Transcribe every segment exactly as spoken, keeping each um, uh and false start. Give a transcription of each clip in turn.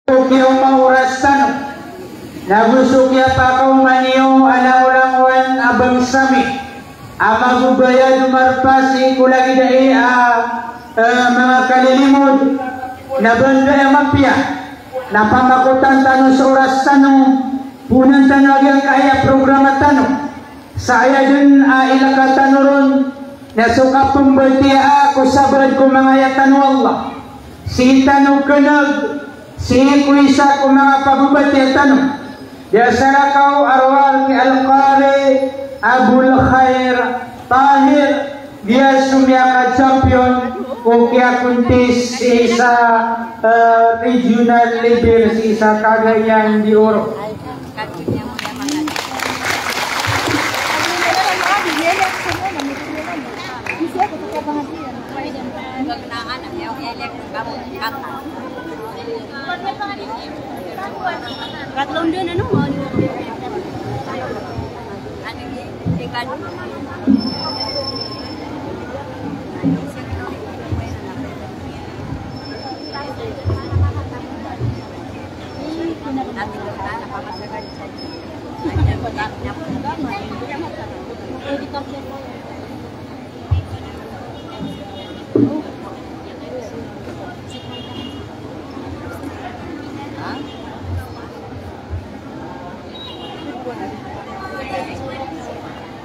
Kiyaoma oras tano, nago so kiyapakaoma niyo a langolangowan a bangsa mi a magobayad o marpa sii ko lagid ai a, eh, manga kalilimod, na banda aya mapiya na pamakotan tano so oras tano, ponan tano a giyangkaya programa tano. Sa aya dn a ilaka tano ron na so kapmbatiyaa ko sabaad ko manga ayat o Allah. Sii tano khnag, sii ko isa ko manga pababatiya tano. Di a salakaw a rowar ki Al-Qari Abul Khair Tahir, giya so miyaka-champion ko kiya-contest sii sa, eh, regional level sii sa Cagayan de Oro.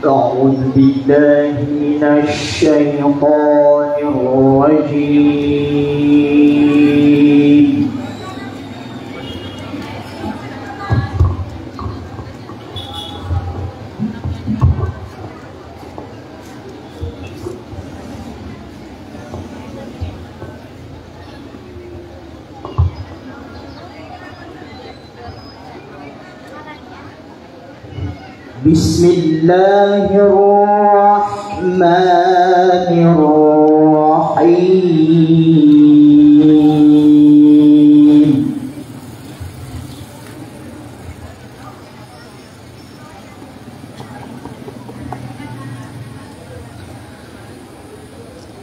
أعوذ بالله من الشيطان الرجيم. بسم الله الرحمن الرحيم.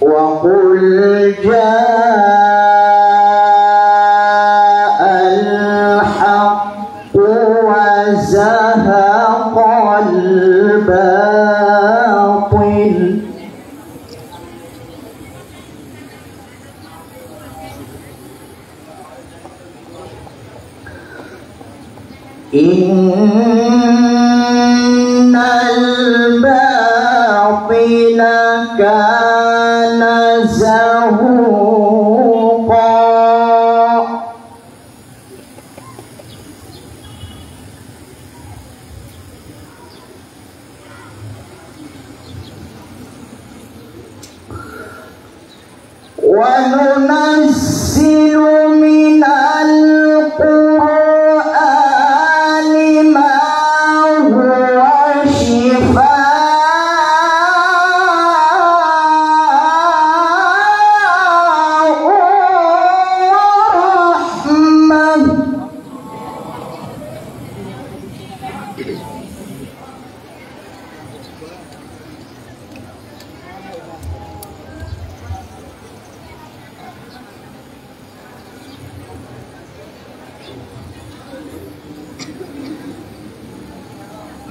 وقل جاء الحق وزهق الباطل. إن الباطل كان زهوقا. وننزل من القرآن ما هو شفاء ورحمة.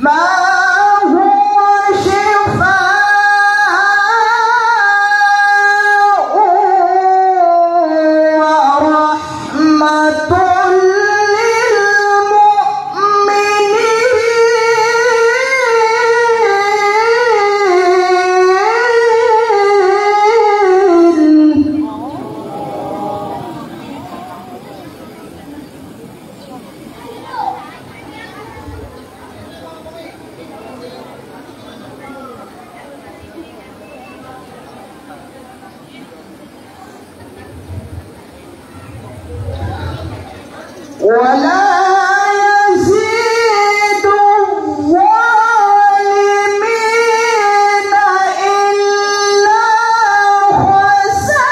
ما هو شفاء ورحمة للمؤمنين. ولا يزيد الظالمين إلا خسارا.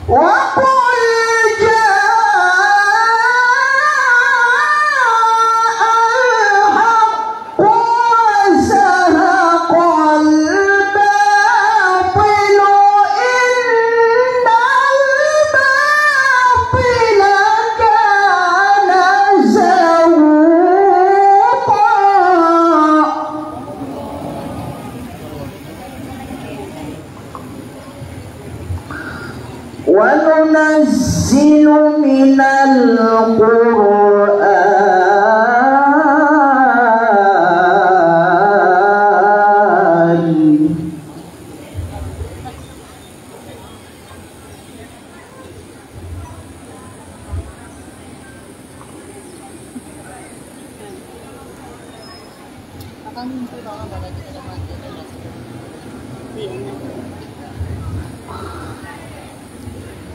وقل جاء الحق وزهق الباطل إن الباطل كان زهوقا. وننزل من القرآن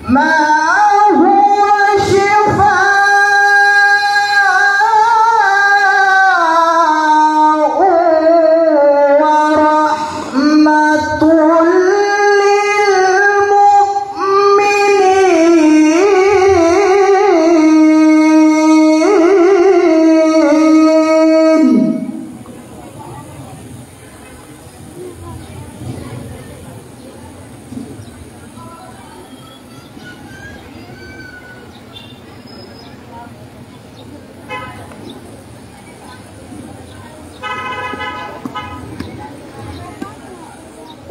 ما هو شفاء ورحمة للمؤمنين.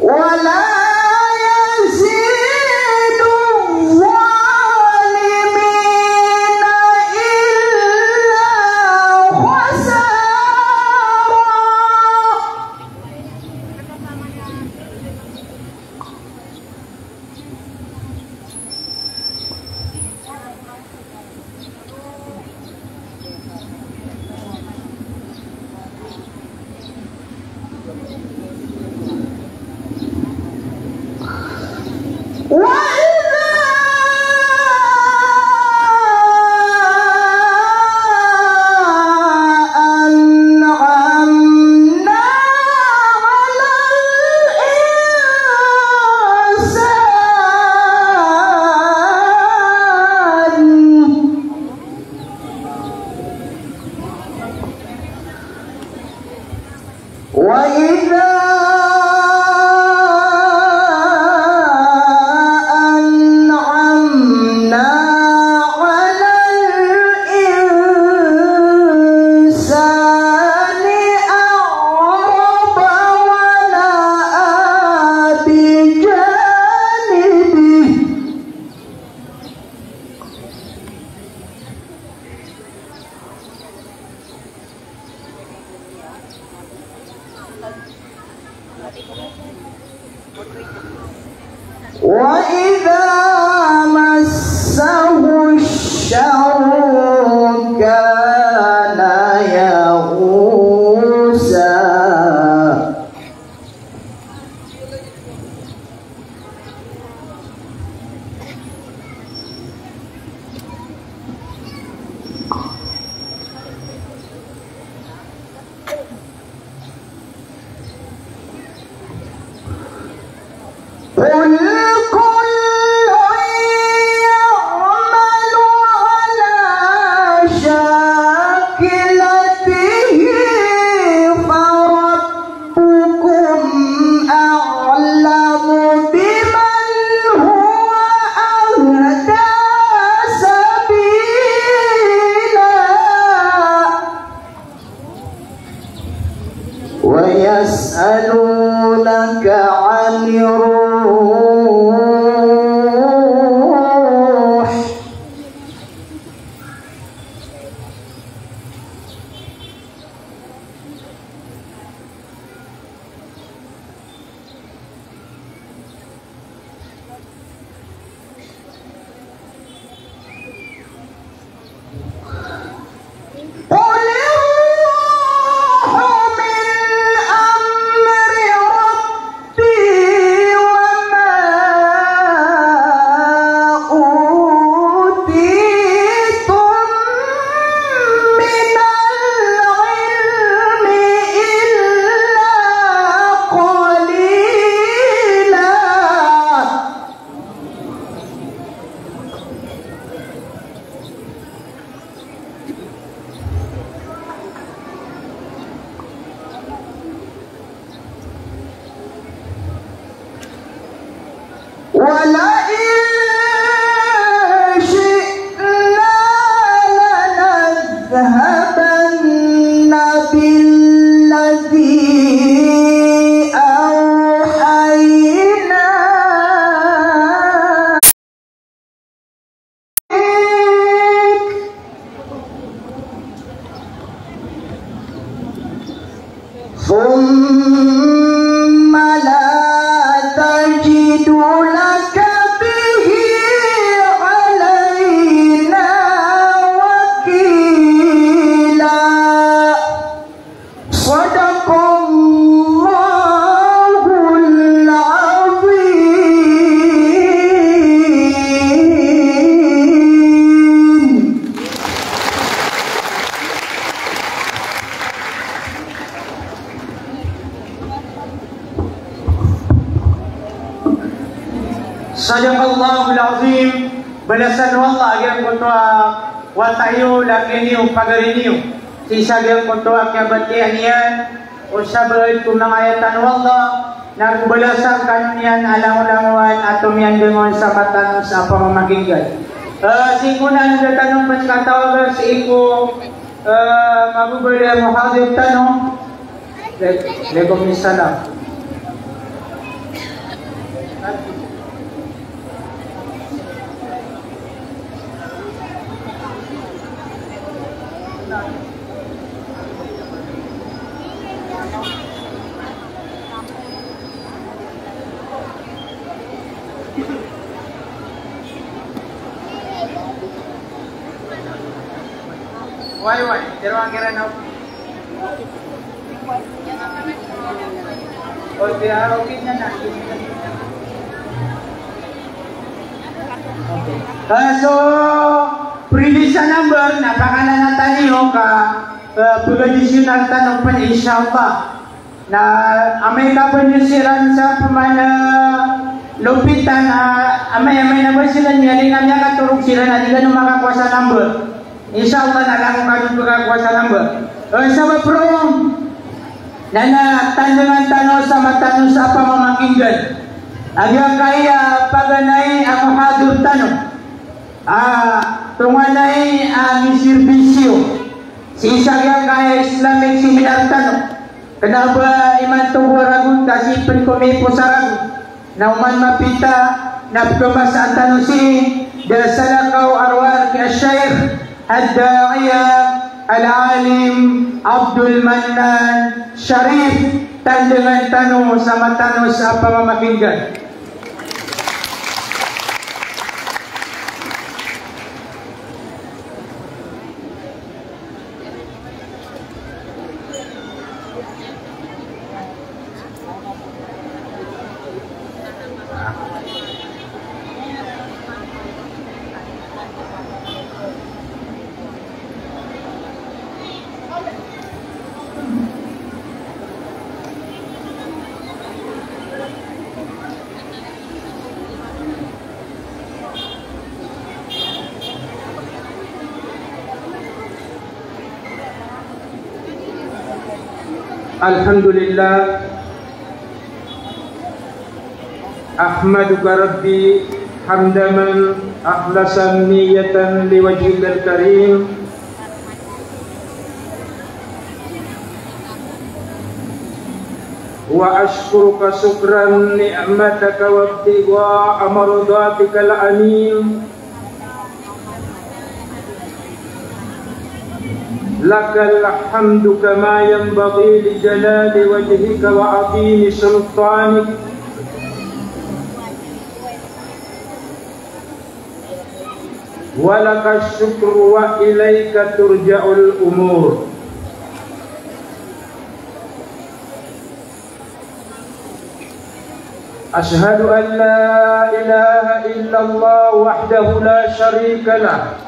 ولا يزيد الظالمين إلا خسارا. وإذا أنعمنا على الإنسان وإذا أنعمنا على الإنسان أعرض ونأى بجانبه. وإذا مسه الشر كان يئوسا. قل كل يعمل على شاكلته فربكم أعلم بمن هو أهدى سبيلا. ويسألونك عن الروح. قل الروح من أمر ربي Sadaqallahul azim. Balasan o Allah a giyangkoto a wata iyo, laki niyo, pagari niyo. Sii sa giyangkoto a kiyabatiya niyan o sabaad ko manga ayat o Allah, na go balasan kano niyan a langolangowan a tomiyandangon sa matanos a pamamakingan. Eh, sii ko nan da tano pn katawagan sii ko, eh, mababaloy a muhadir tano. Alaikum salam. Way, way. Tero ang kira na. Ah, so, previous a number, na pakanan tano ka, ah, pag-additional tano pn, insha Allah. Na amay ka ba niyo siran sa pman, ah, lopitan, ah, amay, amay na ba siran, miyalingan, miyakatorog siran, na di kano makakowa sa number. Insha Allah na langon kano pkakowa sa number. Eh, sabap roo, na, na tandangan tano sa matanos a pamamakingan a giyangkaya paganay a muhadir tano. Ah, tonganay a misirbisyo sii sa giyangkaya Islamic seminar tano. Kna ba imanto bo a ragon ka sii pn ko mipos a ragon. Na oman mapita na pkhamasaan tano sii da salakaw a rowar ki Sheikh Ad-Da'iya Al-Alim Abdul Mannan Sharif, tandangan tano sa matanos a pamamakingan. الحمد لله. أحمدك ربي حمد من أخلص نية لوجهك الكريم. وأشكرك شكر نعمتك وابتغاء مرضاتك العميم. لك الحمد كما ينبغي لجلال وجهك وعظيم سلطانك. ولك الشكر وإليك ترجع الأمور. أشهد أن لا إله إلا الله وحده لا شريك له.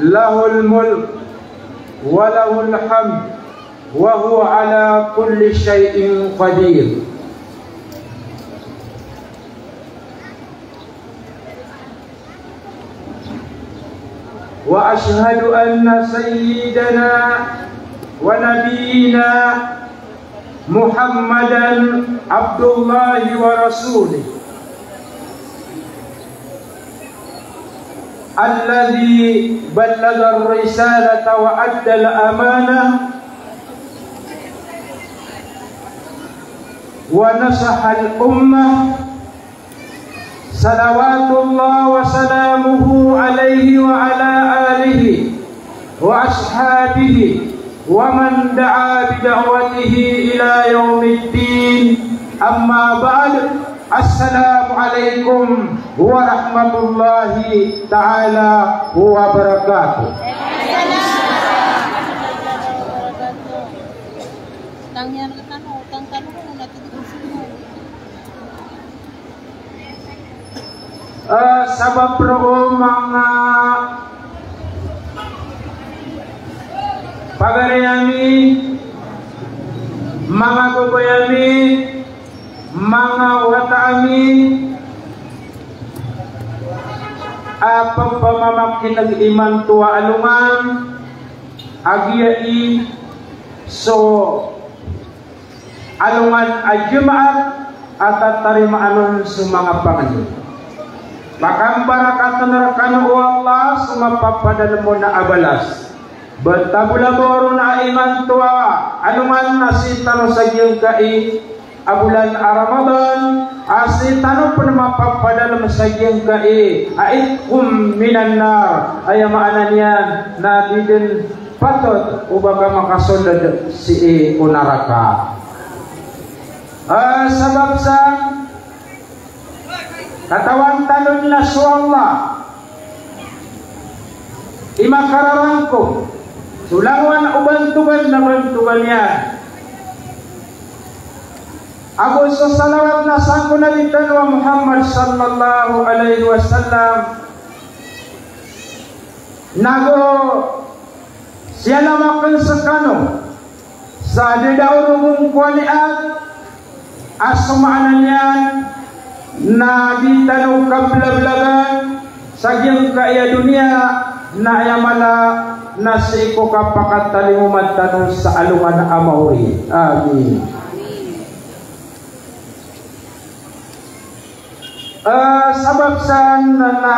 له الملك وله الحمد وهو على كل شيء قدير. وأشهد أن سيدنا ونبينا محمدا عبد الله ورسوله الذي بلغ الرسالة وأدى الأمانة ونصح الأمة، صلوات الله وسلامه عليه وعلى آله وأصحابه ومن دعا بدعوته إلى يوم الدين. أما بعد، السلام عليكم ورحمة الله تعالى وبركاته. Utang tano, utang tano ko na tidi ko sino. Eh, sabap roo manga pagari ami, manga babay ami, manga wata ami, a pepamamakineg imanto a alongan, a giyai so alongan a Jumaat a tatarimaan on so manga pangni. Pakambarakatn rkano o Allah so mapapadalm on a balas. Bata bo labaw ron a imanto a alongan a sii tano sa giyangkai a bolan a Ramadan, a sii tano pn mapapadalm sa giyangkai a itqun minan nar, aya maana niyan na di dn patot o ba ka makasold sii ko naraka. Ah, sabap sa katawan tano na so Allah i makararangkom so langowan o bantogan na bantogan iyan. Ago so salawat na sangko Nabi tano a Muhammad sallallahu alaihi wasallam. Nago siyalamaken sekano sa di da orogong ko aliyat a so maana niyan na di tano kablablagan sa giyangkai a doniya na aya mala na sii ko kapakatalingoma tano sa alongan a maori. Amin. Eh, sabap san na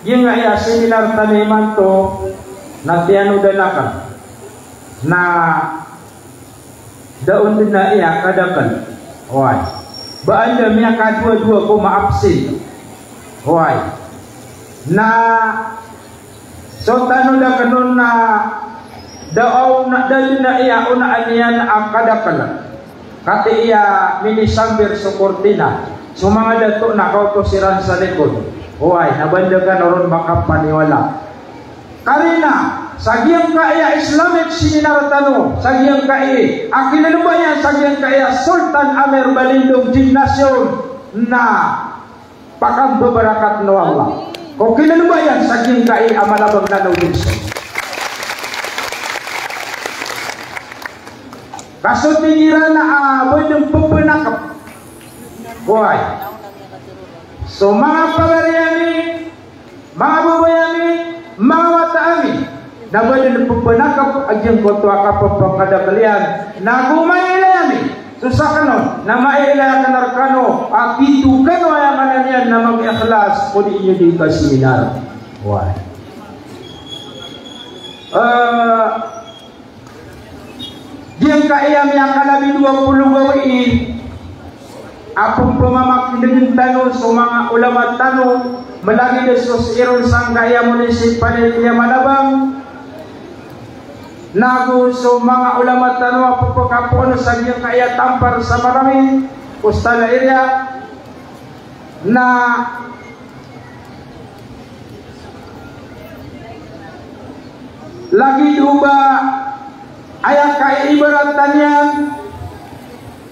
giyangkai a seminar tano imanto na tiyanodan akn na da on dn aya kadakel. Oway. Ba anda miyakadowadowa ko ma-absent. Oway. Na so tano da kn on na da on na da dn aya onaan iyan a kadakel. Katii a minisambir so kortina. So manga dato na kaoto siran sa likod. Oway, na ba anda kano ron makapaniwala. Karina sa giyangkai a Islamic seminar tano, sa giyangkai a kilalabayan sa giyangkai a Sultan Amir Balindong Gymnasium na pakambabarakat o Allah ko kilalabayan sa giyangkai a malabang na nawdin so. Kaso tig iran a ba dn pphanaken. Oway. So manga pagari ami, manga babay ami, manga wata ami, na ba dn pphanaken a giyangkoto a kapphakadakel iyan, na go mailay ami so sakn on, na mailay akn rkano a pito kano aya maana niyan na mag-ikhlas ko di niyo di kaseminar. Oway. Eh, giyangkai a miyakalabi dowa polo gawii a pphamakinegen tano so manga ulama tano, malagid so sii ron sangkai a munisipaliti a Malabang, nago so manga ulama tano a pphakapoon sa giyangkai a Tampar sa Marawi, coastal area, na lagid o ba aya kaiibaratan iyan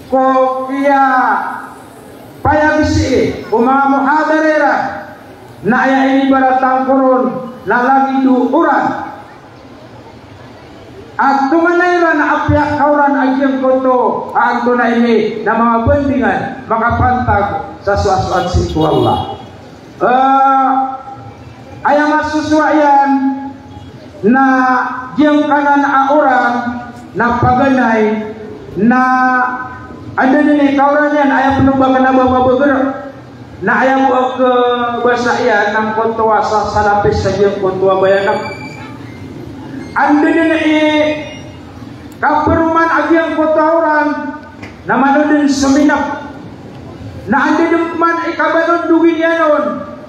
ko kiyapayag sii ko manga muhadara iran, na aya inibaratan ko ron na lagid o oran a tonganay iran a piyakaoran a giyangkoto a antonaa ini na manga bandingan makapantag sa soasoat sii ko Allah. Eh, aya masosowa iyan na giyangkanan a oran na paganay na anda dn i kaoran iyan, aya pn o ba kna ba mabager. Na aya bo a kabasa iyan na angkoto a sa, salapis sa giyangkoto a bayanak. Anda dn i kaperoman a giyangkoto a oran na mano dn sominep. Na anda dn man i kabanondogi niyan on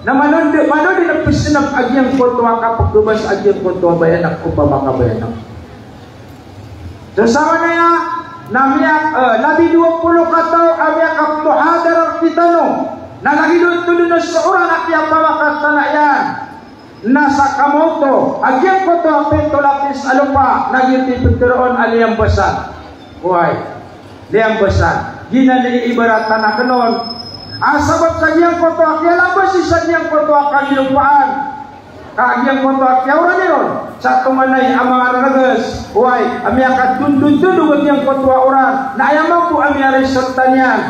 na mano dn, mano dn psnep a giyangkoto a kapkabasa a giyangkoto a bayanak o pamakabayanak. So samanaya na miya, eh, labi dowa polo kataw a miyakamuhadara rktano, na lagid oto dn so oran a kiyapamakatanaa iyan na sa kamaoto a giyangkoto a pito lapis a lopa na giyoto i ptharoon a liyambasan. Oway, liyambasan. Giyanan i ibaratan akn on a sabap sa giyangkoto a kiyalambasi sa giyangkoto a kalilopaan. Ka giyangkoto a kiyaorani ron sa tonganay a manga raragis, oway, a miyakatondotondog a giyangkoto a oran, na aya mambo a miyaresulta niyan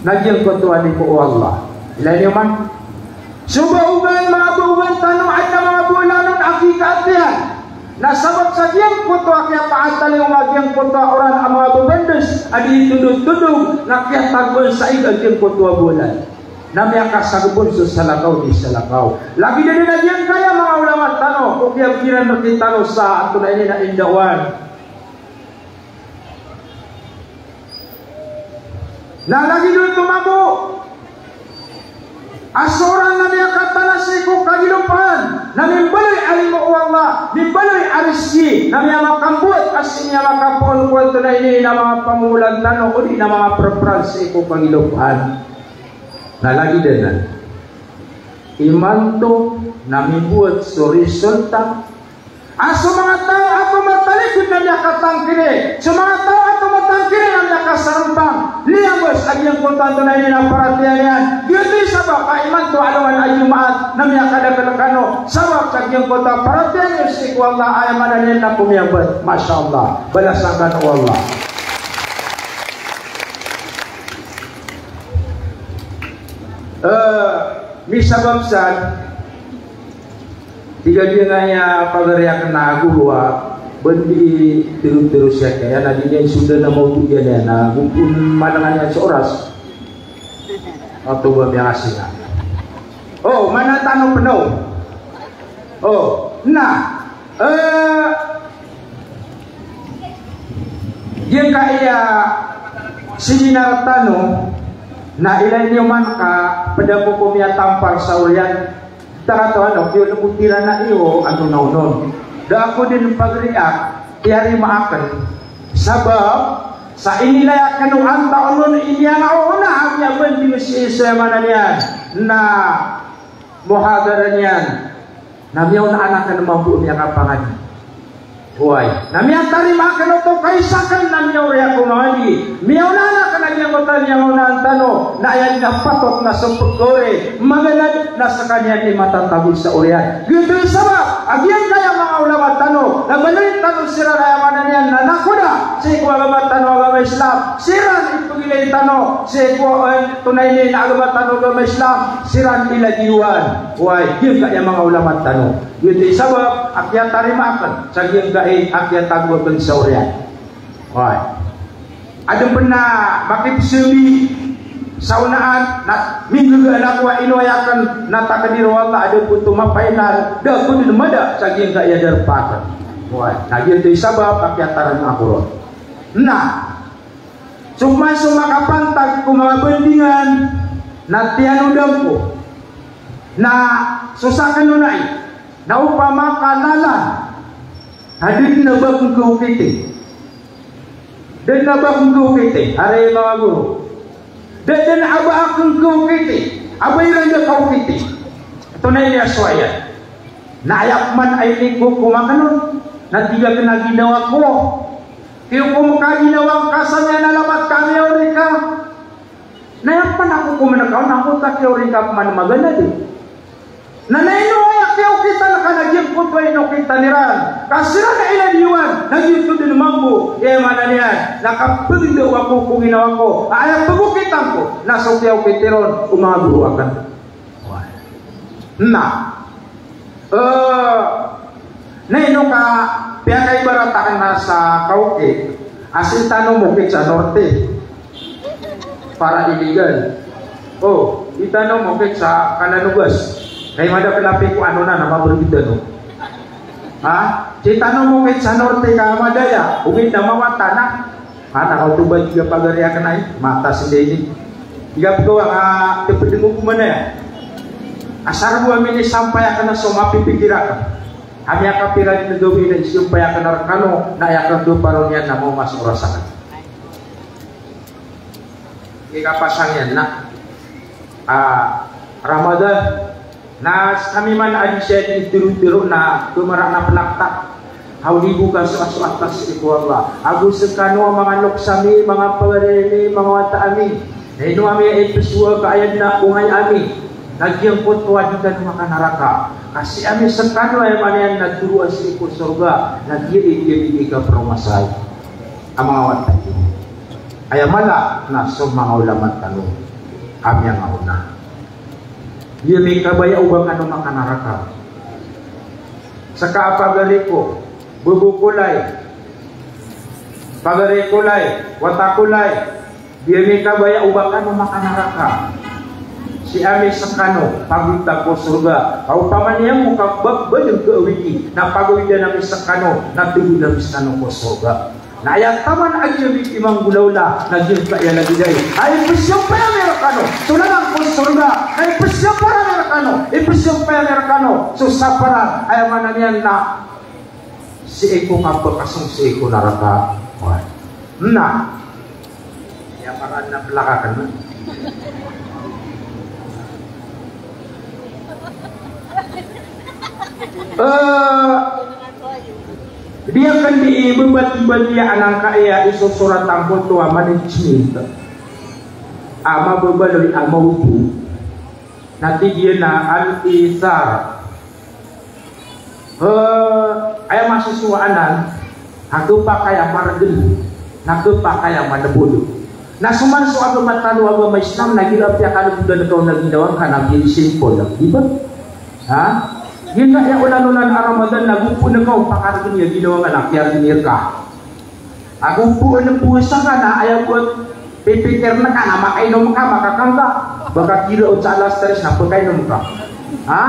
na giyangkoto a limo o Allah. Ilay niyo man. So ba oba, manga ba oba tano, adn a manga bolalan a kikaatiyan. Na sabap sa giyangkoto a kiyapakatalingoma a giyangkoto a oran a manga babandis a dii tondotondog, na kiyatagoan sa ig a giyangkoto a bolalan. Na miyakasagpon so salakaw di salakaw. Lagid dn a giyangkaya manga ulama tano, o kiyapikiran rktano sa antonaa ini na indawan. Na lagid oto mambo a so oran na miyakatana sii ko kagilopaan, na mimbaloy a limo o Allah, mimbaloy a rizki, na miyamakamboat a sii miyamakapoon ko antonaa ini na manga pamomolan tano, odi na manga prapran sii ko kagilopaan. Na lagid anan, imanto na mimboat so resulta a so manga taw a tomatalikud na miyakatangkiri, so manga taw a tomatangkiri na miyakasarampang. Liyabas a giyangkoto a antonaa ini na paratiyaya niyan. Giyoto i sabap a imanto a alongan a Jumaat na miyakadakl kano sabap sa giyangkoto a paratiyaya niyo sii ko Allah, aya maana niyan na komiyabat. Masha Allah. Balasan kano o Allah. Eh, misabap san, tig a giyangkaya pagari akn a guro a, ba dn di teroteros iyan kaya na di niyan sondan a mawdo iyan, na gopon malangan iyan so oras. Oto ba miyangasinga. O, mana tano pn o. O, na. Eh, giyangkaya seminar tano, na ilay niyo man ka pd ako ko miyatampar sa oriyan. Tara to ano, kiyo lbot iran a iyo, ano na onon. Da ako dn pagari a, kiyarima akn. Sabap sa inilay akn o antaa onon, iniyan a oona a miyabanding sii sa aya maana niyan na muhadara niyan. Na miyaona akn mambo miyakapangadi. Oway. Na miyatarima akn oto ka isa akn na miyaori ako mangadi. Miyaona akn a giyangkoto a miyaonaan tano. Na aya dn a patot na so pkaori, maganad na skaniyan i matatago sa oriyan. Giyoto i sabap a giyangkaya manga ulama tano na baloy tano siran, aya maana niyan na nakoda sii ko agama tano a agama Islam. Siran i pagilay tano sii ko, eh, antonaa ini na agama tano a agama Islam. Siran i lagid iyan. Oway, giyangkaya manga ulama tano. Giyoto i sabap a kiyatarima akn sa giyangkai a kiyatago akn sa oriyan. Oway. Adn pn a makipzambi sa onaan na minggagaan ako a ino aya akn na takdir o Allah, adn pn oto mapainal, da ako dn mada sa giyangkaya darpa akn. Oway. Na giyoto i sabap a kiyatarima ako ron. Na so man so makapantag ko manga bandingan na tiyanodan ko. Na so sakn onai na opama ka lalan a da dn a ba kngkaokiti. Da dn a ba kngkaokiti, ari manga goro. Da dn a ba kngkaokiti a ba iran da kaokiti. Antonaa ini a so aya? Na aya pman a inikokom akn on na tig akn a ginawa ko. Kiyokom ka a ginawa ngka sa miyanalamat ka a miyaori ka. Na aya pman a kokomn ka on na angkoto a kiyaori ngka pman maganad. Na ino aya kiyaokitan ka na giyangkoto a inokitan iran ka siran i lagid iyan, na giyoto dn mambo i aya maana niyan na kapagndao ako ko ginawa ko a aya pagokitan ko na so kiyaokit iron o manga goro akn. Na, eh, na ino ka piyakaibarat akn na sa kaokit a sii tano mokit sa norte, para illegal. O, sii tano mokit sa kanan o gas. Kay madakl a pikoan onan a mabrg tano. Ha? Sii tano mokit sa norte ka madaya, ogaid na mawatan a. Ana ka oto ba tig a pagari akn ai, matas i da ini. Tig a pkawang a tpd mo ko mana. Asar bo a minisampay akn a so mapipikir akn. A miyakapira dn a gawii na isampay akn rkano, na aya kandoparo niyan na maoma so oras akn. Ikapasang iyan na, ah, Ramadan. Na skami man a di saya di tiro-tiro na kemara na pelakta. Hawli bo ka so, so atas ito Allah. Ago sekano a manga loks ami, manga pagari ami, manga wata ami. Na ino ami a ipesowa ka aya dn a ongay ami. Na giyangkoto a di tano makanaraka. Ka sii ami skano, aya maana niyan na toroa sii ko sorga, na giya i, giya i, giya i kapromasay. A manga wata iyo. Aya mala na so manga ulama tano a miyangaona. Di ami kabaya o ba kano makanaraka. Ska a pagari ko, bobo ko lay, pagari ko lay, wata ko lay, di ami kabaya o ba kano makanaraka. Sii ami skano pagawida ko sorga. Ka opama niyan ko kababaloy ka awidi, na pagawidan ami skano, na togon ami skano ko sorga. Na aya taman a giya i manggolawla, na giyangkaya lagid ai a ipzambayang ami rkano so lalan ko sorga, na ipzambayang ami rkano, ipzambayang ami rkano so saparan, aya maana niyan na sii ko kapakasong sii ko naraka. Na aya maana na plakakan. Eh, di akn di ibabatibatiya angkaya isosorat angkoto a management a mababaloy a mawdu. Na tig iyan a al-ithar. Eh, aya masosowa anan, na khapakay a margn, na khapakay a manbod. Na so man so agama tano a agama Islam, na igira piyakalbdan ka on a ginawa ngka na very simple, di ba? Ha? Giyangkaya olan-olan a Ramadan na gopoon ka on pakargn iyan a ginawa ngka na kiyargn iyan rka. Ago poon powasa ka na aya bo a pipikirn ka na makainom ka, makakangka. Ba ka kiraot sa alas tres na pkainom ka. Ha?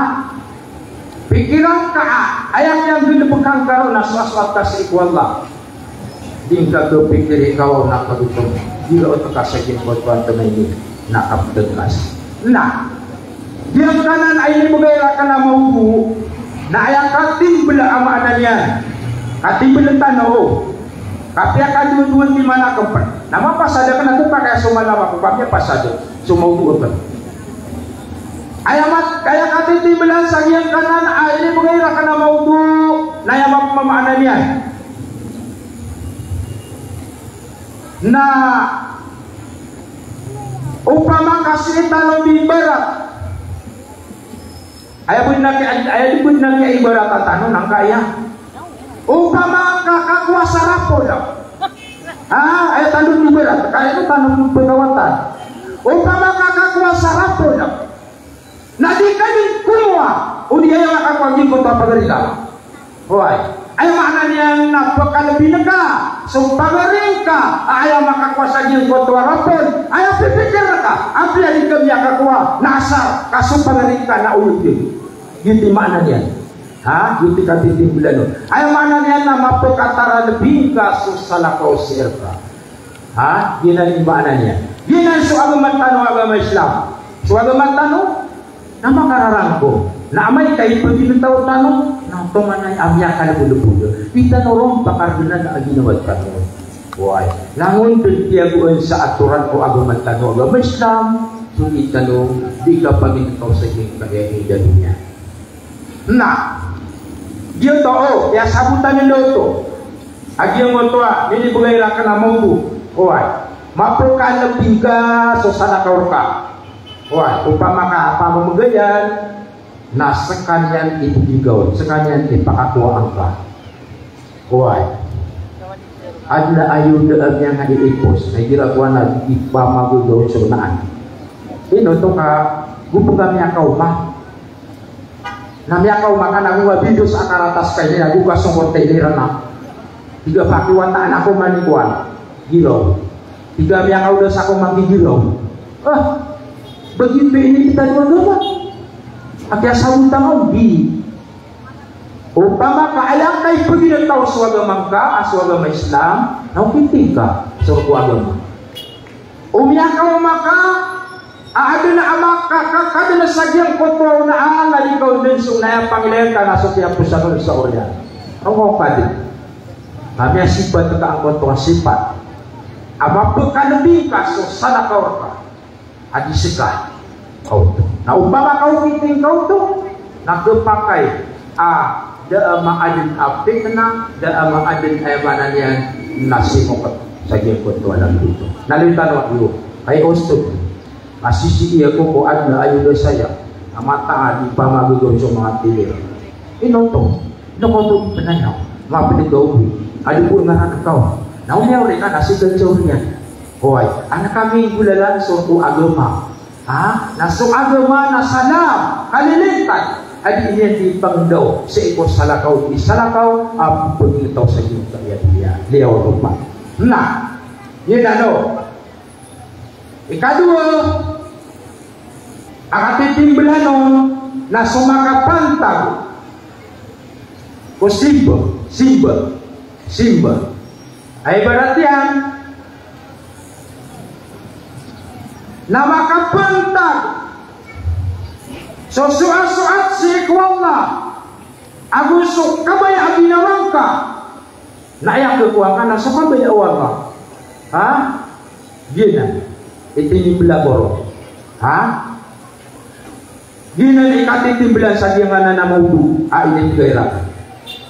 Pikiran ka a aya miyanggalbk angka ron na soasoat ka sii ko Allah. Di ngka kapikiri ka on na kagotom. Kiraot ka sa giyangkoto a tama ini na kaptgas. Na giyangkanan a inibgay rakn a mawdu na aya katimbl a maana niyan. Katimbl tano o kapiyakadowadowan di mana kmpn. Na mapasad akn a khapakay a so mala mako ka miyapasad so mawdu akn. Aya mat, aya katitimblan sa giyangkanan a inibgay rakn a mawdu na aya mapmamaana niyan na opama ka sii tano miibarat. Aya bo na ki, aya bo na kiibaratan tano na angkaya. Opama ka kakowa sa rapol. Ah, aya tano miibarat, ka aya tano pagawatan. Opama ka kakowa sa rapol. Na di ka dn kowa, o di aya makakowa giyangkoto a pagari ka. Oway. Aya maana niyan na pkalbin ka so pagari ngka a aya makakowa sa giyangkoto a rapol. Aya pipikirn ka, apiya di ka miyakakowa, na asar ka so pagari ngka na oyotin. Giyoto i maana niyan. Ha? Giyoto i katitimblan on. Aya maana niyan na mapkataralbi ngka so salakaw sii rka. Ha? Giyanan i maana niyan. Giyanan so agama tano a agama Islam. So agama tano na makararangkom. Na amay ka ipagintaw tano na oto man ay a miyakalbolbol. Di tano ron pakargnan a ginawa tano. Oway. Langon dn tiyagoan sa atoran o agama tano a agama Islam. So di tano di kapagintaw sa giyangkaya a doniya. Na giyoto o, aya sabotan iyan oto a giyangkoto a minibgay rakn a mawdu. Oway, mapkalbing ka so salakaw rka. Oway, opama ka pamamgayan na skaniyan i bgay ka on, skaniyan i pakakowaan ka. Oway. Adn a ayo da a miyangaiipos, na igira kowan na ipamagagaw so naan. Ino oto ka, go pn ka miyakaoma. Na miyakaoma ka na go nga bidos a karatas ka ini, na go ka songkor ka ini rna. Iga pakiwataan ako man i kowan. Giraw. Iga miyakaoda sa ako man i giraw. Ah, bagi ini kita dua dua. Aki asa utang ako, di. Opama ka aya ka ipagintaw so agama ngka, a so agama Islam, na okiting ka so ko agama. O miyakaoma ka a adn a makakakadn sa giyangkoto a onaan a di ka on dn so na aya pangilayan ka na so kiyaposan on sa oriyan. Rongo ka dn. Ka miyasipat ka angkoto a sipat a mapkalbing ka so salakaw rka. A di ska ka oto. Na opama ka okiting ka oto, na khapakay a da a maadn a pitna, da a maadn a, aya maana niyan na simokt sa giyangkoto a lagid oto. Na lintano a iyo, kay osto. Masisii ako ko adn a ayo da saya. A mataan i pamagagaw so manga tilir. Ino oto? Ino oto i pnayaw? Mapnagaw bo. Adi bo ngaran kaw. Na omiyaori ka na sii ka jawriyan. Oway, an kami nggolalan so ko agama. Ha? Na so agama na salam, kalilintad. Adi niyan di pangndao sii ko salakaw, di salakaw, a pangndao sa di kaya liyaw ropa. Na, iyan ano, Ikadowa a katitimblan on na so makapantag ko simba, simba, simba. Ay ibarat iyan na makapantag so soasoat sii ko Allah ago so kabaya a ginawa ngka. Na aya khakowa ngka na so kabaya o Allah. Ha? Giyanan i tinimbla ko ron. Ha? Giyanan i katitimblan sa giyangkanan a mawdu a inibgay rakn.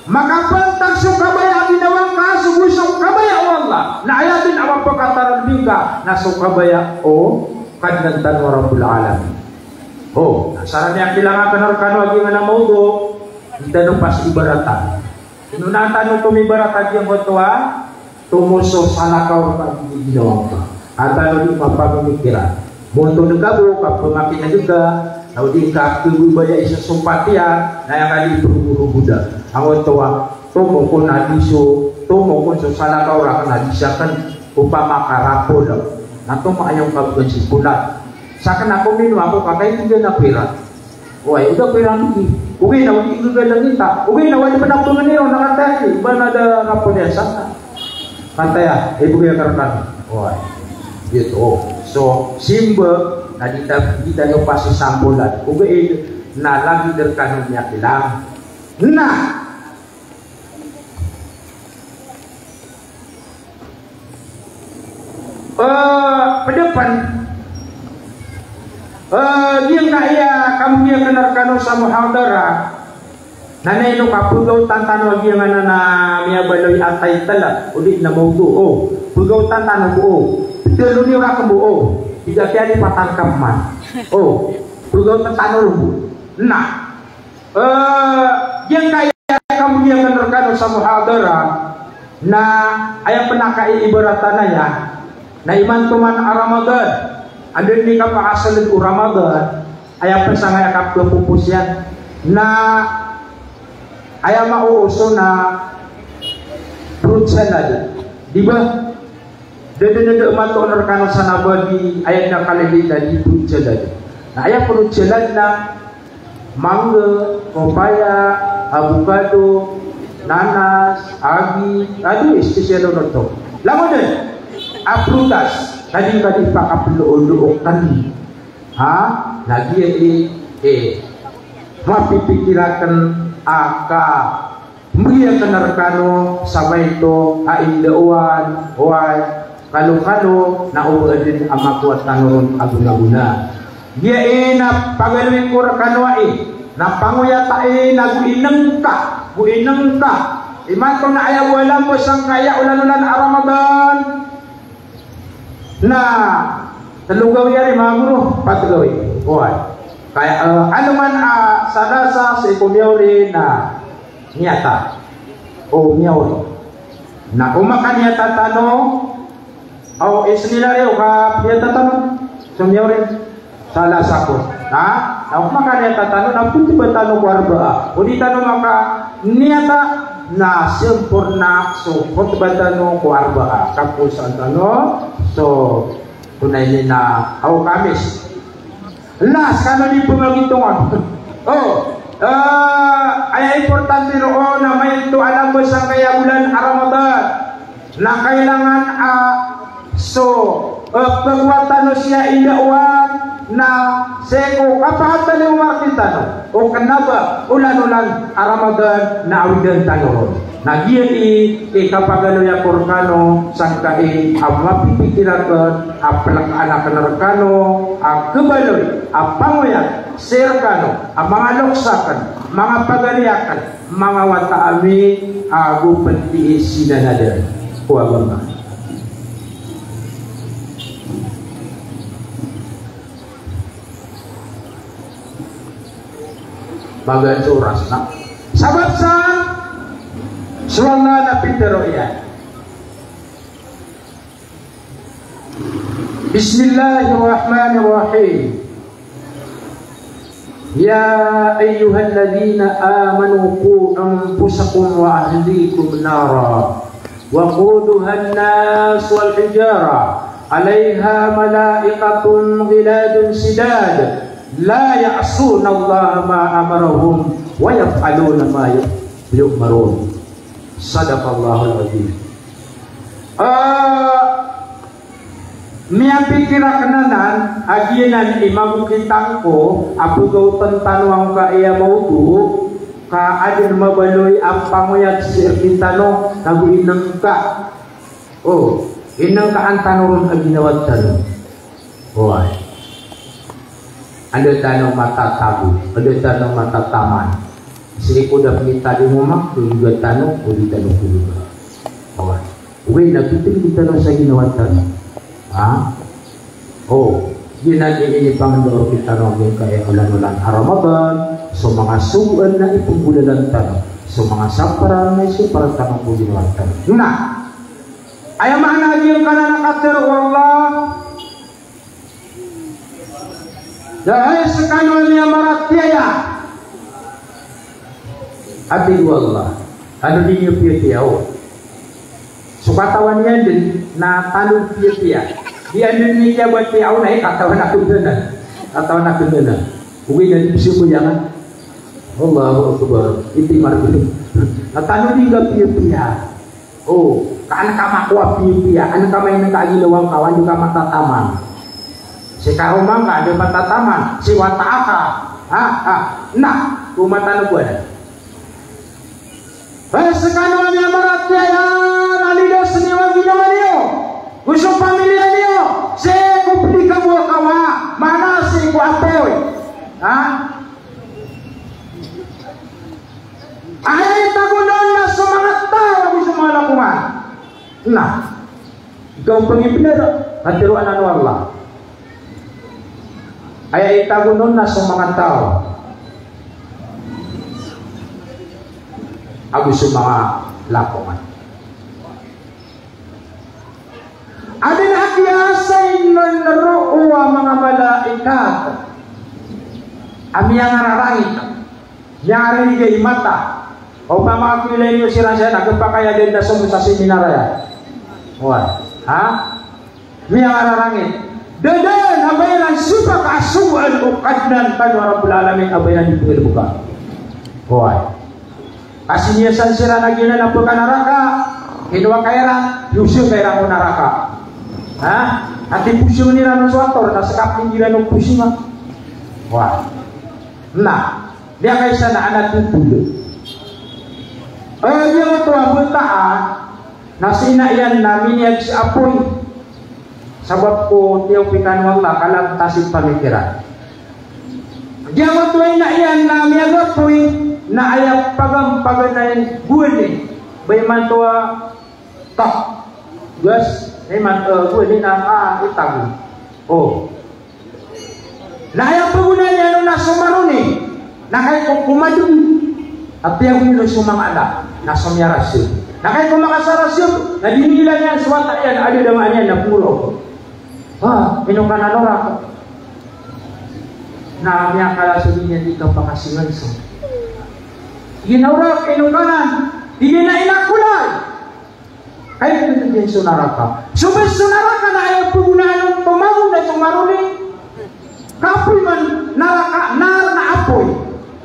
Makapantag so kabaya a ginawa ngka ago so kabaya o Allah. Na aya dn a mapakataralbi ngka na so kabaya o Kadnan tano a Rabbul Alamin. O, na sa miyakilang akn rkano a giyangkanan a mawdu, di tano pas ibaratan. Ino na tano tomibarat a giyangkoto a tomo so salakaw rka a di ginawa ngka. An tano di mapamimikiran. Monto ngka bo ka pmakin'g ka, na o di ngka khakowa i isa so patiya, na aya ka di progorogoda. Angkoto a tomo kon a di so, tomo kon so salakaw rakn a di sakn, opama ka rapol. Na tomo aya ngka bgan si polat. Sakn a komino ako ka kaitigan ako iran. Oway, oda ko iran di. Ogaid na o di nggagalangin ta. Ogaid na o di pn a pangni ron na kataya, iba na da nga pn iyan sa kataya, ibgay akn rkano. Oway. Giyoto. So, simba na di ta, di tano pasisambolan. Ogaid na lagid rkano miyakilang. Na Eh, pd pn. Eh, giyangkaya a kamogi akn rkano sa muhadara. Na ino ka pgaotan tano a giyangkanan a miyabaloy a title, odi na mawdu, o. Pgaotan tano bo, o. Ptlo niyo rakn bo, o. Tig a kiya di patarkam man. O. Pgaotan tano bo. Na. Eh, giyangkaya a kamogi akn rkano sa muhadara, na aya pn a kaiibaratan aya, na imanto man a Ramadan, anda dn i kapakasold o Ramadan, aya pn sangkaya kapkapopos iyan, na aya maooso na fruit salad. Di ba? Da dn a da matoon rkano sa nabagi, aya na kalilintad i fruit salad. Na aya fruit salad na mangga, kopaya, abokado, nanas, agi, ado, espesyal on oto. Langon dn a prutas, na di ngka di pakaploolookn. Ha? Na giya i, eh, mapipikir akn a ka Mbgi akn rkano sa maito a indaowan, oway, kalokalo na o ba adn a makowa tano ron a gonagona. Giya i na pagaloy ko rkano ai, na pangoyata i na go inngka, go inngka. Imanto na aya bo a lamba sangkaya olan-olan a Ramadan. Na tlo gawii ari, manga guro, pat gawii. Oway. Kaya, eh, ano man a Salasa sii ko miyaori na niyata. O miyaori. Na o makaniyata tano, o Isnil ari o ka niyata tano. So miyaori. Salasa ko. Na, na o makaniyata tano, na khutbah tano ko Arbaa. O di tano makaniyata, na samporna so khutbah tano ko Arbaa. Kaposan tano so, tonaa ini na, o Kamis. Last, kano di pmagitongan. O, eh, aya importante roo na maito a lamba sangkaya olan a Ramadan. Na kailangan a so, eh, pagowatan o siya indaowan na sii ko kapataliyo martin tano o kna ba olan-olan a Ramadan na awidan tano ron. Na giya i, i kapagaloya ko rkano sangkai a mapipikir akn a plkaan akn rkano a khabaloy a pangoyat sii rkano a manga loks akn, manga pagari akn, manga wata ami ago pntii sinanadn ko agama. Magaan so oras na. Sabap sa so Allah na pitharo iyan. Bismillahir Rahmanir Rahim. Ya ayyuhalladzina amanu qu anfusakum wa ahlikum nara. Waquduhan nas wal hijarah. Alaiha malaikatun ghiladun syidad. La ya'sunallaha ma amarahum wa yaf'aluna ma yu-, yu'marun. Sadaqallahul azim. Ah, miyapikir akn anan a giyanan i mabokit angko a pgaotn tano angkaya mawdu, ka adn mabaloy a pangoyat sii rktano nago inngka. O, inngkaan tano ron a ginawa tano. Oway. Anda tano matatago, anda tano matataman. Sii ko da pngitadi mo ma, kologa tano, o di tano kologa. Oway. Oway, na pitharo tano sa ginawa tano. Ha? O, giyanan i inipangndao rktano angkaya olan-olan a Ramadan, so manga sogoan na ipnggolalan tano, so manga saparan na isapar tano ko ginawa tano. Na, aya maana a giyangkanan a katharo o Allah, da hay skano a miyamaratiyaya a tig o Allah, tano dn i piyapiya, o. So katawan iyan dn na tano piyapiya. Di anda dn i kiyabatiya on na i katawan akn dn na. Katawan akn dn na. Ogaid na di pzambayangan. Allahu Akbar. Iti margn. Na tano dn i piyapiya. O, ka an ka makowa piyapiya, an ka mainngka a ginawa ngka, o an ka matataman. Sii karoma ngka, an ka matataman, sii wata aka. Ha, ha. Na, ko matano bo anan. Hay skano a miyamaratiyaya, na lidasn iyo a ginawa niyo, go so pamilya niyo, sii ko pd ka bo a kawa, maana sii ko apoy. Ha? Aya itago on na so manga taw ago so manga lakongan. Na, ikaw pangibnar, katharo anan o Allah. Aya itago on na so manga taw ago so manga lakongan. Adn a kiyaasay nan roo a manga malaikat a miyangararangit, miyangararangit i mata. Opama ka ilay niyo siran saya na gpakay a da dn a somong sa seminar aya. Oway. Ha? Miyangararangit. Da dn a ba iran sipaka a sogoan o Kadnan tano a Rabbul Alamin a ba iran di pngbka. Oway. Ka siniyasan siran a giyanan a pkanaraka, kinowa ka iran, losn ka iran ko naraka. Ha? Ati posing iran on so ator, na ska pn iran on posing a. Wa. Na, miyakaisa na anak ko polo. Eh, giyoto a bata a, na si ina iyan na miniyag sa apoy. Sabap ko tiyawfiqan o Allah, ka lantas i pamikiran. Giyoto a ina iyan na miyagapoy, na aya pagampaganay gowani. Ba imanto a, ta. Gas, na iman, eh, gowani na, ah, itago. O. Na aya pagonaan iyan on na so maroni, na kay ko komadong a piyagoy on so manga ala, na so miyarasod. Na kay ko makasarasod, na dinigilan iyan so wata iyan, a da dn a aya niyan na pngorok. Ah, ino ka na noraka? Na miyakalasod iyan di kapakasingan so. Ginawa, ino ka na? Di na inakulay. Kay pd iyan so naraka. So ba so naraka na aya pagonaan on tomago na so maroni? Kapoy man naraka, nar na apoy.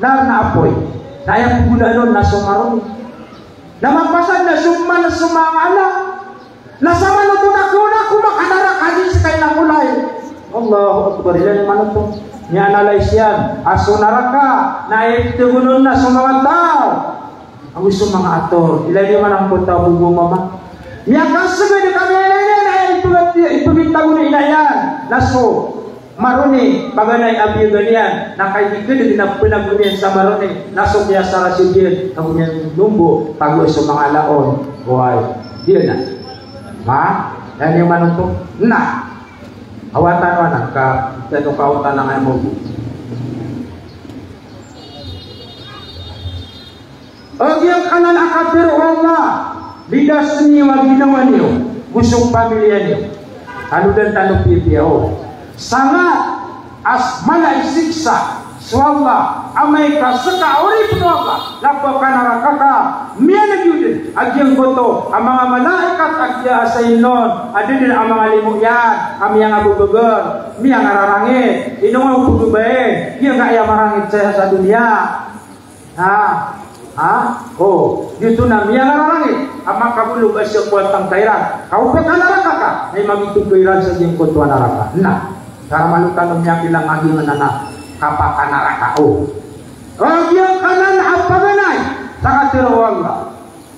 Nar na apoy. Na aya pagonaan on na so maroni. Na mapasad na so man so manga ala. Na samanoto na ko na ko makanaraka di ska inakulay. Allahu Akbar. Ilay niyo man oto. Miya-analyze iyan a so naraka na aya pthagoon on na so manga taw ago so manga ator. Ilay niyo man angkoto a bobo a mama. Miyakasgad kami, ilay niyan, na aya ipg-, ipgitago o ina iyan na so maroni, paganay a biyagan iyan, na kay di kdg na pnago niyan sa maroni, na so miyasarasod iyan, ago miyanombo, tago so manga ala on. Oway. Di na. Ha? Ilay niyo man oto. Na. Awatan o anak ka, tano ka awatan a ngaya mawdu. O giyangkanan a katharo o Allah, lidasn iyo a ginawa niyo go so pamilya niyo. Tanodan tano pipiya o. Sangat a mala i siksa so Allah, amay ka ska a oripn o Allah na pkanaraka ka, miyan'g iyo dn a giyangkoto a manga malaikat a kiyaassign on, a da dn a manga limo iyan a miyangababagar, miyangararangit, ino nga o pd o bae, giyangkaya marangit saya sa doniya. Ha? Ha? O, giyoto na miyangararangit a makabolog a sii ko wata ngka iran. Ka o pkanaraka ka, na imangitom ka iran sa giyangkoto a naraka. Na, sa Ramadan tano miyakilang a giyanan a kapakanaraka. O. O, giyangkanan a paganay sa katharo o Allah.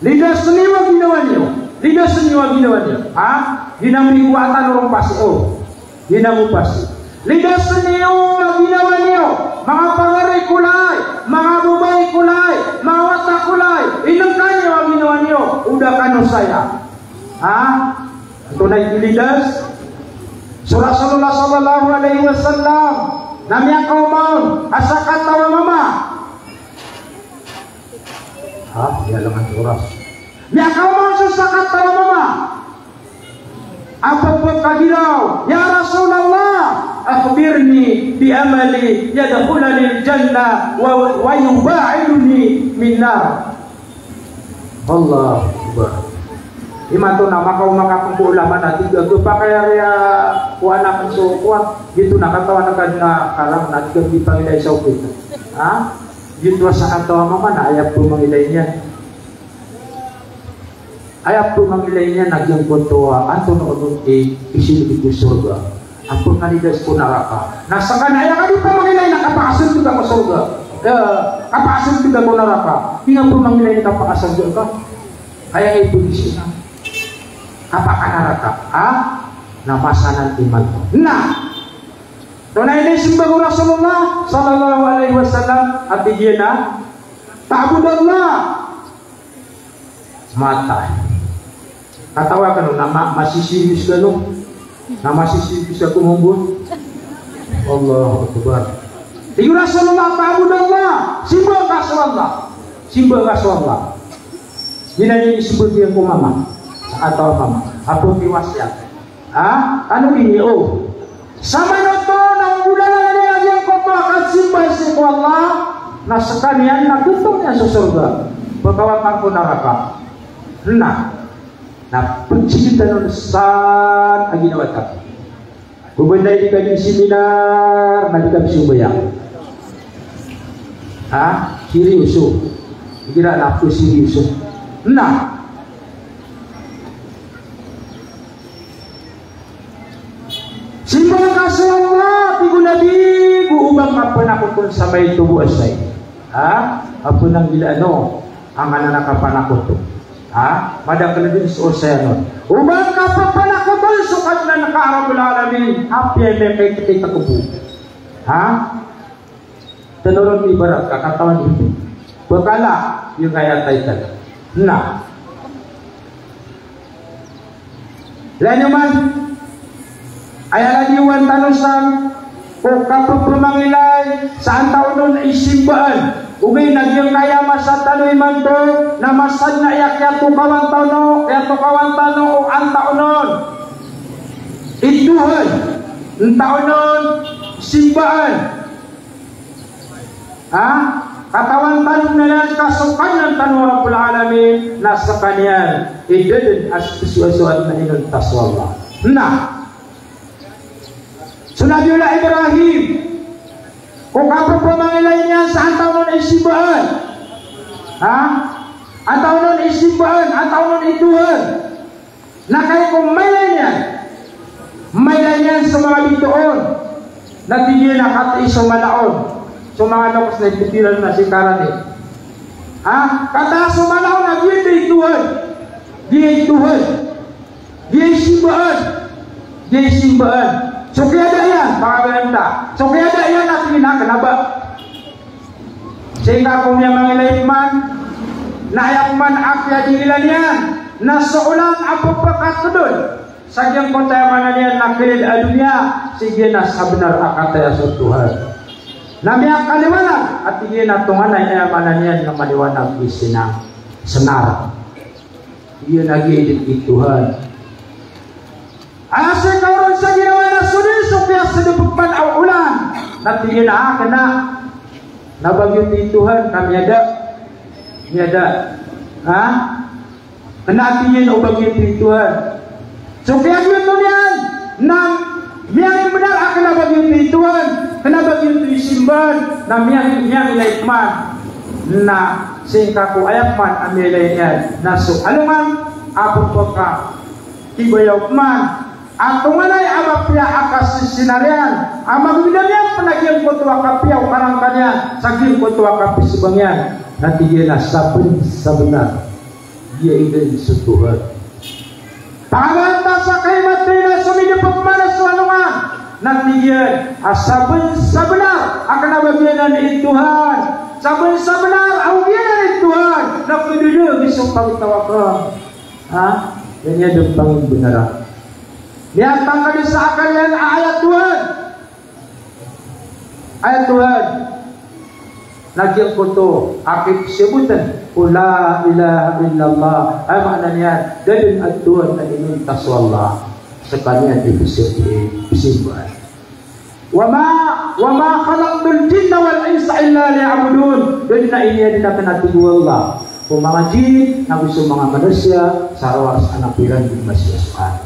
Lidasn iyo a ginawa niyo. Lidasn iyo a ginawa niyo. Ha? Di na migowa tano ron pasi, o. Di na mo pasi. Lidasn iyo a ginawa niyo. Manga pagari ko lay, manga babay ko lay, manga wata ko lay. Inngka niyo a ginawa niyo. O da kano saya. Ha? Antonaa i lidas? So Rasulullah sallallahu alaihi wasallam na miyakaoma on a sakataw a mama. Ha? Miyalangan so oras. Miyakaoma on so sakataw a mama a pphakagiraw, "Ya Rasulullah, akhbirni bi amalin yudkhilunil jannah wa, wa yubaiduni minan nar." Allahu Akbar. Imanto na makaoma ka pn ko ulama na tig a, "Khapakay a riya ko anak so kowan." Giyoto na katawan ka na karang na tig a di pangilay sa okit. Ha? Giyoto a sakataw a mama na aya pmangilay niyan. Aya pmangilay niyan na giyangkoto a antonaa oto i isilbi ko sorga, a pkalidas ko naraka. Na skaniyan aya kadi pmangilay na kapakasmbag ko sorga, eh, kapakasmbag ko naraka. Di nga pmangilay na kapakasmbag ka. Aya i pagisi na kapakanaraka. Ha? Na masa anan imanto. Na, antonaa i smbag o Rasulullah sallallahu alaihi wasallam a tig iyan a, "Ta'budallah." Mata. Katawa kano na ma-, masisirius kano. Na masisirius ako mambo. Allahu Akbar. Tig o Rasulullah, "Ta'budallah." Simba ka so Allah. Simba ka so Allah. Giyanan i isimba iyan ko mama. Sa ataw a mama. Apo piwasiyat. Ha? Ano ini, o? Samanoto na nggolalan iyan giyangkoto a kasimba sii ko Allah, na skaniyan na gotong iyan so sorga, pkawatan ko naraka. Na, na pagsigitan on san a ginawa tano. Bobonay di ka di seminar, na di ka di sombayang. Ha? Seryoso. Igira na pagseryoso. Na, simba ka so Allah, tig o Nabi, go o ba ngka panakoton sa maito bo a osay. Ha? A pnanggilaan o, angkanan a kapanakoto. Ha? Madakl dn so osay anon. O ba ngka panakoton so Kadnan ka a Rabbul Alamin, apiya miyakaitkaitak bo. Ha? Tanoron ibarat ka katawan iyan. Pkala, giyangkaya title. Na. Lagid man, aya lagid iyan tano san, ko kapphamangilay sa antaa onon i simbaan. Ogaid na giyangkaya masa tano imanto, na masa na aya kiyatokawan tano, kiyatokawan tano o antaa onon i Tuhan, antaa onon i simbaan. Ha? Katawan tano na niyan ka so Kadnan tano a Rabbul Alamin, na skaniyan i da dn a soasoat na inonta so Allah. Na, so Nabiyullah Ibrahim, ko kapphamangilay niyan sa antaa onon i simbaan. Ha? Antaa onon i simbaan, antaa onon i Tuhan. Na kagiya ko mailay niyan, mailay niyan so manga bitoon, na tig iyan a katii so mala on, so manga loks na ipitiran na si karani. Ha? Kataa so mala on a giyai Tuhan, giyai Tuhan, giyai simbaan, giyai simbaan. So kiyada iyan, pakagananta. So kiyada iyan a tig iyan a kna ba. Sii ko miyamangilay pman, na aya pman a kiyadingilan iyan na so olan a pphakatdol sa giyangkoto a maana niyan na kilid a doniya, sii giyanan a sabnar a kataya so Tuhan. Na miyakaliwanag a tig iyan a tonganay, aya maana niyan na maliwanag i sinang, senar. Iyan a giya i Tuhan. Aya sii ka oron sa ginawa na so dn so kiyasadapk man a olan. Na tig iyan a kna, na ba giyoto i Tuhan, na miyada. Miyada. Ha? Kna a tig iyan o ba giyoto i Tuhan. So kiyagiyoto niyan na miyangimbnar a kna ba giyoto i Tuhan, kna ba giyoto i simbaan, na miyang, miyangilay pman. Na sii ka ko aya pman a miyailay niyan na so alongan a pphakatibayaw pman a tonganay a mapiya a kasisinariyan a magdam iyan pn a giyangkoto a kapiya o karangka niyan sa giyangkoto a kapisbang iyan. Na tig iyan a sabn, sabnar. Giya i dn so Tuhan. Panganganta sa kaimatay na so midapk man a so alongan. Na tig iyan a sabn, sabnar a kna ba giyanan i Tuhan. Sabn, sabnar a o giyanan i Tuhan na pdadn i so pagtaw akn. Ha? Aya niyan dn pangimbnar a. Miyatangkd sa akal iyan a aya Tuhan. Aya Tuhan, na giyangkoto a kipsabotn ko la ilaha illallah, aya maana niyan, da dn a Tuhan a inonta so Allah, skaniyan i psi-, i psimbaan. Wa ma, wa ma khalaqtul jinna wal insa illa liya'budun. Da dn a iniadn akn, a tig o Allah, ko manga jinn nago so manga manosiya sa rowar sa anan iran dn masiya so anan.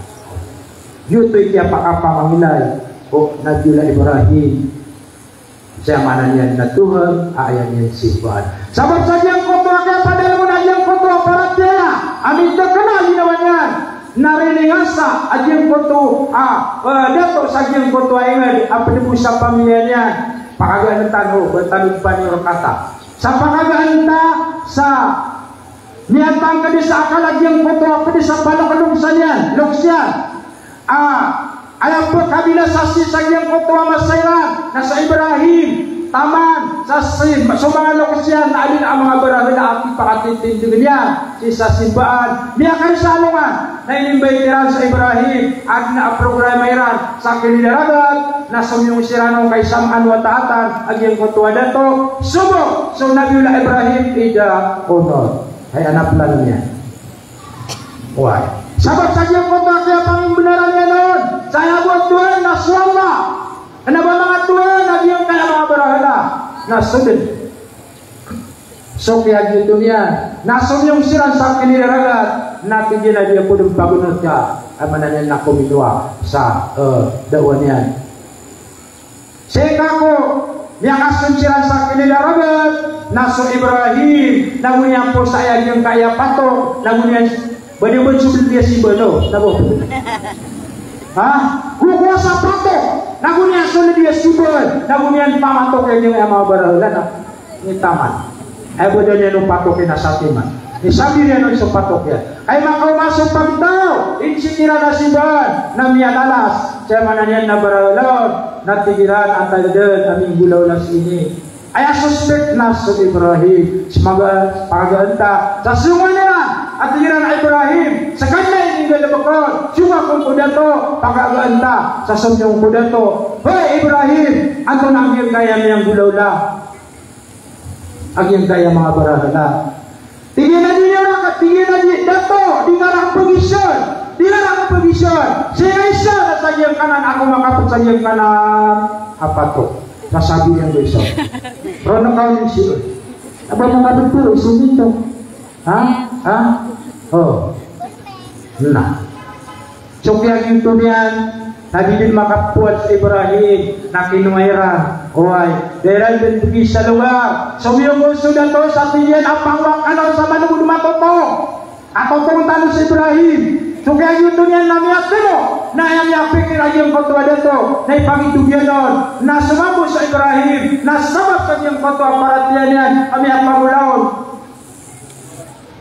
Giyoto i kiyapakapamangilay o Nabiyullah Ibrahim. Sa aya maana niyan na Tuhan a aya niyan simbaan. Sabap sa giyangkoto a kiyapadalm on a giyangkoto a paratiyaya a mitekna a ginawa niyan na riningasa a giyangkoto a, eh, dato sa giyangkoto a ingd a pd bo sa pamiliya niyan. Pakagaan tano, ba tano paniyo rkata. Sa pakagaan ta sa miyatangkd sa akal a giyangkoto a pd sa paloklok sa niyan, loks iyan. A, aya pkabinasa sii sa giyangkoto a masa iran na so Ibrahim, taman sa sii, so manga loks iyan na adn a manga barahala a kipakatitindg niyan sii sa simbaan. Miyakarisa alongan na inimbay iran so Ibrahim, adn a programa iran sa kilid a ragat, na somiyong siran on kay samaan wa taatan a giyangkoto a dato, sobo so Nabiyullah Ibrahim i da onon. Hay, ana plano niyan. Oway. Sabap sa giyangkoto a kiyapangimbnaran iyan on, sa aya bo a Tuhan na so Allah. Kna ba manga Tuhan a giyangkaya manga barahala na so dn. So kiyagiyoto niyan na somiyong siran sa kilid a ragat, na tig iyan a di ako dn pagonot ka, aya maana niyan na kominowa sa, eh, dawa niyan. Sii ka ko miyakason siran sa kilid a ragat na so Ibrahim, nago niyan posaay a giyangkaya patok, nago niyan, ba di bo so dn di a simbaan, o, nago. Ha? Kokowa sa patok, nago niyan so dn di a simbaan, nago niyan pamatok iyan giyangkaya manga barahala na. Ni taman. Aya bo da niyan on patok iyan a satiman. Ni sabir iyan on so patok iyan. Kay makaoma so pagtaw, insikiran a simbaan, na miyalalas. Sa aya maana niyan na barahala on, na tig iran a antaa dn a minggolawla sii. Aya suspek na so Ibrahim. Smaga, pakagaan ta sa songowan iran a tig iran a Ibrahim, skaniyan i nggalbk on, siyonga kon ko dato, pakagaan ta sa somiyong ko dato. Hoy Ibrahim, antonaa giyangkaya miyanggolawla a giyangkaya manga barahala? Tig iyan a di niyan, tig iyan a di, dato, di ngka rakn pagizaan, di ngka rakn pagizaan. Sii ka isa na sa giyangkanan ako makapd sa giyangkanan a patok. Na sabir iyan bo isa. Ron ka on sii. Aba, makapd ko, iso nito. Ha? Ha? O. Na. So kiyagiyoto niyan, na di dn makapowad si Ibrahim, na kinowa iran. Oway, da iran dn pgizaan sa logar. Somiyong on so dato sa tig iyan a pangwakala on sa manogod matotong. A totong tano si Ibrahim. So kiyagiyoto niyan na miyatimo, na aya miyapikir a giyangkoto a dato na ipangitog iyan on, na somambo so Ibrahim, na sabap sa giyangkoto a paratiyaya niyan a miyapamolaon.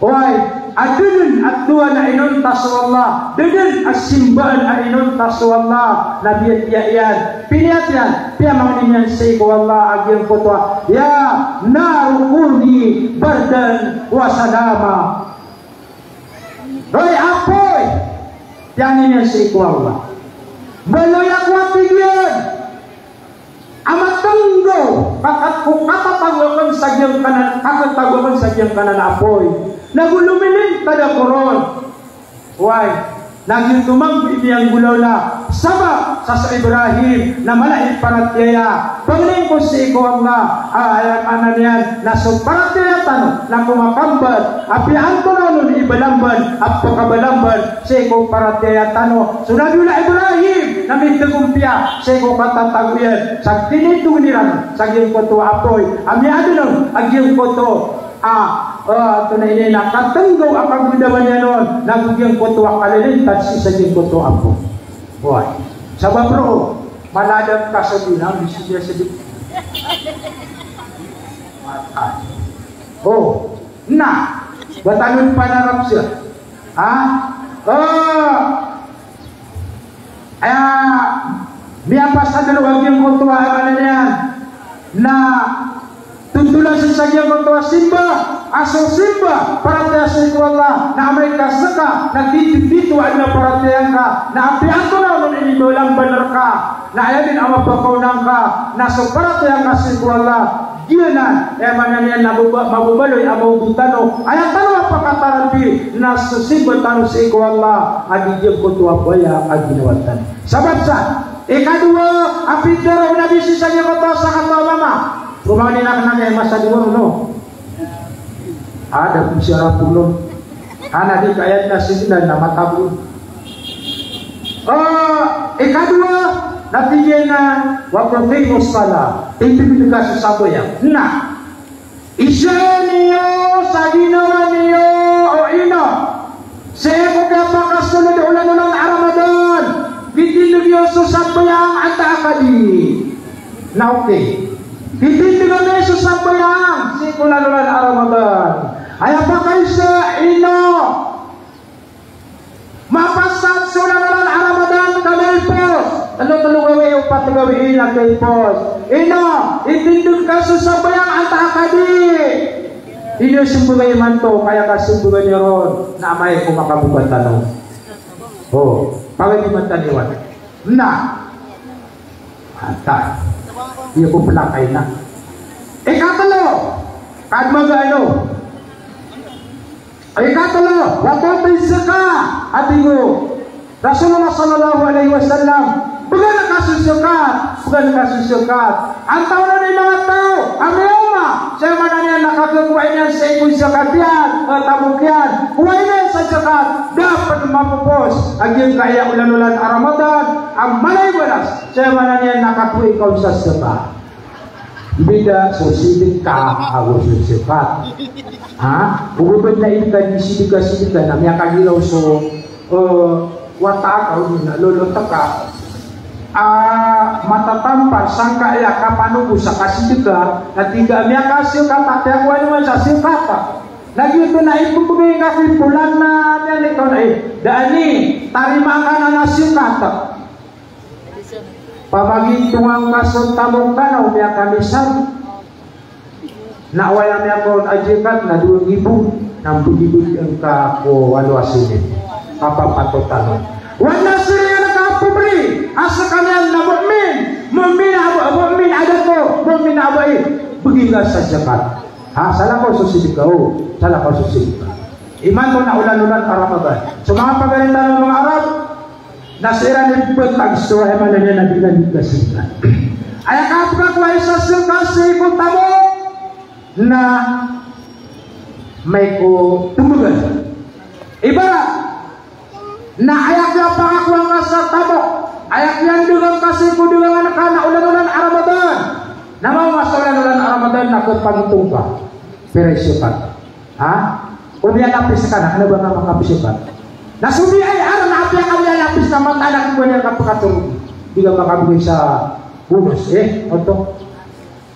Oway, a da dn a Tuhan a inonta so Allah, da dn a simbaan a inonta so Allah, na biyatiya iyan, piniyat iyan, piyamangni niyan sii ko Allah a giyangkoto a, "Ya naru kuni bardan wa salama." Hay apoy, piyangni niyan sii ko Allah. Mbaloy ako, a tig iyan. a matenggaw, kakat ko katatago aken sa giyangkanan, katatago aken sa giyangkanan a apoy. Na go lomilintad ako ron. Oway, na giyoto man i miyanggolawla. Sabap sa so Ibrahim na mala i paratiyaya. Pangnin ko sii ko Allah, a, aya maana niyan na so paratiyaya tano na komakamban, apiya antonaa on i balamban a pekabalamban sii ko paratiyaya tano. So Nabiyullah Ibrahim na mitegompiya sii ko katatago iyan sa tinitong iran sa giyangkoto a apoy a miyaadn on a giyangkoto a, a, antonaa ini na katenggaw a kagodaman iyan on, na go giyangkoto a kalilintad sii sa giyangkoto a apoy. Oway. Sabap roo, mala a da kasodi na, di sii sii. O. Na, ba tano panarap siya. Ha? O. Aya miyapasad roo a giyangkoto a, aya maana niyan na totolan sii sa giyangkoto a simba, a so simba paratiyaya sii ko Allah, na amay ka seka na titho, titho a adn a paratiyaya ngka, na apiya antonaa on i balamban reka, na aya dn a mapakaona ngka na so paratiyaya ngka sii ko Allah. Giyanan, aya maana niyan na maba-, mababaloy a maoto tano, aya tano a pakatarbi na so simba tano sii ko Allah a di giyangkoto a baya a ginawa tano. Sabap sa, ikadowa a pitharo o Nabi sii sa giyangkoto a sakataw a mama. Romani na kena kaya masa di wano, no? Ada pun siya rapun, no? Ana di kaya na sii na matago. O, ikadowa, na tig iyan a, "Wa tuqimus salah." Itindeg ka so sambayang. Na, isa niyo sa ginawa niyo o ino, sii ko kiyapakasold o olan-olan a Ramadan, itindeg iyo so sambayang antaa ka di. Na okay. Itindeg ami so sambayang sii ko olan-olan a Ramadan. Aya pakaisa, ino, mapasad so olan-olan a Ramadan ka maipos. Telo-telo gawii, opat gawii na kaipos. Ino, itindeg ka so sambayang antaa ka di. Ino sembagay imanto, kaya ka sembagan iyo ron, na amay ko makaboka tano. O, pagay di mataniwan. Na. Ata. Iya ko pelakay na. Ikatelo. Kadmaga ano. Ikatelo, wa tu'ti zakah, a tig o Rasulullah sallallahu alaihi wasallam, bgan ka so zakat, bgan ka so zakat. Antaa onon i manga taw a miyaoma, sa aya maana niyan na kakhakowa iyan sii ko zakat iyan, e, tamok iyan, kowai niyan sa zakat, da pn mapopos a giyangkaya olan-olan a Ramadan a mala i balas, sa aya maana niyan na kakowai ka on sa zakat. Mbida so sidka ago so zakat. Ha? Ogaid na ipkadi sidka, sidka na miyakagiraw so, e, wata ka, o di na lolot ka. A, matatampar sangkaya kapanogo sa kasidka, na tig a miyakazakat, a tiyakowa niyo man sa zakat. Na giyoto na ipmbgay ngka ki polan na miyanik on, e, da a ini, tarimaa ngka nan a zakat. Pamagintongan ka so tamok ka na o miyakamisal. Na oway a miyakaon a zakat na dowa nggibo, na mbgibgay ngka ko walo a sinit. Kapapatotan on. Oway na sii rka a pobri a skaniyan na mu'min, mu'min a, mu'min a dato, mu'min a bai, bgi ngka sa zakat. Ha, salakaw so sidka, o, salakaw so sidka. Imanto na olan-olan a Ramadan. So manga pagari tano a manga Arab, na siran i ptag so, aya maana niyan na di na di ka zakat. Aya kapkakowai sa zakat sii ko tamok na amay ko tmbgan. Ibarat na aya kiyapakakowa ngka sa tamok, aya kiyandngan ka sii ko dngan ka na olan-olan a Ramadan. Na mawasa olan-olan a Ramadan na kapangitong ka. Pira i zakat. Ha? O miyalapis ka na, kna ba ka makapisokan. Na so B I R na apiya ka miyalapis na mataan a kna ba niyan ka pkatorogi. Di ka makabgay sa bonus, e, oto.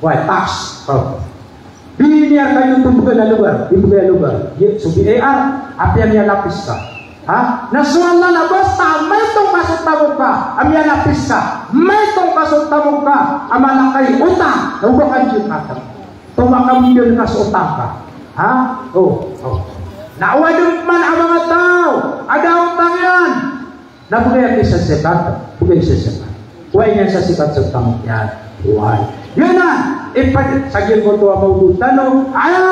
Oway, tax. O. Di niyan ka niyan tombgan a logar, di bgay a logar. Di, so B I R, apiya miyalapis ka. Ha? Na so Allah na basta maitong ka so tamok ka a miyalapis ka, maitong ka so tamok ka a mala ka i otang, na oba ka niyan katan. Tomo a kamindn ka so otang ka. Ha? O, o. Na o adn pman a manga taw a da a otang iyan, na bgay aki sa zakat, bgay sa zakat. Kowai niyan sa zakat so tamok iyan. Oway. Giyanan i pd sa giyangkoto a mawdo tano, aya,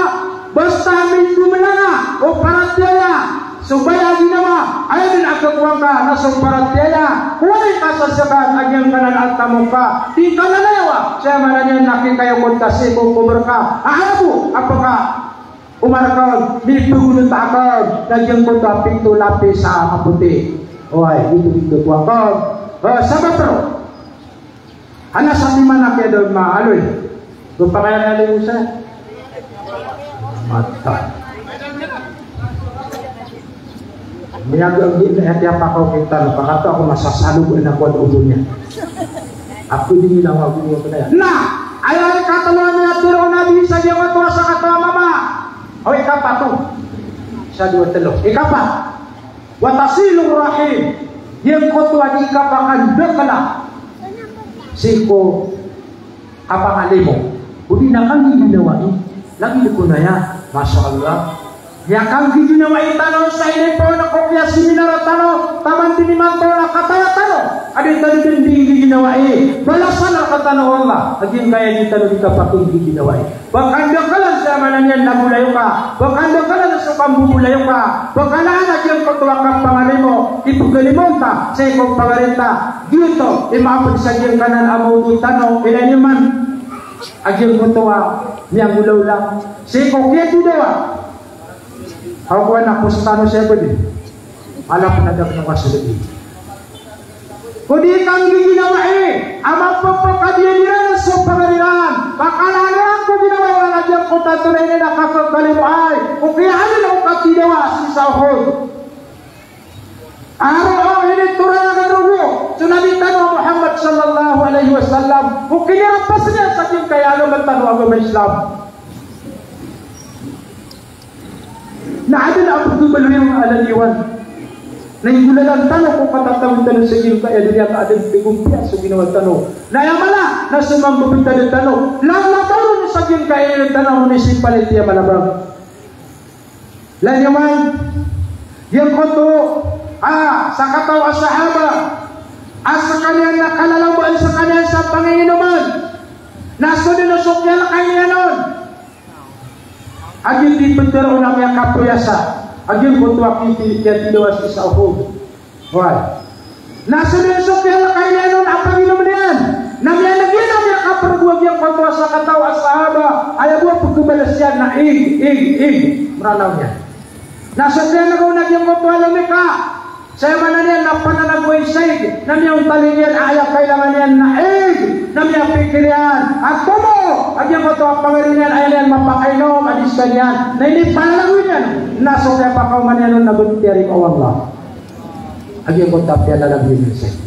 basta mindomalanga o paratiyaya, so baya a ginawa, aya dn a khakowa ngka na so paratiyaya, oway ka sa sakan a giyangkanan a tamok ka, di ka lalayawa, sa aya maana niyan na kikayokod ka sii ko kobor ka, a aya bo a pka Omar ka, mipagonot ka na giyangkoto a pito lapis a mapoti. Oway, ito, ito ko angka. Eh, sabap roo. Ana sa di man a kiyadaw maaloy. Go pangayari-ari mo sa mata. Miyago ang di na hati apa ko kita, no? Pakato ako masasalog na ko ang ulo niya. Ako din yung nawago ko kaya. Na, aya ikatlo a miyatero o Nabi sa giyangkoto a sakataw a mama. O ikapat o. Isa, dowa, tlo. Ikapat. Wa tasilur rahim. Giyangkoto a di kapakandakla sii ko kapangalimo. O di na kanggiginawai. Lagid ko na ya. Masha Allah. Aya kanggiginawai tano sa inipoon ko kiya seminar tano, taman dn imanto na kataya tano a di tano dn di giginawai, balasan rktano o Allah a giyangkaya di tano di kapakinggiginawai. Pkandaklan sa maana niyan na bolayoka, pkandaklan so kambobolayoka, pkalaan a giyangkoto a kapangalimo, ipgalimoon ta sii ko pangarin ta. Giyoto i maapd sa giyangkanan a mawdo tano, ilay niyo man a giyangkoto a miyagolawla sii ko kiyatidawa. Aw ko anak ko sa tano siya pwede. Ala pn a da pn a kasolid. Ko di kanggiginawai a mapapakadiyan iran so pangariran. Pakalaan iran ko ginawa iran a giyangkoto a tonay na kakakalimoay ko kiyaadn o katidawa sii sa Uhud. Aro o initoran a rogo so Nabi tano a Muhammad sallallahu alaihi wasallam, o kinirapas iyan sa giyangkaya a agama tano a agama Islam. Na adn a pagkabaloy a lalayon na inggolalan tano ko katatawid tano sa giyangkaya doniya ka adn pagompiya so ginawa tano. Na aya mala na so mambabtad tano, lalataw ron sa giyangkaya tano a municipality a Malabang. Lagid man giyangkoto a sakataw a sahaba a skaniyan na kalalawbaan skaniyan sa panginginoman. Na so dn so kiyalakay niyan on a giyoto i ptharoon a miyakapoyasa a giyangkoto a kiti, kiyatidawa sii sa Uhud. Oway. Na so dn so kiyalakay niyan on a panginom niyan na miyaneg iyan a miyakaprgo a giyangkoto a sakataw a sahaba, aya bo a pkhabalas iyan na ig, ig, ig. Mranaw niyan. Na so kiyaneg on a giyangkoto a lomika, sa aya maana niyan na pananagoy sa ig, na miyaontaling iyan a aya kailangan iyan na ig, na miyapikir iyan a tomo a giyangkoto a pangari niyan, aya niyan mapakainom a di skaniyan. Na inipalalagoy niyan, na so kiyapakaoma niyan on na ba tiyarima o Allah a giyangkoto a piyalalagoy niyan sa ig.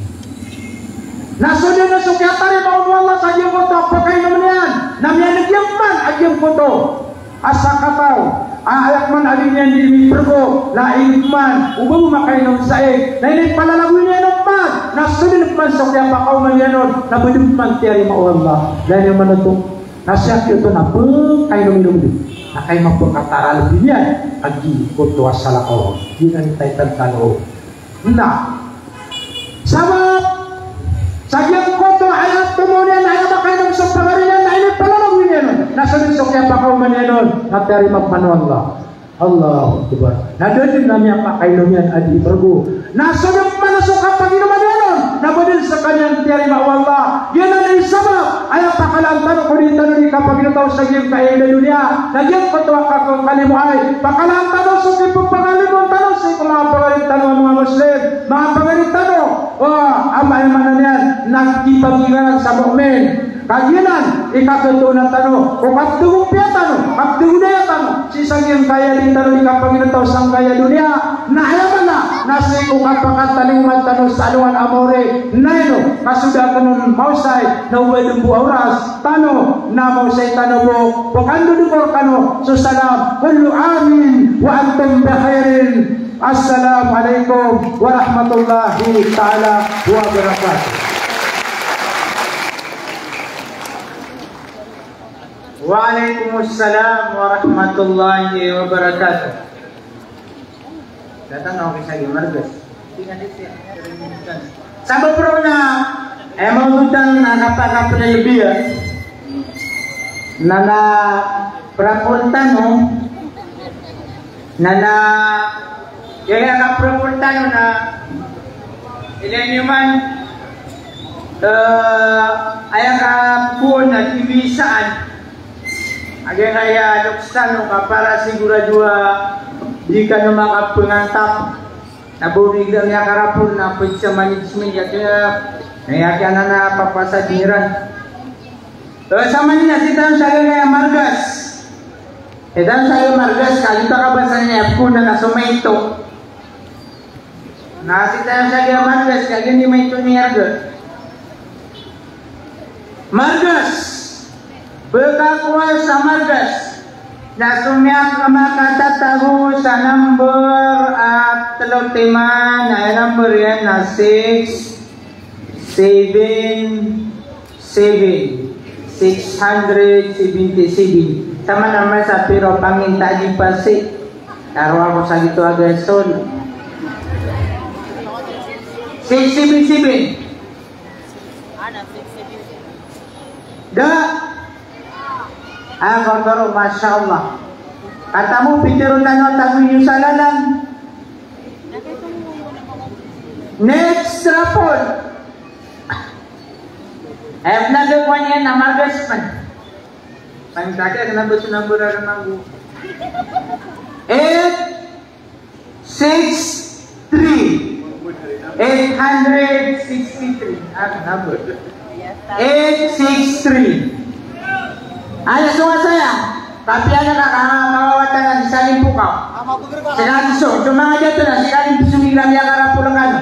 Na so dn so kiyatarima on o Allah sa giyangkoto a pakainom niyan, na miyaneg iyan man a giyangkoto a sakataw a aya pman a di niyan di miprgo na ig pman o ba bo makainom sa ig, na inipalalagoy niyan on pman, na so dn pman so kiyapakaoma niyan on na ba dn pman tiyarima o Allah. Lagid man oto na siyaki oto na pkainom-inom dn na kay mapkataralbi niyan a giyangkoto a salakaw. Giyanan i title tano. Na sabap sa giyangkoto a aya tomo niyan na aya makainom so pangari niyan na inipalalagoy niyan on, na so dn so kiyapakaoma niyan on na tiyarima pman o Allah. Allahu Akbar. Na da dn a miyapakainom iyan a di iprgo. Na so dn pman so kapanginoma niyan on na ba dn skaniyan tiyarima o Allah. Giyanan i sabap a aya pakalaan tano ko di tano di kapaginetaw sa giyangkaya doniya na giyangkoto a kakakalimoay. Pakalaan tano so kippangalimoon tano sii ko manga pangari tano a manga Muslim, manga pangari tano a, aya maana niyan na kipagingaran sa mu'min. Kagiya nan i kakatoona tano ko kaptagompiya tano, kaptagodaya tano sii sa giyangkaya di tano di kapaginetaw sangkaya doniya, na aya mala na sii ko kapakatalingoma tano sa alongan a maori. Na ino, ka so da akn on maosay na oba dn bo a oras tano, na maosay tano bo pkandodoko rkano so salam. Kullu amin wa antum bi khairin. Assalamu alaikum warahmatullahi taala wabarakatuh. Wa alaikumussalam warahmatullahi wabarakatuh. Datang ako sa Gimargas. Sabap roo na Aya maoto tano na kapakapnlbiya na na prapol tano na na aya kaprapol tano na ilay niyo man, eh, aya kapoon na tibisaan. Aya kaya doksan o kapara sigurado a di kano makapngantap. Na bo di kami akarapol na pwede sa management ya kaya, na ya kaya na na papasa diniran. Eh, sa Manila, sii tano sa gagawii a margas. Sii tano sa gagawii a margas, kali pa kabasa niyan, ako na na so maito. Na sii tano sa gagawii a margas, kali ni maito ni arga. Margas. Pkakowa sa margas. Na so miyaka-, makatatago sa number a tlo timan, na aya number iyan na six, seven, seven, six hundred seventy-seven. Taman a masa piro panginta di pasi. Karo ako sa gioto a gasol. Six seven seven. Da. Ah, kotoro, masha Allah. Katamu, pitero tano, tamu yung salalan. Next raffle. Aya pn a gagawii niyan na margas pn. Pangkakaya kna ba so number a rmanggo. Eight six three. Eight hundred sixty-three. Ah, number. Eight six three. Aya so asaya. Tapi aya ka, ka, kawawatan na sa limpo ka. Sila so, so manga giyoto na, sila limpo so miyakarapol kano.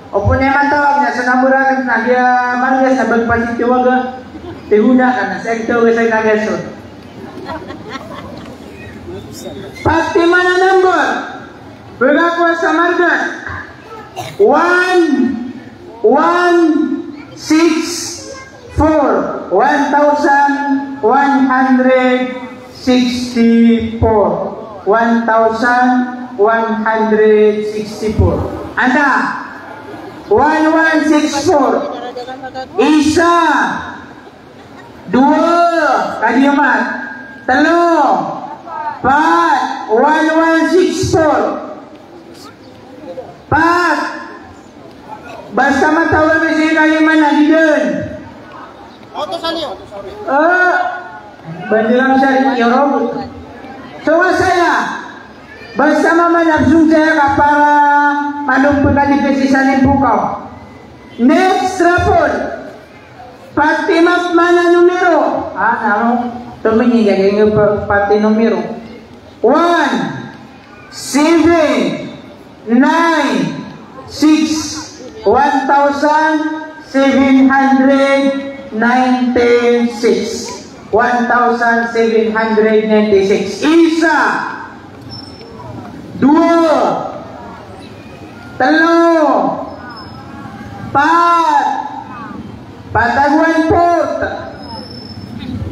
Opama na matawag na so number a, na giya margas na ba pn titawaga. Tig o da ka na, sii tawag sa giya so. Pat timan a number. Pkakowa sa margas. One, one, six, four. One thousand one hundred sixty-four. One thousand one hundred sixty-four. Anda? One one six four. Isa. Dowa. Kadiyamat. Tlo. Pat. One one six four. Pat. Basta matawag sii kalima na di dn. Oto sa liyo. Eh, bandilang sa liyo. So, saya. Basta mamanap sung saya ka para malumpo ka di kasi sa limpo ka. Next raffle. Pat timan a numero. Ah, ano? Tumingin ka, kaya nga pa-, pati numero. One, seven, nine, six. One thousand seven hundred ninety-six. One thousand seven hundred ninety-six. Isa. Dowa. Tlo. Pat. Pat ago one-fourth.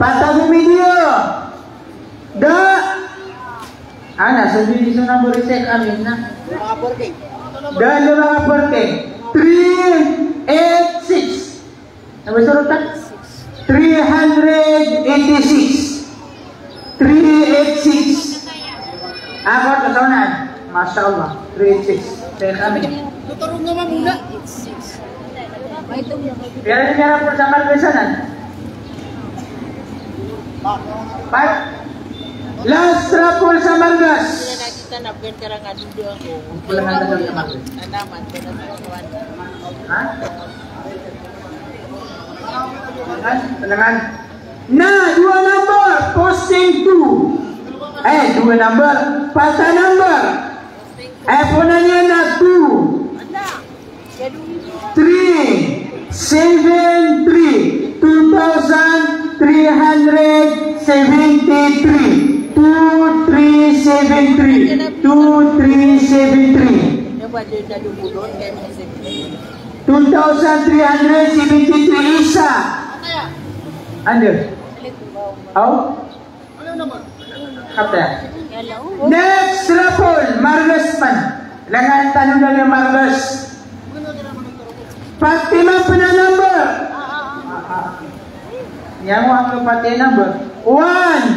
Pat ago medium. Da. Ana, so di so number i Sheikh Amin na. Da, lima ka fourteen. Three eight six. Ano ba surat ka? Three hundred eighty-six. Three eight six. Ako, totoo na. Masha Allah. Three eight six. Saya kami. Pira, pira po sa margas anan? Pat. Last raffle sa margas. Wala nga na sa margas. Ha? Tenangan. Na, dowa number, posting two. Eh, dowa number, pat a number. Eh, pona niyan na two. Three seven three. Two thousand three hundred seventy-three. Two three seven three. Two three seven three. Two thousand three hundred seventy-three isa. Anda? Aw? Kapta. Next raffle, margas man. Langan tano na niyan margas. Pat timan pn a number. Niyan mo ang kapatay number. One,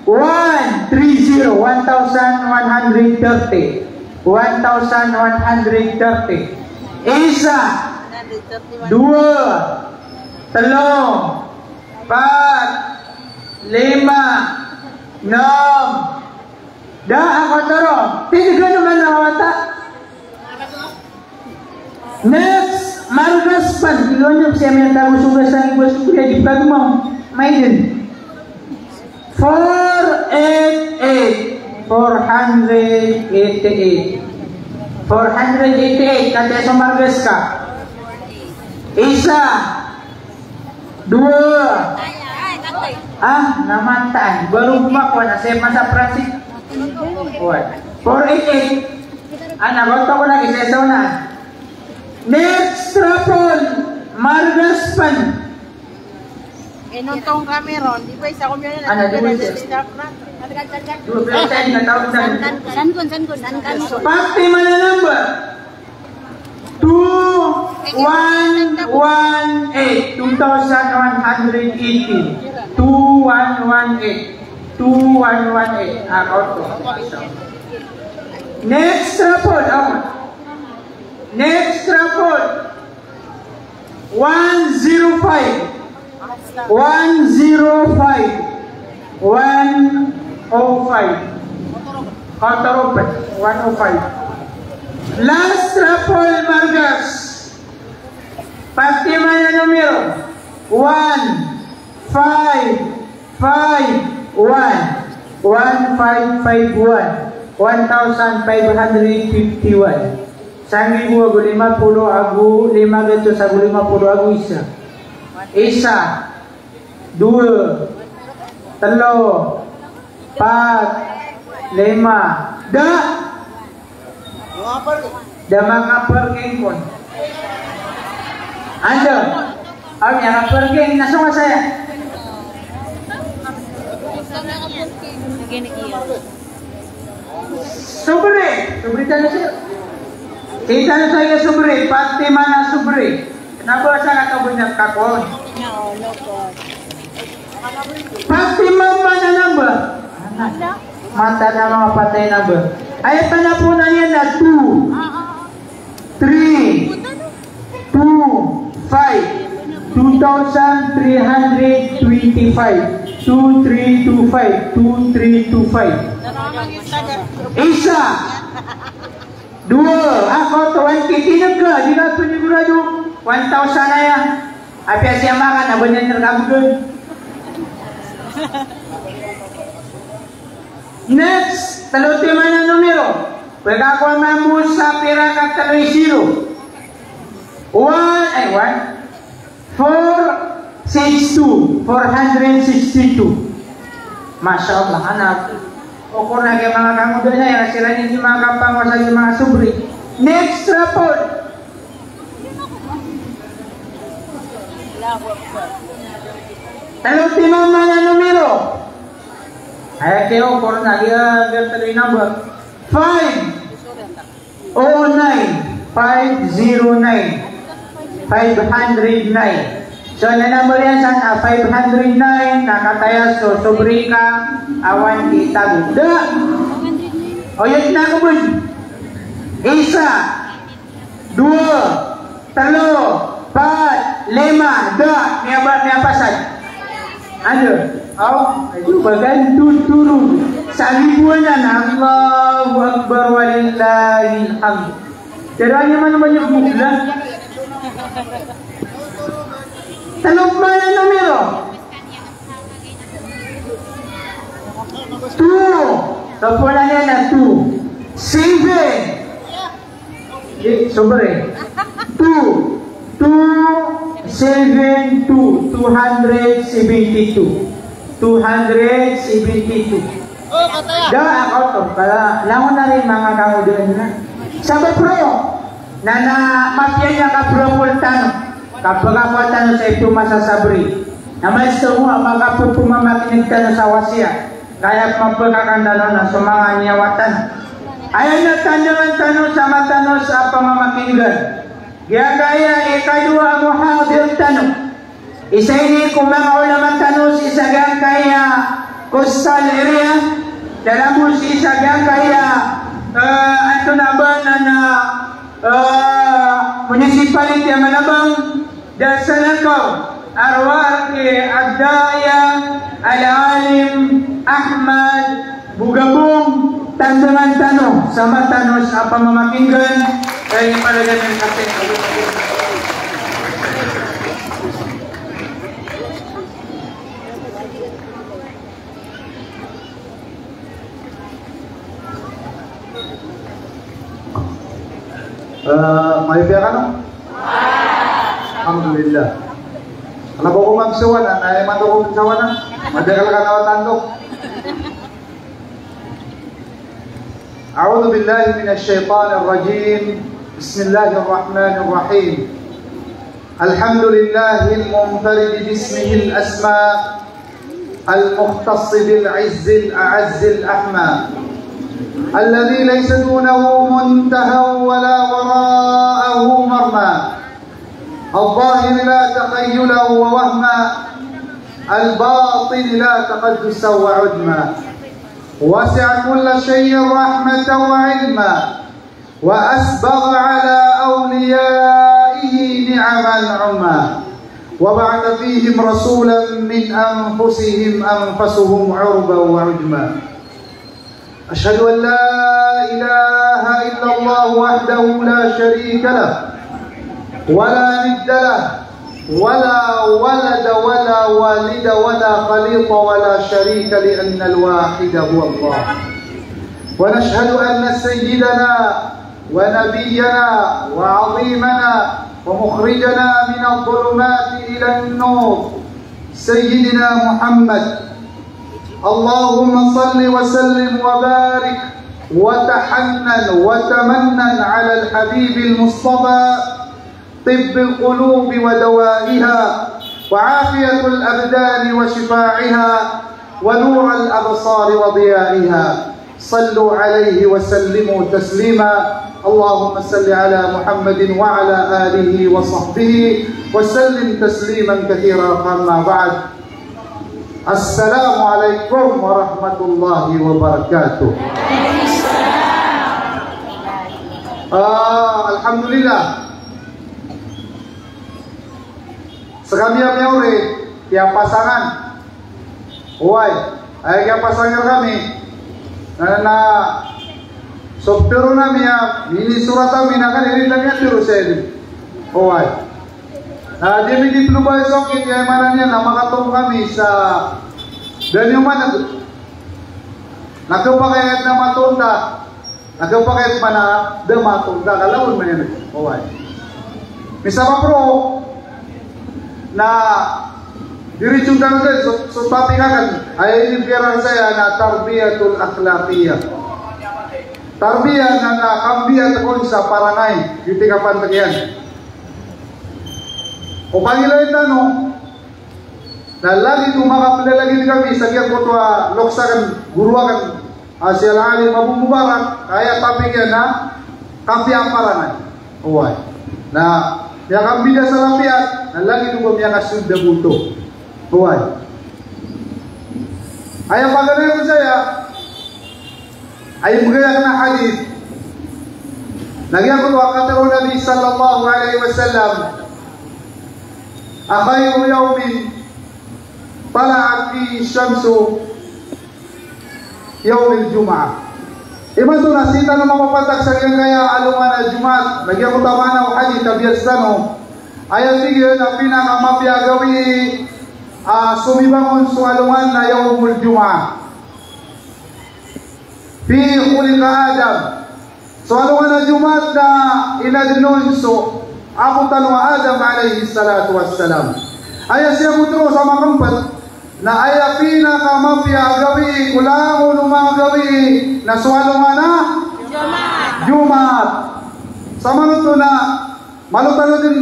one, three, zero, one thousand one hundred thirty. One thousand one hundred thirty. Isa, dowa, telo, pat, lima, nom, da, a kotoro. Tindgan o man a wata. Next, margas pan. Ilo niyo, sii miyan tago so gasan iba so bri, di pagmaw. Maiden. Four eight eight. Four hundred eighty-eight. Four hundred eighty-eight. Kataya so margas ka. Isa. Dowa. Ah, na mataan. Baro makowa na saya masa pratik. Oway. Four eight eight. Ana, goto ko na, isa isa na. Next raffle, margas pan. Inontong kami ron, di ba isa ko miyan na. Ana, dowa isa. Dowa isa na tawag na. Sankon, sankon, sankon. Pati mana number? Two one one eight, two thousand one hundred eighty. Two one one eight. Two one one eight. Ah, oto. Next raffle, ah. Next raffle. One zero five. One zero five. One oh five. Kotoro ped. One oh five. Last raffle, margas. Pati mana numero? One five five one. One five five one. One thousand five hundred fifty-one. Sangibo ago lima polo ago lima gatos ago lima polo ago isa. Isa, dowa, telo, pat, lima. Da. Da makaparking kon. Anda? Ami makaparking na so saya. Sobre, sobre tano saya. Kita na saya sobre, pati mana sobre. Kenapa saya kata banyak kakon? Pati mana number? Mata na manga patay number. Aya panaponan iyan na two, three, two, five, two thousand three hundred twenty-five, two three two five, two three two five. Isa. Dowa, ako to, one K tineg ka, di ka panigurado, one thousand aya. Apiya siya makan, aba niyan rekabugan. Next, telo timan a numero. Pagkakowa mambo sa pirak a telo i zero. One, ay, one. Four six two, four hundred sixty-two. Masha Allah, anak. Okor na kaya manga kamuda na ya, sila ini manga kapangwasa, ini manga sobre. Next raffle. Telo timan a numero. Aya kaya okor na kaya, kaya telo i number. Five. O nine, five zero nine, five hundred nine. So, na number iyan san a five hundred nine, na kataya so sobre ka a one K tago. Da! Oyot na ko bud. Isa, dowa, telo, pat, lima, da, miyaba, miyapasad. Ano? Aw, ito ba ganito turo? Sa libuan na, Allahu Akbar walillahil hamd. Pero ano man naman yung bukla? Telo man a numero? Two. Kapunan iyan na two. Seven. Eh, sobre. Two. Two seven two. Two hundred seventy-two. Two hundred seventy-two. Da, ako to. Kala, langon na rin manga kamuda na. Sabap ron na, na mapiya niyan kaprapol tano. Kapakakowa tano sa ito masa sobre. Na maistro mo a makapopomamakineg tano sa wasiyat. Kaya mapakakan tano na so manga niyawa tano. Aya na tandangan tano sa mata tano sa pamamakinegan. Giyangkaya ikadowa a muhadir tano. Isa ini ko manga ulama tano sii sa giyangkaya coastal area, da langon sii sa giyangkaya, eh, antonaa ba nan, eh, municipality a Manabang, da salakaw a rowar ki ad-da'iya al-alim Ahmad Bogabong, tandangan tano sa mataan a pamamakin'gan, kay palaganan kasi. Eh, mapiya kano? Alhamdulillah. Kna ba ko mapsawanan, ay man ko mapsawanan. Madakl kano a tandok. أعوذ بالله من الشيطان الرجيم. بسم الله الرحمن الرحيم. الحمد لله المنفرد باسمه الأسمى، المختص بالعز الأعز الأحمى، الذي ليس دونه منتهى ولا وراءه مرمى، الظاهر لا تخيلا ووهما، الباطن لا تقدسا وعدما، وسع كل شيء رحمة وعلما، وأسبغ على أوليائه نعما عما، وبعث فيهم رسولا من أنفسهم أنفسهم عربا وعجما. أشهد أن لا إله إلا الله وحده لا شريك له ولا ند له ولا ولد ولا والد ولا خليط ولا شريك لأن الواحد هو الله. ونشهد أن سيدنا ونبينا وعظيمنا ومخرجنا من الظلمات إلى النور سيدنا محمد. اللهم صل وسلم وبارك وتحنن وتمنن على الحبيب المصطفى طب القلوب ودوائها، وعافية الأبدان وشفاعها، ونور الأبصار وضيائها. صلوا عليه وسلموا تسليما. اللهم صل على محمد وعلى آله وصحبه وسلم تسليما كثيرا. أما بعد. السلام عليكم ورحمة الله وبركاته. Ah, alhamdulillah. Skami a miyaori, kiyapasangan. Oway, aya kiyapasangan ami. Na, na, so ptharoon ami a, minisorat ami na kna iran a miyatharo sa ini. Oway. Na, di mi di ploba i sokit, aya maana niyan na makatoon kami sa da niyo maneg. Na khapakay a da matonta. Na khapakay a da matonta, ka lawan maneg. Oway. Misabap roo, na diritso tano dn so, so topic akn, aya inipiyarang saya na tarbiyatul akhlaqiyah. Tarbiyah na, na kambiya tano sa parangay, giyoto i kapantag iyan. O pangilayn tano, na lagid o makaplalagid kami sa giyangkoto a loks akn, goro akn, a si Al-Alim Abu Mubarak, aya topic iyan na kapiya a parangay. Oway. Na miyakambida sa lapiyat, na lagid o ba miyakasold a boto. Oway. Aya paganay ko saya, aya mbgay akn a hadith. Na giyangkoto a katharo o Nabi sallallahu alaihi wasallam a khairu yawmin tala'at fihi shamsu yawmil jumu'ah. Imanto na sii tano mapapantag sa giyangkaya alongan a Jumaat, na giyangkoto a maana o hadith a biyats tano. Aya tig iyan a pinakamapiya a gawii a somibangon so alongan na yawmul jumu'ah. Fihi khuliqa Adam. So alongan a Jumaat na inadn on so apo tano a Adam alayhis salatu wassalam. Aya siyambot roo sa makmpt na aya pinakamapiya a gawii ko langon o manga gawii na so alongan a Jumaat. Jumaat. Sa manoto na malo tano dn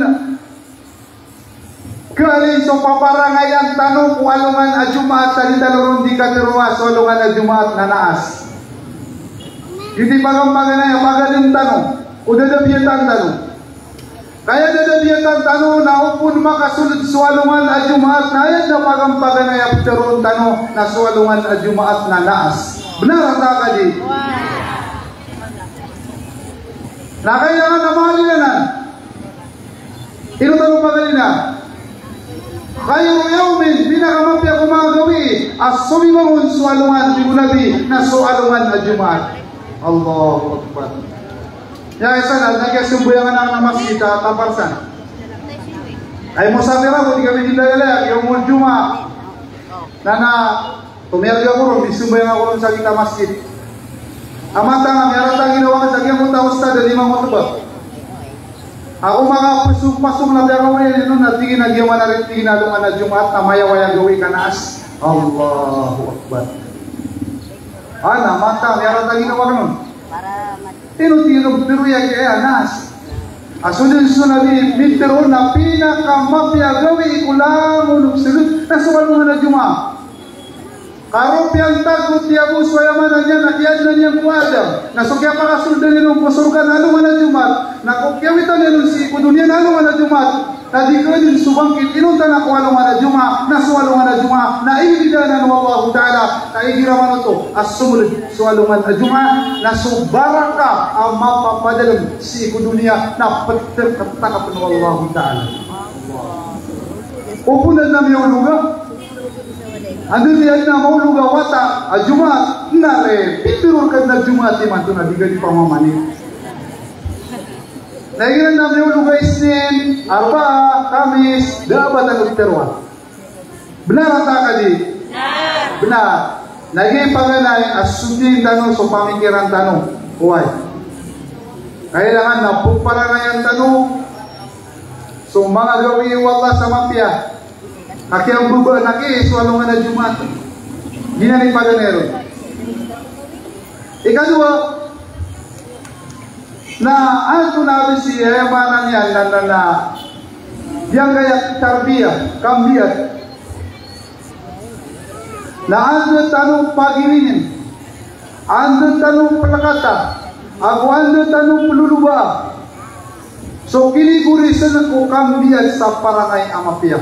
khalin so paparangayan tano ko alongan a Jumaat, sa di tano ron di katharoa so alongan a Jumaat na naas. Giyoto i paganay a paganay tano, o dadabiyatan tano. Ka aya dadabiyatan tano na opama makasold so alongan a Jumaat na aya dn a pagampaganay a ptharoon tano na so alongan a Jumaat na naas. Bnar antaa ka di? Na kailangan a maalin anan. Ino tano pagalina? Khayru yawmin, pinakamapiya ko manga gawii a somibangon so alongan, tig o Nabi, na so alongan a Jumaat. Allahu Akbar. Aya isa na, na kiyasambayang anan a masjid a Taparsan. Ay, mosafir ako, di kami di lalaya, yawmul Jumaah. Na, na, tomiyarga ako ron, di sambayang ako ron sa gita masjid. A mataan a miyaratang i ginawa ko sa giyangkoto a ustad a lima khutbah. Ako makapasong-pasong na piyakaoriyan iyan on na tig iyan a giya maana ron, tig iyan a alongan a Jumaat na mayaw aya gawii ka naas. Allahu Akbar. Ana, mataan a miyaratang i ginawa ko ron. Ino tig iyan on, pero aya ki aya naas. A so dn so Nabi mitharo na pinakamapiya a gawii ko langon o pzagad na so alongan a Jumaat. Ka roo piyantag o tiyaboso, aya maana niyan na kiyaadna niyan ko Adam, na so kiyapakasoldan iyan on ko sorga na alongan a Jumaat, na ko kiyawitan iyan on sii ko doniya na alongan a Jumaat, na di khaadn so bangkit inonta na ko alongan a Jumaat, na so alongan a Jumaat na inibida anan o Allahu Ta'ala. Ka igira man oto a somold so alongan a Jumaat, na so barakah a mapapadalm sii ko doniya na ptharoon, ptharoon o Allahu Ta'ala. Opama na miyaolog a Anda i adn a maolog a wata a Jumaat, na re, pitharo rka na Jumaat imanto na di ka di pamamani. Na igira na miyaolog a Isnin, Arbaa, Khamis, da a ba tano pitharoa. Bnar antaa ka di? Bnar. Na giya paganay a sotn tano so pamikiran tano. Oway. Kailangan na pparangayan tano so manga gawii o Allah sa mapiya. Aki ang baba na ki so alongan a Jumaat. Giyanan i paganay ron. Ikadowa, na antonaa bs i, aya maana niyan na, na, na, giyangkaya tarbiyah, kambiyat. Na anda tano pagiringn, anda tano plkata, ago anda tano plolobaa so kinigorisn ko kambiyat sa parangay a mapiya.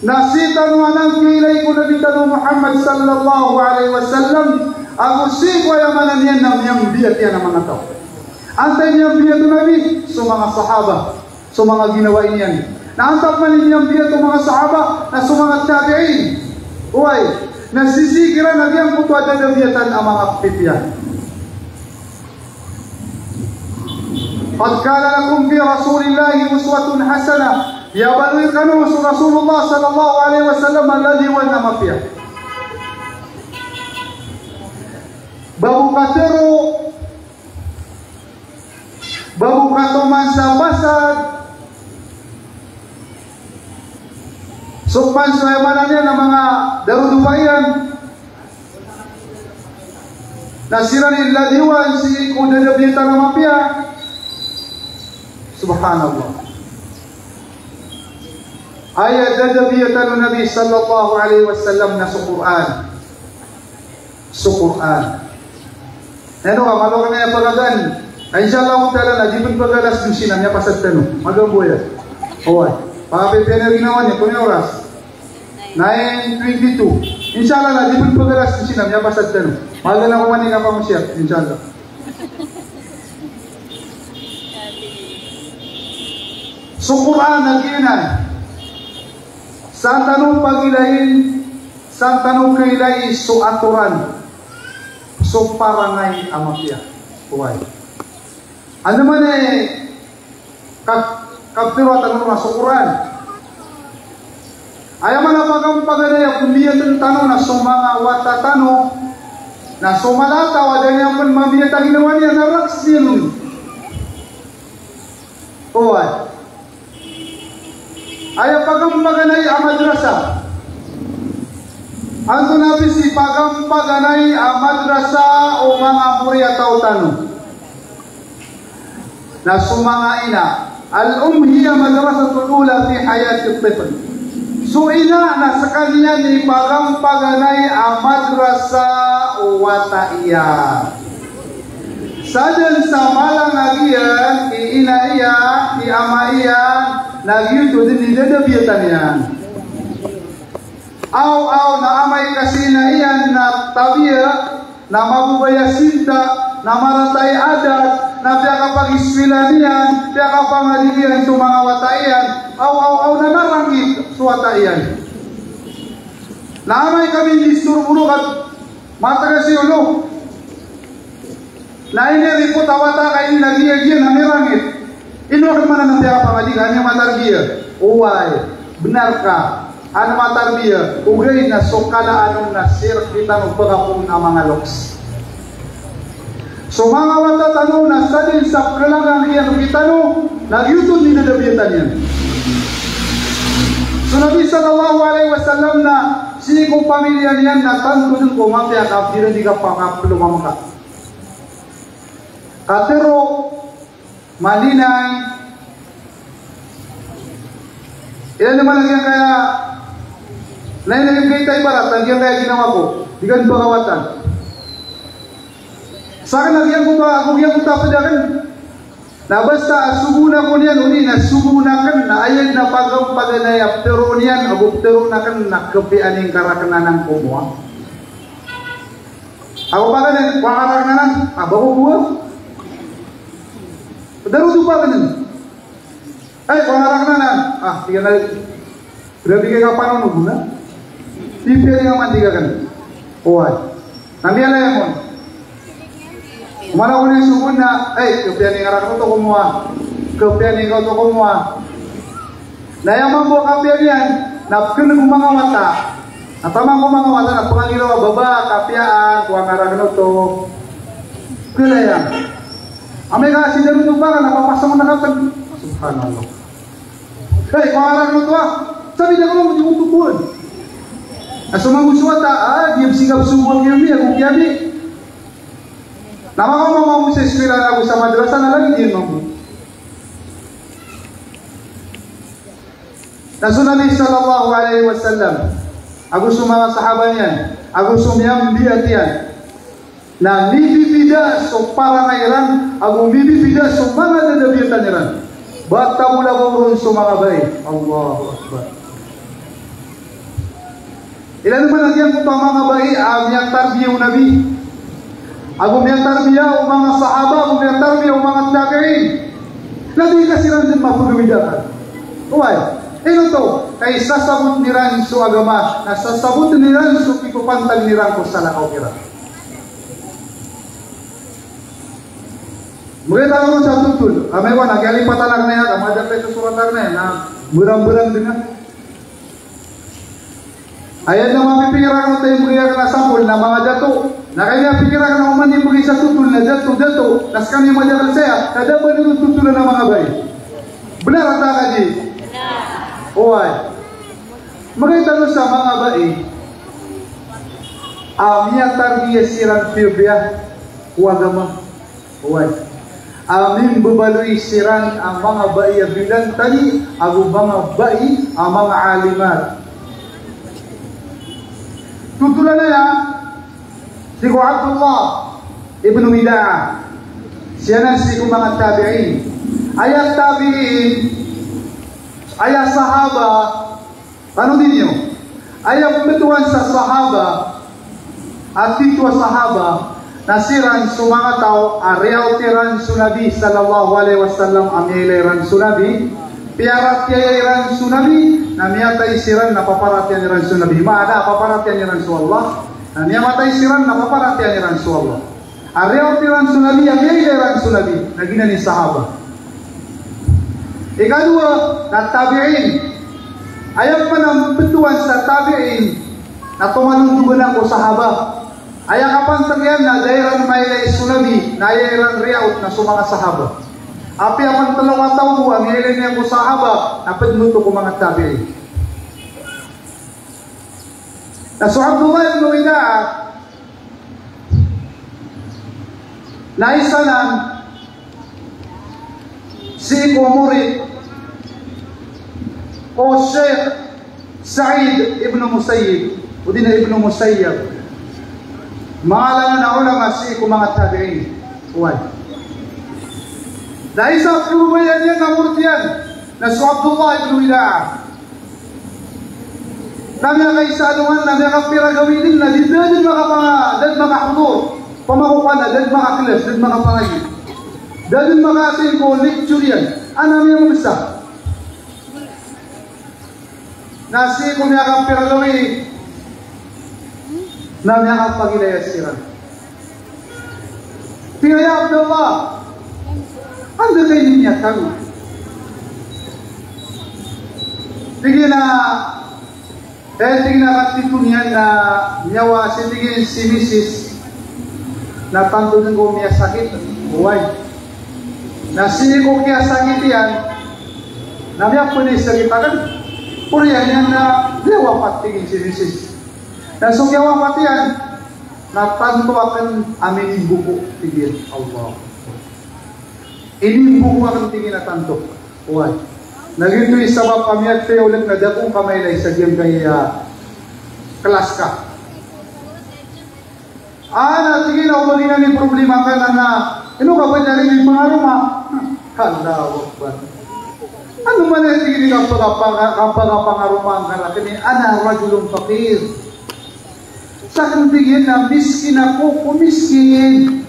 Na sii tano anan kiyailay ko Nabi tano Muhammad sallallahu alaihi wasallam, ago sii ko, aya maana niyan na miyambiyat iyan a manga taw. Antaa i miyambiyat o Nabi? So manga sahaba. So manga ginawai niyan. Na antaa pman i miyambiyat o manga sahaba? Na so manga tabi'in. Oway. Na sisii kiran a giyangkoto a dadabiyatan a manga pipiya. Qad kana lakum fi Rasulillahi uswatun hasanah. Aya baloy rkano so Rasulullah sallallahu alaihi wasallam a lalayon a mapiya. Ba bo katharo, ba bo katoman sa pasad, so pman so, aya maana niyan na manga darodopa iyan, na siran i lalayon sii ko dadabiyatan a mapiya. Subhanallah. Aya dadabiyatan o Nabi sallallahu alaihi wasallam na so Qur'an. So Qur'an. Ino ka, malo ka na aya pagagaan. Insha Allah ta'ala na di pn pagalas dn sina miyapasad tano. Magambo aya. Oway. Pakapipiya niyo ginawa niyo, kono oras. Nine twenty-two. Insha Allah na di pn pagalas dn sina miyapasad tano. Magaan ako man i kapamosiyat, insha Allah. So Qur'an a giyanan. San tano pagilayin, san tano kailay so atoran so parangay a mapiya. Oway. Andamanaya i ka-, kaptharo tano ron na so Qur'an. Aya maana a pagampaganay a pmbiyatn tano na so manga wata tano, na so mala a taw a da niyan pn mambiyat a ginawa niyan na rakhs iyan on. Oway. Aya pagampaganay a madrasa. Antonaa bs i pagampaganay a madrasa o manga moriyataw tano? Na so manga ina, al-um hiya madrasatul ula fi hayatit tifl. So ina na skaniyan i pagampaganay a madrasa o wata iyan. Sadn sa mala a giya i ina iyan, i ama iyan, na giyoto dn i dadabiyatan iyan. Aw, aw, na amay ka si ina iyan na tabiya, na mababaya sinta, na marata i adat, na piyakapagiskuwila niyan, piyakapangadi niyan so manga wata iyan, aw, aw, aw, na narangit so wata iyan. Na amay ka mininisturbo roo ka matgas i olo. Na iniripot a wata ka ini na giya, giya na mirangit. Ino akn man anan piyakapangadi ka, an iyo matarbiya. Oway, bnar ka. An matarbiya, ogaid na so kala anan na sii rktano pagapon a manga loks. So manga wata tano na sadn sa pkhalangkang iyan rktano, na giyoto dn i dadabiyatan iyan. So Nabi sallallahu alaihi wasallam na sii ko pamilya niyan na tanto dn ko mapiya ka di ran di kapakaplo mamaka. Katharo, maninay, ilay niyo man a giyangkaya, na inay giyangkaya ibarat, a giyangkaya ginawa ko, di kan pagawatan. Sakn a giyangkoto, ago giyangkoto a pd akn. Na basta a sogoon ako niyan, odi na sogoon akn, na aya dn a pagawad, paganay a ptharoon iyan, ago ptharoon akn, na khapiyaan i ngka rakn anan ko mowa. Ago paganay, kowa ngka rakn anan, a ba ko kowa. Pd a roo oto paganay. Ay, kowa ngka rakn anan. A, tig iyan a, grabe ka kapanonog na. Pipiya niyan man tig akn. Oway. Na miyalaya kon. Mala ko niyan sogoon na, ay, khapiyaan i ngka rakn oto ko mowa. Khapiyaan i ngka oto ko mowa. Na aya mambo a kapiya niyan, na pkhan'g o manga wata. Na taman ko manga wata, na pangagiraw a baba, kapiyaan, kowa ngka rakn oto. Khalaya. Amay ka sii dn oto ba, na papasang na kapn. Subhanallah. Hay, kowa ngka rakn oto a. Sabi da ko, di ko oto kowan. Na so mambo so wata, a, di pzikap so kowan kiyabi, ako kiyabi. Na makaoma mambo sa eskwela ago sa madrasa na lagid iyan mambo. Na so Nabi sallallahu alaihi wasallam, ago so manga sahaba niyan, ago so miyambiyat iyan, na mibibida so parangay iran, ago mibibida so manga dadabiyatan iran. Ba tabola bo ron so manga bai. Allahu Akbar. Ilay niyo man a giyangkoto a manga bai a miyatarbiya o Nabi, ago miyatarbiya o manga sahaba, ago miyatarbiya o manga tabi'in. Na di ka siran dn mapagawida ka. Oway, ino oto, ka isasabot iran so agama, na sasabotn iran so pipapantag iran ko salakaw kiran. Mreta ko sa totol, amay ko na kiyalipatan akn aya, ka madakl so sorat akn aya, na mbarambarang dn a. Aya na mapipikir akn oto i mbgay akn a sampol na manga dato. Na kaya miyapikir akn a oman i mbgay sa totol na dato, dato, na skaniyan madakl saya, na da ba niyo totolan a manga bai. Bnar a ta ka di? Oway. Mbgay tano sa manga bai a miyatarbiya siran piyapiya ko agama. Oway. A mimbabaloy siran a manga bai a bilantani, ago manga bai a manga alimat. Totolan aya, sii ko Abdullah ibn Wida'ah. Siya nan sii ko manga tabi'in. Aya tabi'in, aya sahaba, Tanodi niyo, aya pmbtowan sa sahaba, a tito a sahaba, na siran so manga taw a riyaot iran so Nabi sallallahu alaihi wasallam, a miyailay iran so Nabi, piyaratiyaya iran so Nabi, na miyatay siran na paparatiyayaan iran so Nabi. Maana, paparatiyayaan iran so Allah, na miyamatay siran na paparatiyayaan iran so Allah. A riyaot iran so Nabi, a miyailay iran so Nabi, na giyanan i sahaba. Ikadowa, na tabi'in. Aya pman a pmbtowan sa tabi'in, na tomalondog anan ko sahaba. Aya kapantag iyan na da iran mailay so Nabi, na aya iran riyaot na so manga sahaba. Apiya pn tlo kataw bo a miyailay niyan ko sahaba, na pd oto ko manga tabi'in. Na so Abdullah ibn Wida'ah, na isa nan sii ko murid o Sheikh Sa'id ibn Musayyib, odi na Ibn Musayyab. Manga langon a ulama sii ko manga tabi'in. Oway. Na isa a pkhababayaan iyan na mortiyan na so Abdullah ibn Wida'ah. Na miyakaisa a alongan na miyakapira gawii dn na di, da dn makapanga-, da dn makahotor. Pamakokan na da dn makaklas, da dn makapangayi. Da dn makaasing ko lecture iyan. Ana miyamamsa. Na sii ko miyakapira gawii na miyakapagilaya siran. Tig iyan a, "Ya Abdallah, anda ka ini miyatago?" Tig iyan a, eh, tig iyan a katito niyan na miyawa sii, tig iyan, si misis na tanto dn ko miyasakit. Oway. Na sii ko kiyasakit iyan, na miyapd i sakit akn. Oriyan iyan na miyawapat, tig iyan, si misis. Na so kiyawapat iyan, na tanto akn a minimboko, tig iyan. Allah. Inimboko akn, tig iyan, a tanto. Oway. Na giyoto i sabap a miyathay a olek na da kon ka mailay sa giyangkaya, ah, klas ka. Ana, tig iyan, o ba giyanan i problema ngka na, ino ka ba dn ari di pangaroma? Allahu Akbar. Ano man, tig iyan, i kapag-, kapag-, kapangaroma ngka rakn? Ana rajulun faqir. Sakn, tig iyan, na miskin ako, ko miskin.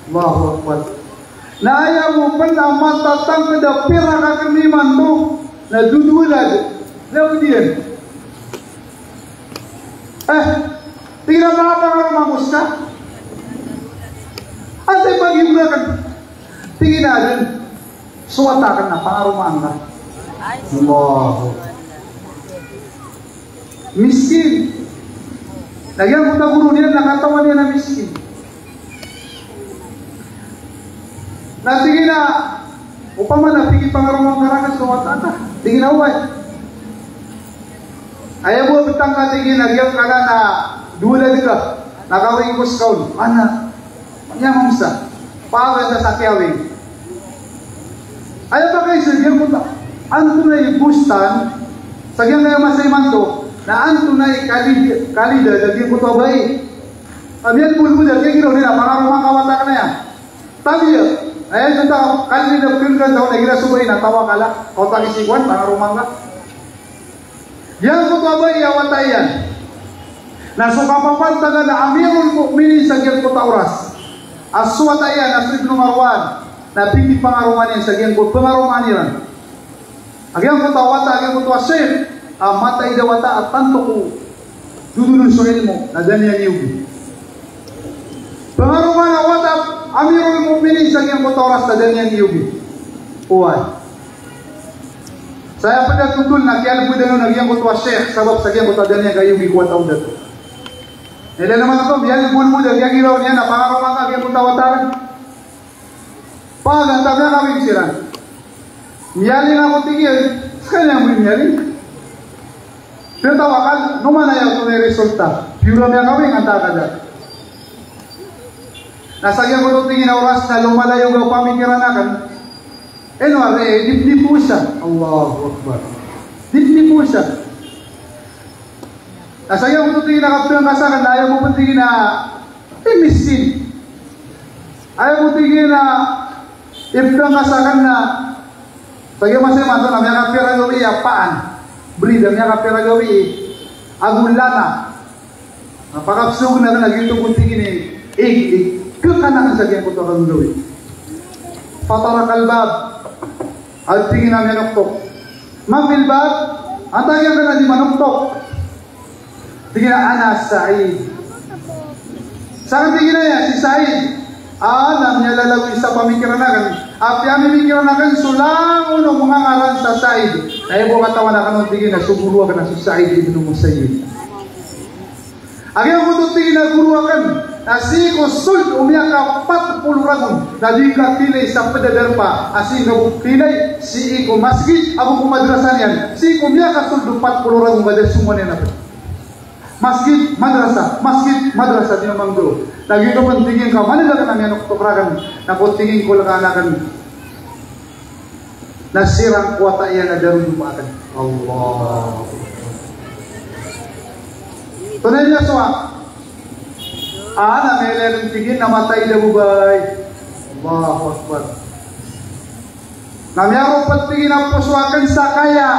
Allahu Akbar. Na aya bo pn a matatangkd a pirak akn imanto na dowa lad. Lawd iyan. Eh, tig iyan a makapangaroma ako ska. Antaa i pagimba akn? Tig iyan a adn. So wata akn na pangaromaan ka. Allahu Akbar. Miskin. Na giyangkoto a goro niyan na katawan iyan a miskin. Na tig iyan a, opama na pikipangaroma ngka rakn so wata ka. Tig iyan a oway. Aya bo a btang ka, tig iyan, a giyangkanan a dowa lad ka, na kawing ko ska on. Ana. Miyamamsa. Paganay sa kiyawing. Aya pakaiza giyangkoto a, antonaa i bostan sa giyangkaya masa imanto, na antonaa i kalid-, kalidad a giyangkoto a bai. A miyanbolbod a giyangkira, odi na pangaroma ngka a wata akn aya. Tabiya. Aya sota kalidad a pkhailay ka on, na igira so bai na tawakala. Kaoto a kisikowan, pangaroma ngka. Giyangkoto a bai a wata iyan na so kapapantagan a Amirul Mu'minin sa giyangkoto a oras. A so wata iyan na so Ibnu Marwan na pikipangaroma niyan sa giyangkoto, pangaroma niyan. A giyangkoto a wata, a giyangkoto a sheikh, a mataid a wata a tanto ko dodon on so ilmo na da niyan iyogi. Pangaromaan a wata a Amirul Mu'minin sa giyangkoto a oras na da niyan iyogi. Oway. Sa aya pd a totol na kiyalbodan on a giyangkoto a sheikh, sabap sa giyangkoto a da niyan kaiyogi ko wata on dato. Ilay na mataan, miyalbolbod a giyangkira on iyan a pangaromaan ka a giyangkoto a wata. Paganay a miyakawing siran. Miyaling ako, tig iyan, skaniyan bo i miyaling. Piyatawakal, ino man aya oto na i resulta. Piyor a miyakawing antaa ka da. Na sa giyangkoto, tig iyan, a oras na lomalayog a pamikiran akn. Ino a, eh, dipdipo sa. Allahu Akbar. Dipdipo sa. Na sa giyangkoto, tig iyan, a kaptngkas akn, na aya bo pn, tig iyan, a, eh, miskin. Aya bo, tig iyan, a iptngkas akn na sa giyangkaya masa imanto na miyakapira gawii a paan. Brid a miyakapira gawii ago lana. Na pakapsogn akn a giyoto bo, tig iyan, i, i, khakan akn sa giyangkoto a gawii. Fatarakal bab. A tig iyan a miyanoktok. Man fil bab? Antaa giyangkanan a di manoktok? Tig iyan a, "Ana Sa'id." Sakn, tig iyan a, aya si Sa'id. A, na miyalalawi sa pamikiran akn. Apiya pamikiran akn so langon o manga ngaran sa Sa'id. Na aya bo katawan akn on, tig iyan, a so goro akn na so Sa'id ibn Musayyib. A giyangkoto, tig iyan, a goro akn na sii ko sold o miyakapat polo ragon na di katilay sa pd a darpa a sii ko tilay sii ko masgit ago ko madrasa niyan, sii ko miyakasold o pat polo ragon ka da somowa niyan a pd. Masgit, madrasa, masgit, madrasa, di mamangdo. Na giyoto pn, tig iyan, ka manila akn a miyanoktok rakn, na ko, tig iyan, ko lkaan akn na siran ko wata iyan a darodopa akn. Allah. Tonaa i miyasowa? A, na miyailay akn, tig iyan, na mataid a babay. Allahu Akbar. Na miyaropat, tig iyan, a poso akn sa kaya.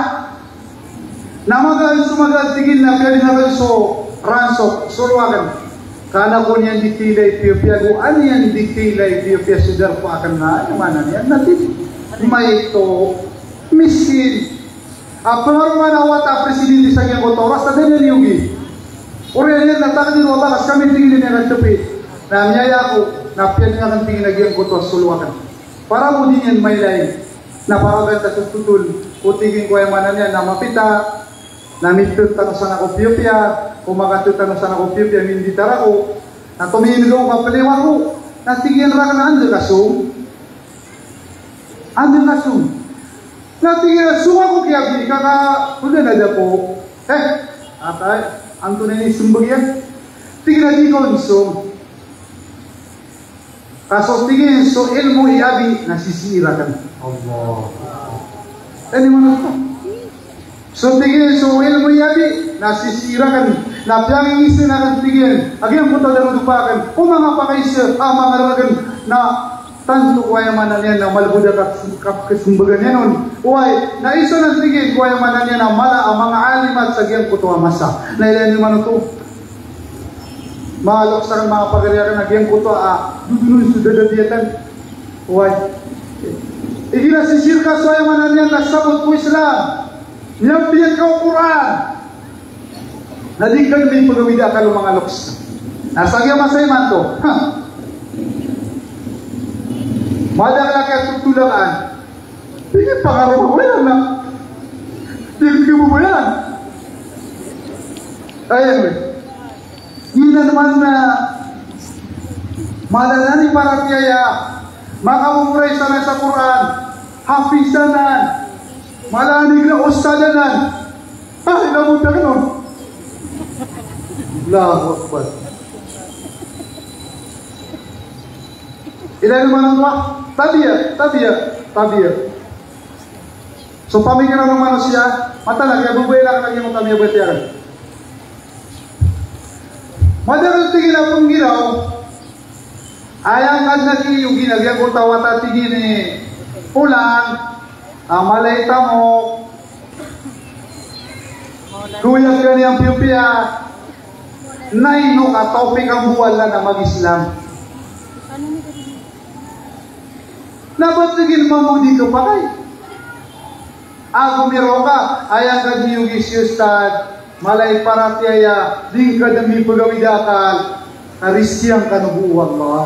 Na magaan so magaan, tig iyan, na piyalingan akn so ransok, so lowa akn. Ka an ako niyan di kailay piyapiya, go an iyan di kailay piyapiya so darpa akn na, aya maana niyan na, tig iyan, maito, miskin. A pngaroma na wata a presidente sa giyangkoto a oras na da niyan iyogi. Oriyan iyan na takdir o Allah ka skami, tig iyan, di niyan katpi. Na miyaya ako, na piyalingan akn, tig iyan, a giyangkoto a so lowa akn. Para bo di niyan mailay, na para ba ta so totol, o tig iyan ko, aya maana niyan na mapita, na mitotano san ako piyapiya, o makatotano san ako piyapiya, minditar ako, na tomiyin ako, kapliwa ako, na tig iyan rakn a anda ka song? Anda ka song? Na tig iyan a song ako kiyabi, kaka, oda na da ko. Eh, atay, antonaa i smbag iyan? Tig iyan a di ka on song. Ka so, tig iyan, so ilmo i abi na sisii rakn. Allah. Aya maana oto. So, tig iyan, so ilmo i abi na sisii rakn. Na piyangingisan akn, tig iyan, a giyangkoto a darodopa akn ko manga pakaisa a manga rargn, na tanto ko, aya maana niyan na malbod a kap-, kap-, kasmbagan iyan on. Oway, na isa nan, tig iyan, ko, aya maana niyan na mala a manga alimat sa giyangkoto a masa. Na ilay niyo man oto. Manga loks akn, manga pagari akn, a giyangkoto a dodonon so dadabiyatan. Oway. Igira sisii rka so, aya maana niyan na sabot ko Islam, miyambiyat ka o Qur'an, na di ka dn mipagawid a akal, o manga loks. Na sa giya masa imanto, ha, madakl a kiyatotolakan. Di pangaroma ko iyan na di kababayaan. Aya, giyanan man na mala anan i paratiyaya, makaboboray sanan sa Qur'an, hafiz anan, mala anan i ustadh anan. Ay, labot akn on. Allahu Akbar. Ilay niyo man oto a, tabiya, tabiya, tabiya. So pamikiran o manosiya, mataan a kiyababayaan akn a giyangkoto a miyabatiya akn. Madakl, tig iyan, a pnggiraw, aya ngka dn a kiyogi na giyangkoto a wata, tig iyan, i olan, a mala i tamok, koya kaniyan piyapiya, na ino ka topik a bo anan a mag-Islam. Na ba, tig iyan, mambo di kapakay. Ago miraw ka, aya ngka dn iyogi si ustadh, mala i paratiyaya, di ngka dn mipagawid a akal, na rizkian kano bo o Allah.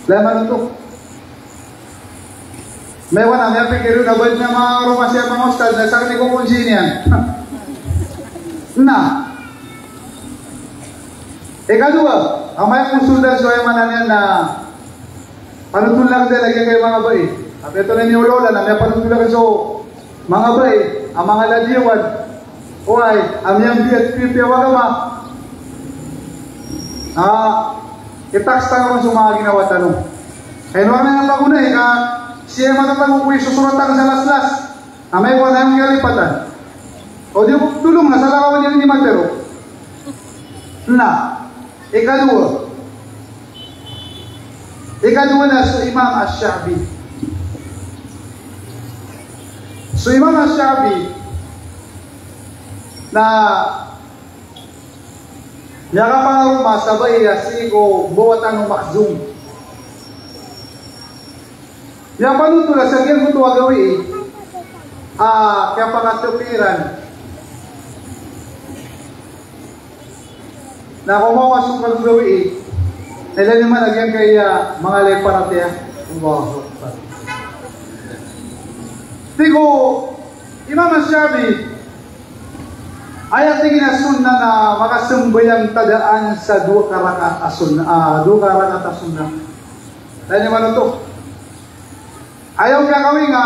Ilay man oto. Miyawan a miyapikir on a ba dn a manga roma siya manga ustadh na sakn i kokonsi niyan. Na ikadowa, amay ko konsultan so, aya maana niyan na panotolan akn dn a giyangkai a manga bai. Apiya tonaa i miyaolaola na miyapanotol akn so manga bai a manga ladiyawan. Oway, a miyambiyat piyapiya o agama. A, itaks tano ron so manga ginawa tano. Kay ino akn aya pagonay ka sii a matatago ko isosorat akn sa laslas. Amay ko aya miyalipatan. O di ko tolong na salakawan iyan i matero. Na ikadowa. Ikadowa na so Imam Ash-Sha'bi. So Imam Ash-Sha'bi na miyakapangaroma sa bai a sii ko mbawatan o Makhzum. Miyapanotol a sa giyangkoto a gawii a kiyapakatp iran. Na ko mawasok a gawii, ilay niyo man a giyangkai a manga lay paratiyaya. Allahu Akbar. Tig o Imam Ash-Sha'bi, aya, tig iyan, a sunnah na makasambayang ta daan sa dowa ka rakaat a sunnah, ah, dowa ka rakaat a sunnah. Ilay niyo man oto. Aya miyakawinga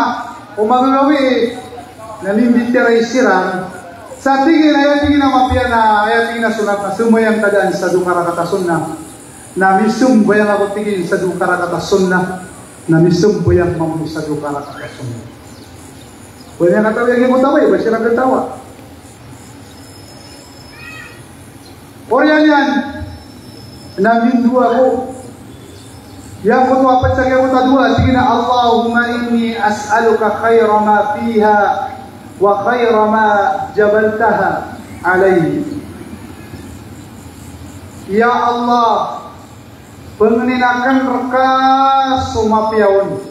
o manga gawii na mimbitiyarai siran sa, tig iyan, aya, tig iyan, a mapiya na, aya, tig iyan, a sunnat na sambayang ta daan sa dowa ka rakaat a sunnah. Na misambayang ako, tig iyan, sa dowa ka rakaat a sunnah. Na misambayang mambo sa dowa ka rakaat a sunnah. Oway, na katawi a giyangkoto a bai, ba siran katawa. Oriyan iyan na mindowa ako. Giyangkoto a pd sa giyangkoto a dowa, tig iyan a, "Allahumma inni as'aluka khayra ma fiha wa khayra ma jabaltaha alayhi." Ya Allah, pangnin akn rka so mapiya on.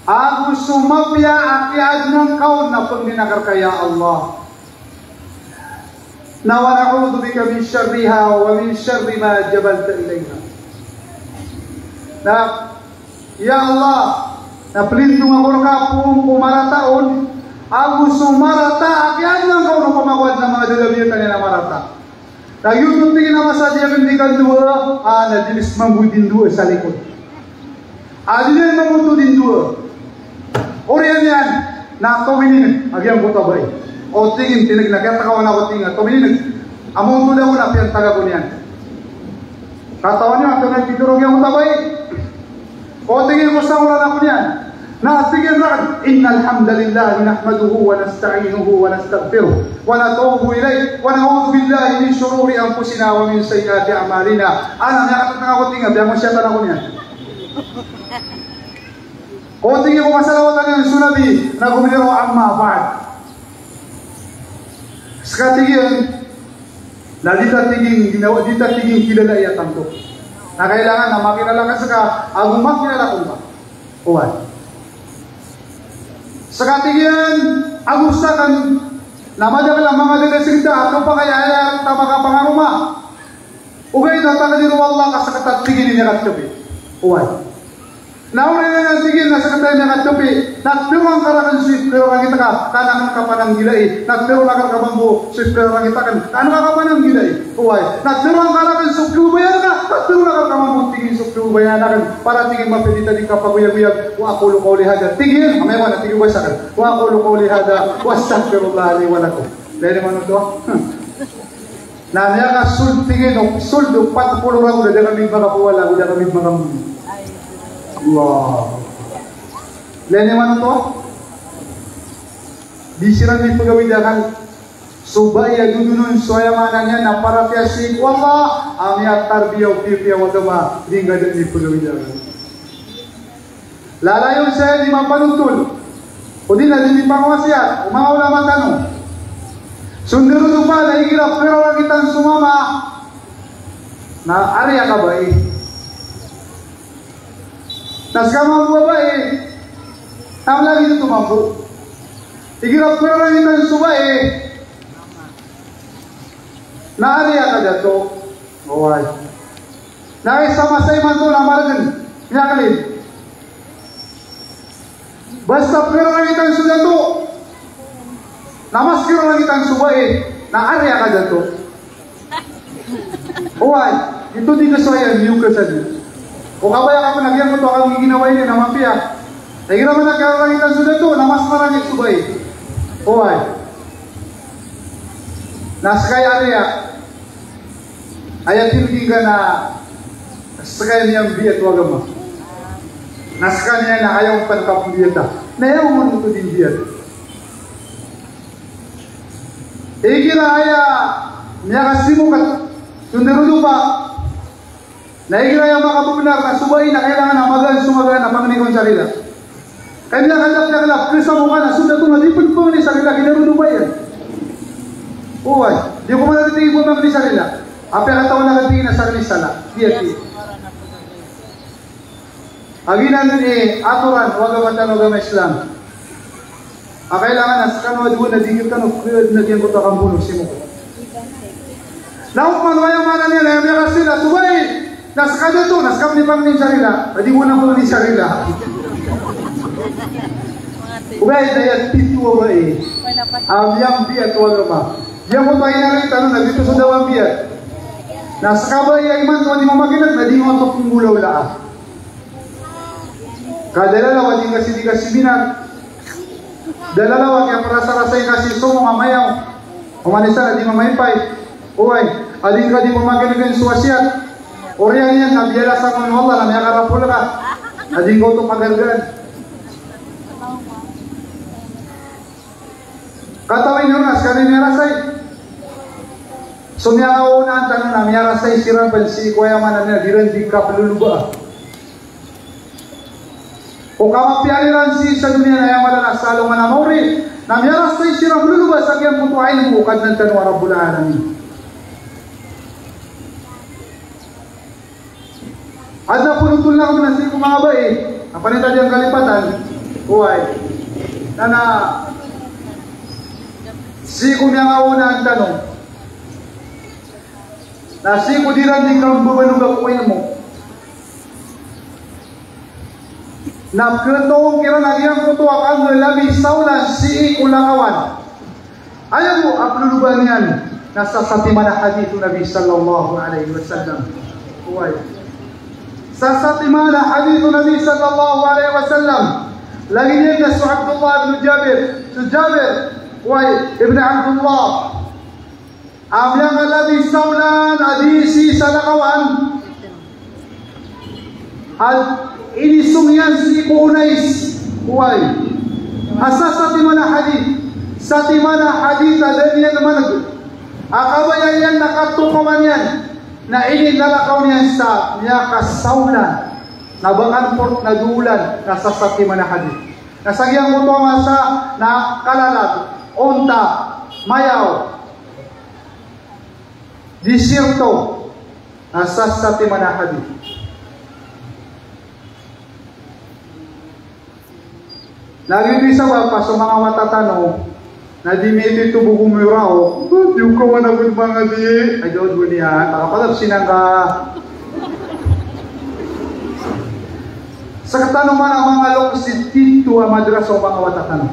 Ago so mapiya a kiyaadna ngka on na pangnin akn rka, ya Allah. Na wa na'udhu bika min sharriha wa min sharri ma jabalta ilayha. Na, ya Allah, na plindong ako rka poon ko marata on, ago so marata a kiyaadna ngka on, opama ko adn a manga dalabiyatan iyan a marata. Na giyoto tig iyan a masa di akn di kandowa, a na di ris mambo di ndowa sa likod. A di niyan mambo oto di ndowa. Oriyan iyan na tominineg a giyangkoto a bai. O tig iyan, tineg na kiyatakawan ako, tig iyan, tominineg. Amoto da ako na piyantag ako niyan. Katawan iyan a tig iyan, pitharo a giyangkoto a bai. O tig iyan ko sangoran ako niyan. Na tig iyan rakn, "Innal hamdalillah nahmaduhu wa nasta'inuhu wa nastaghfiruh wa natubu ilayh wa na'udhu billahi min shururi anfusina wa min sayyiati a'malina." Ana, miyakatotang ako, tig iyan, piyangosiyatan ako niyan. O tig iyan ko kasalawatan iyan so Nabi, na go pitharo, "Amma ba'd." Ska tig iyan, na di ta tig iyan ginawa, di ta tig iyan kilala iyan tanto. Na kailangan na makilala ka ska, ago makilala ko ka. Oway. Ska tig iyan, ago sakn, na madakl a manga dadasig ta, a kapakay a aya ta makapangaroma. Ogaid na takdir o Allah ka sktano tig iyan i miyakatkapi. Oway. Na oriyan iyan tig iyan na sktano i miyakatkapi, na tharoa ngka rakn so ipkhararangit ka, ka an akn kapananggilai, na tharoa ngka rka mambo so ipkhararangit akn, ka an ka kapananggilai. Oway. Na tharoa ngka rakn so kibabayaan ka, na tharoa ngka rka mambo, tig iyan, so kibabayaan akn, para tig iyan mapiya di ta di kapagoyagoyag. Wa aqulu qawli hadha, tig iyan, amay man a tig iyan ko sakn. Wa aqulu qawli hadha, wa astaghfirullaha li wa lakum. Lagid iman oto. Na miyakasold, tig iyan, o sold o pat polo ragon, da kami makapowala, da kami makamono. Allah. Lagid iman oto. Di siran di pagawid akal. So bai a dodonon, so aya maana niyan na paratiyaya sii ko Allah, a miyatarbiya o piyapiya o agama, di ngka dn di pagawid akal. Lalayon saya di mapanotol, odi na di mipangowasiyat o manga ulama tano. So ndarodopa na igira pkharangitan so mama na ari a kabai. Na ska mambo a bai, na mlagid oto mambo. Igira pkharangitan so bai na ari a kadato. Oway. Na isa masa imanto na margn, miyaklid. Basta pkharangitan so dato, na mas kharangitan so bai, na ari a kadato. Oway, ito di kasoy a miyoka sa di. O kabaya ka pn a giyangkoto a kagiginawa ini na mapiya. Na igira man a kharangitan so dato, na mas marangit so bai. Oway. Na ska i ari a Aya tig iyan ka na ska i miyambiyat o agama. Na ska niyan na aya on pn kapmbiyata. Na aya on oto di mbiyat. Igira aya miyakasimokat so ndarodopa. Na igira aya makabnar na so bai na kailangan a magaan so magaan a pangni kon sa rila. Kaya miyakadakdakl a pkhasamok ka na so dato na di pn pangni sa rila, kinarodopa iyan. Oway, di ko man a tig iyan pangni sa rila. Apiya katawan a tig iyan a sa rila, di ati. Aginan i atoran o agama tano a agama Islam. A kailangan a skano a dowa na di ngka kano pkhaadn a giyangkoto a kambono, simok. Na opama aya maana niyan na aya miyakasila so bai, na ska dato, na ska pn i pangnin sa rila, a di ko na pangnin sa rila. Ogaid na aya titho a bai a miyambiyat o agama. Giyangkoto a inaloy tano na giyoto so da a miyambiyat. Na ska bai a imanto a di mamakineg na di ngka oto pnggolawlaa. Ka da lalaw a di ngka sii di kaseminar. Da lalaw a kiyaparasarasay ngka sii somong a mayaw. Oman i isa na di mamaipay. Oway, a di ngka di pamakinegen so wasiyat. Oriyan iyan na biyalasan o Allah na miyakarapol ka. A di ngka oto pagargaan. Katawan iyo na skaniyan miyarasay. So miyaona tano na miyarasay siran pn sii ko aya maana niyan a di ran di kapeloloba. O kamapiya iran sii sa doniya na aya mala na sa alongan a maori, na miyarasay siran maloloba sa giyangkoto a ilmo o Kadnan tano a Rabbul Alamin. Adn a panothol na ko na sii ko manga bai a panitadiyan kalipatan. Oway. Na, na sii ko miyangaoona tano. Na sii ko di iran di kambabaloga ko ilmo. Na pkhatoon kiran a giyangkoto a kanggalabisa olan sii ko lakawan. Aya bo a plolobaan iyan na sa satiman a hadith o Nabi sallallahu alaihi wasallam. Oway. Sa satiman a hadith o Nabi sallallahu alaihi wasallam. Lagid iyan na so Abdullah ibn Jabir, so Jabir, oway, ibn Abdullah. A miyangalabisa olan a dii sii sa lakawan a inisong iyan sii ko onais. Oway. A sa satiman a hadith. Satiman a hadith a da niyan maneg. A kabaya iyan na katokawan iyan na inilalakaw niyan sa miyakasaolan. Na ba kan port na dowa olan na sa satiman a hadith. Na sa giyangkoto a masa na kalalag, onta, mayaw, disirto, na sa satiman a hadith. Na giyoto i sabap a so manga wata tano na di mititho bo ko miyaraok. Di ko kawan a bo manga di. Ay, daw doniya, takapagap sinangka. Sktano man a manga loks i titho a madrasa o manga wata tano.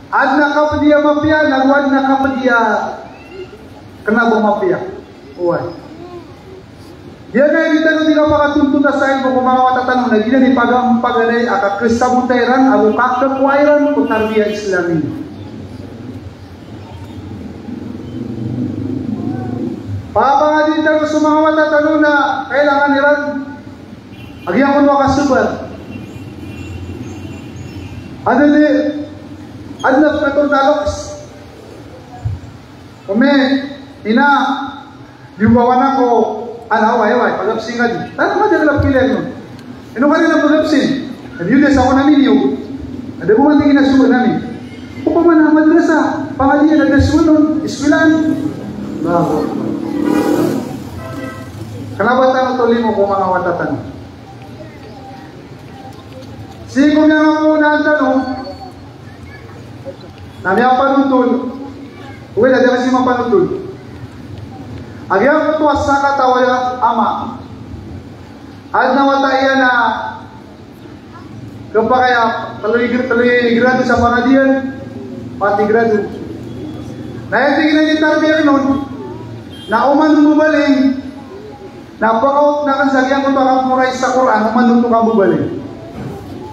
Adn a kapd iyan a mapiya, na go adn a kapd iyan a kna o ba mapiya. Oway. Giyanan i di tano di kapakatontonta sa ilmo ko manga wata tano na giyanan i pagampaganay a kakasabota iran ago kakakowa iran ko tarbiya Islami. Pagapangadiin tano so manga wata tano na kailangan iran a giyangkoto a kasabar. Adn a di, adn a pkhatonta a loks. Kami, ina, di ba wana ko, ana, oway, oway, pagapsingad. Tano ka di kalap kilen, no? Ino ka di na pagapsing? Adi, odi sa ako nami niyo. Ada bo man tingin a suwa nami. Opama na madrasa, pangadian, ada suwa non, iskwilaan. Allahu Akbar. Kna ba tano to limo ko manga wata tano. Sii ko miyangaoona tano, na miyapanothol. Oway, na di a masi mapanothol. A giyangkoto a sakataw a ama. Adn a wata iyan a khapakay a tlo i gr-, tlo i grado sa pangadian, pat i grado. Na aya tig iyan a di tarbiya on, na oman mbabaling, na pakaotn akn sa giyangkoto a kapmorais sa Qur'an, oman oto ka mbabaling.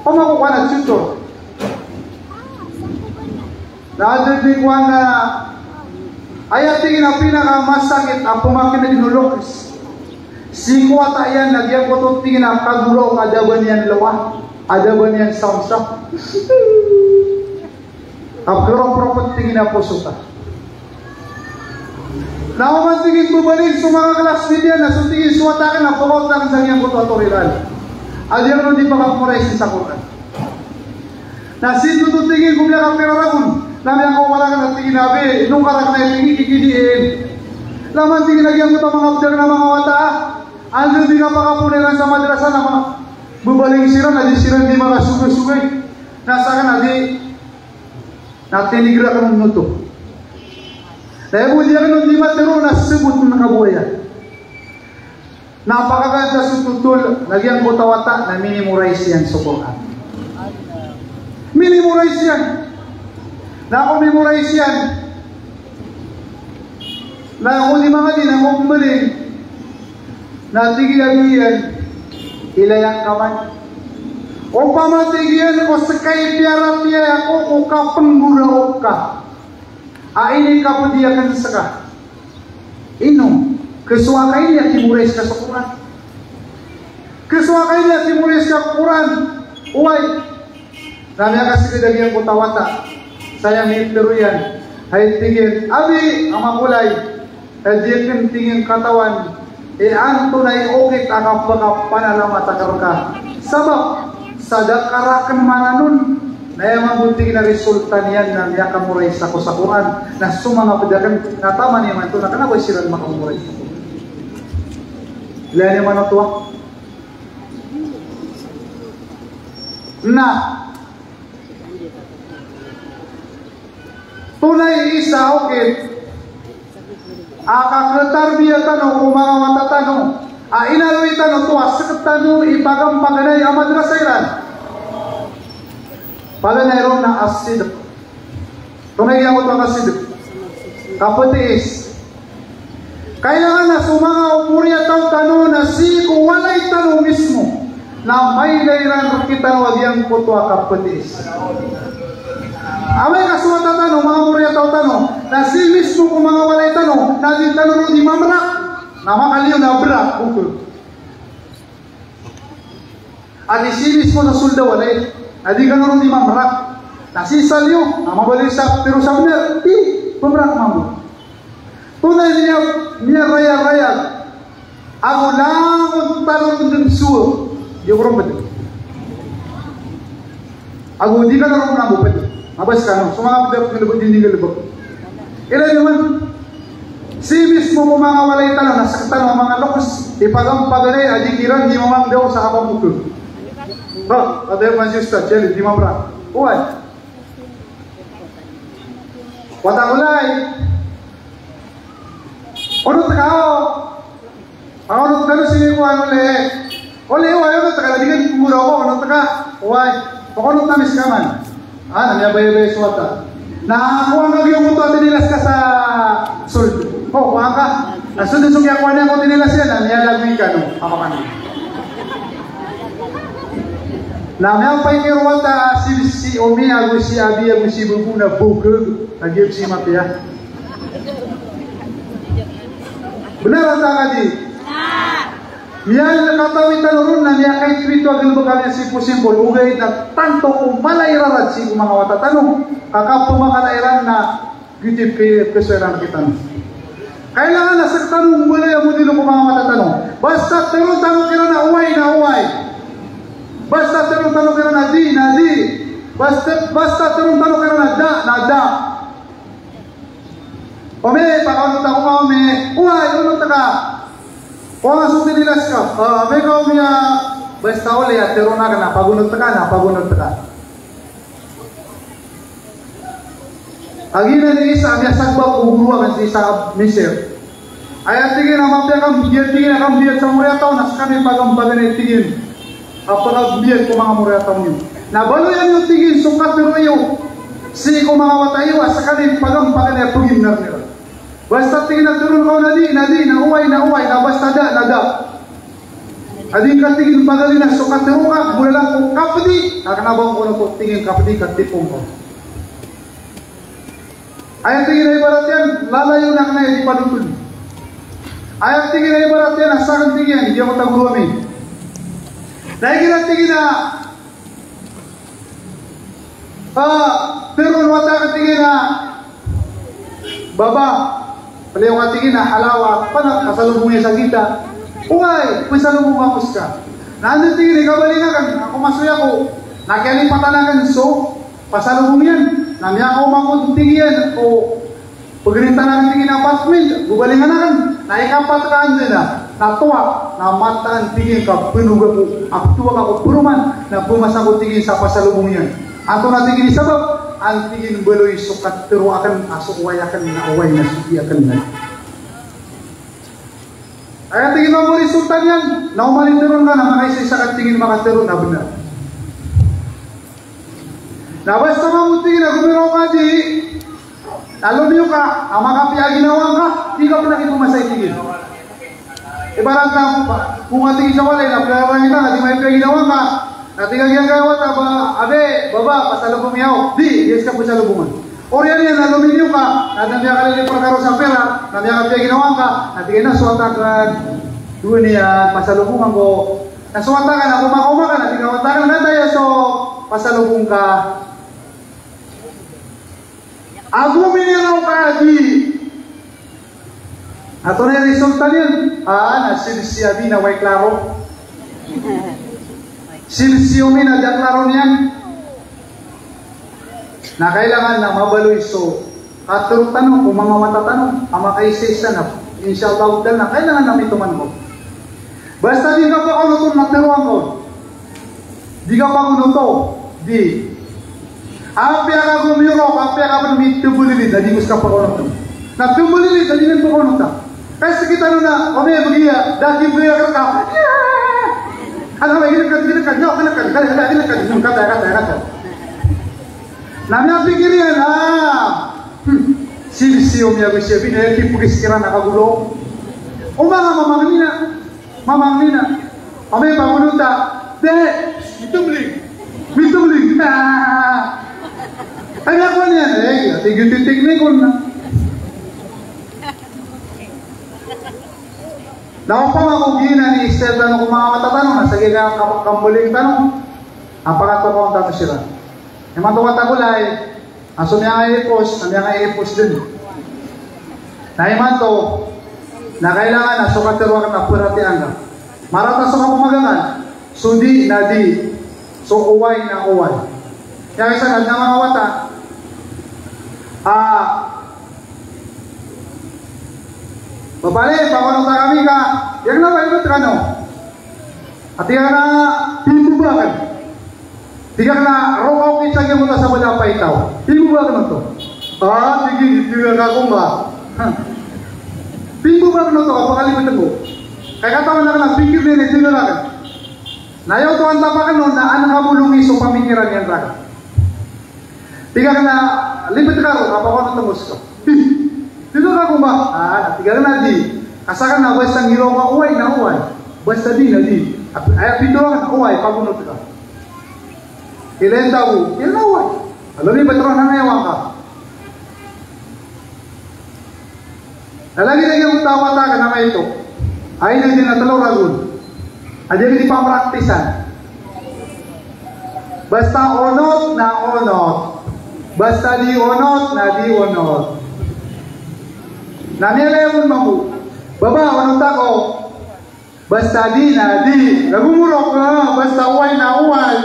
Opama ko kowan a tutor. Na adn di kowan a, aya tig iyan a pinakamasakit a pmakin'g o loks sii ko wata iyan na giyangkoto tig iyan a kagoraok a da ba niyan lowa, a da ba niyan samsa. A pkharopropt tig iyan a poso ta. Na oman tig iyan mbabaling so manga classmate iyan na so tig iyan so wata akn na pakaotn akn sa giyangkoto a torilan. A di akn on di pakapmorais sa Qur'an. Na sii ko tig iyan ko miyakapira ragon, na miyakaoma rakn a tig iyan a, "Abi, ino ka rakn a tig iyan kikidiin?" Laman tig iyan a giyangkoto a manga pd akn a manga wata a, anda di kapakapoon iran sa madrasa na ma-, mbabaling siran, a di siran di makasogasoga. Na sakn a di, na tinig rakn on oto. Na aya bo di akn on di matero na sabot na kaboya. Na pakagantas o totol, na giyangkoto a wata, na minimorize iyan so Qur'an. Minimorize iyan. Na ko memorize iyan. Na ko di mangadi, na ko mbaling. Na tig iyan a, "Ilay angka man. Opama," tig iyan, "ko ska i piyaratiyaya ko ko kapnggoraok ka a inikapdi akn ska." Ino, khasowa ka ini a kimorais ka so Qur'an. Khasowa ka ini a kimorais ka Qur'an. Oway. Na miyakasgad a giyangkoto a wata. Sa aya mitero iyan, hay tig iyan, "Abi, ama ko lay, a di akn tig iyan katawan i antonaa i okit a kapakapanalamat akn rka." Sabap sa da ka rakn mananon, na aya mambo tig iyan a resulta niyan na miyakamoray sako sa Qur'an, na so manga pd akn na taman imanto na kna ba siran makamoray sako. Ilaya niyo man oto a. Na tonaa i isa a okit a kakhtarbiya tano ko manga wata tano a inaloy tano oto a sktano i pagampaganay a madrasa iran? Paganay ron na as-sidq. Tonaa i giyangkoto a kasidq? Kaptiis. Kailangan na so manga moriyataw tano na sii ko walay tano mismo na mailay iran rktano a giyangkoto a kaptiis. Amay ka so wata tano, manga moriyataw tano, na sii mismo ko manga walay tano na di tano ron di mamrak, na makaliyo na brak, bokhag. A di sii mismo sa sold a walay, a di kano ron di mamrak. Na sii sa liyo, a mabaloy sa, pero sa bnar, di, mamrak mambo. Tonaa i miya, miyarayarayag ago langon tano ron dn so, di ko ron pd. Ago di kano ron mambo pd. Mabasa kano, so manga pd a pd a di nggalbk. Ilaya niyo man. Sii mismo ko manga walay tano na sktano a manga loks, ipagampaganay a di kiran di mamangdaw sa kapamokag. Ha, kataya man si Ustadh, siya di mamrak. Oway. Wata ko lay. Onot ka o. Pakonot kano sii ko ano le. O le, oway, onot ka, na di ka gora ko, onot ka. Oway, pakonot ami ska man. A, na miyabayabaya so wata. Na kowaan ka giyangkoto a tinilas ka sa sold. O, kowaan ka. Na so dn so kiyakowa niyan ko tinilas iyan, na miyalagoy kano. Apa kano? Na miyapaikirawata si, si Omi ago si Abi ago si Bubu na bokhag. Na giya si mapiya. Bnar antaa ka di? Miyakatawi tano ron na miyakaitwito a galbk ami a simple-simple, ogaid na tanto ko mala i rarad sii ko manga wata tano ka kapmakala iran na giyoto i pkhasowa iran rktano. Kailangan na sktano mbaloy a modelo ko manga wata tano. Basta tharoon tano kiran a oway na oway. Basta tharoon tano kiran a di na di. Basta, basta tharoon tano kiran a da na da. Omi, pakaonot ako ka, Omi. Oway, onot ka. Kowaa so tinilas ka. A, Omi ka, Omi a. Basta o le, a tharoon akn a pagonot ka na pagonot ka. Kagiya na di isa a miyasabap ko goro akn sii sa Misir. Aya tig iyan a mapiya ka mbiyat, tig iyan a kambiyat sa moriyataw na skano i pagampaganay, tig iyan. A pagambiyat ko manga moriyataw niyo. Na baloya niyo, tig iyan, so katharo iyo sii ko manga wata iyo a skano i pagampaganay a pagimnar iran. Basta, tig iyan, a tharoon ka on a di, na di, na oway, na oway, na basta da, na da. A di ka, tig iyan, pagalina so katharo ka, molalan ko kapdi, ka kna ba on ko, tig iyan, kapdi ka tipon ko. Aya tig iyan a ibarat iyan, lalayon akn a aya di padotol. Aya tig iyan a ibarat iyan a sakn, tig iyan, di ako tagoro ami. Na igira, tig iyan a, a, tharoon o wata akn, tig iyan a, baba, paliyo ka, tig iyan a, halawa, pana, pasalobong iyan sa kita. Oway, pzalobong ako ska. Na anda, tig iyan, i kabaling akn, ako masoy ako. Na kiyalipatan akn so pasalobong iyan. Na miyakaoma ako, tig iyan, ko pagrintan akn, tig iyan, a apartment, gobalingan akn. Na ikapat ka anda na, na towa, na mataan, tig iyan, ka pnog ako, a ptowak ako paroman, na pmasa ako, tig iyan, sa pasalobong iyan. Antonaa, tig iyan, i sabap? An, tig iyan, mbaloy so katharo akn a so oway akn na oway na so di akn na. Aya tig iyan a mori so tharoon iyan, na oman i tharoon ka na makaisa-isa ka, tig iyan, makatharo na bnar. Na basta mambo, tig iyan, a gomiraw ka di, na lomiyo ka, a makapiya a ginawa ngka, di ka pn a kipmasa, tig iyan. Ibarat na, pa, pnga, tig iyan, sa walay na pngararangit ka, na di mapiya a ginawa ngka, na tig a giyangkaya wata a ba, abi, baba, pasalobong iyo. Di, di ska psalobongan. Oriyan iyan na lomiyo ka, na da niyan kalilipar ka ron sa pira, na miyakapiya a ginawa ngka, na tig iyan a so wata ka, dowa niyan pasalobongan ko. Na so wata ka na, ko makaoma ka na, tig a wata ka na, kataya so pasalobong ka. Ago miniraw ka di. Antonaa i resulta niyan? A, na si, si Abi na oway klaro. Silsiyomi na di a klaro niyan. Na kailangan na mabaloy so katharo tano ko manga wata tano a makaisaisa na. Insha Allah ta'ala na kailangan na mitoman ko. Basta di ka pakaonoto na tharoa ko. Di ka pakaonoto, di. Apiya ka gomiyoro, apiya ka pn mithabalilid, na di ko ska pakaonoto. Na thabalilid, na di ko pakaonota. Kay sktano na, o, miyabgi a, da a kibgi a rka. Ano ba, gina ka, gina ka, gina ka, gina ka, gina ka, gina ka, gina ka. Na miyapikir iyan, ah, hmm, silsiyomi a, siyomi a, eh, kipgis kiran a kagolo. O manga mamangni na, mamangni na. Amay pakaonota, de, mitobling. Mitobling. Ah. Ay, ako niyan, eh, tig iyo, titiknikon na. Na opama ko giyanan i style tano ko manga wata tano na sa giya ka-, kambaling tano, a pakatokawan tano siran. Imanto wata ko lay, a so miyanga i-post, a miyanga i-post dn. Na imanto, na kailangan na so katharo akn na paratiyayaan ka. Marata so kapamagangan, so di na di, so oway na oway. Aya isa na manga wata, ah, Babali, pakaonota kami ka, tig iyan a ba, ino tig iyan a, tig iyan a pimboba akn. Tig iyan a roo ka okit sa giya mota sa bala a paitaw. Pimboba akn oto. Ah, tig iyan, tig iyan a kakomba. Ha. Pimboba akn oto, kapakalibatn ko. Kay katawan akn a pikir iyan, tig iyan a akn. Na aya oto a antap akn on na an kabolongi so pamikiran iyan rakn. Tig akn a libat ka roo, kapakaonot ko ska. Hi, tig iyan a kakomba. Ah, tig akn a di. Ka sakn na basta ngiro ka oway na oway. Basta di na di. Ap-, aya pitharo akn a oway, pakaonot ka. Ilay taw, ilay oway. Alo, libat roo na ngayawan ka. Na lagid a giyoto a wata akn a maito. Aya di na tlo ragon. A di pamraktisan. Basta onot na onot. Basta di onot na di onot. Na miyalay on mambo. Baba, onot ako. Basta di na di, na gomorok, ah, basta oway na oway.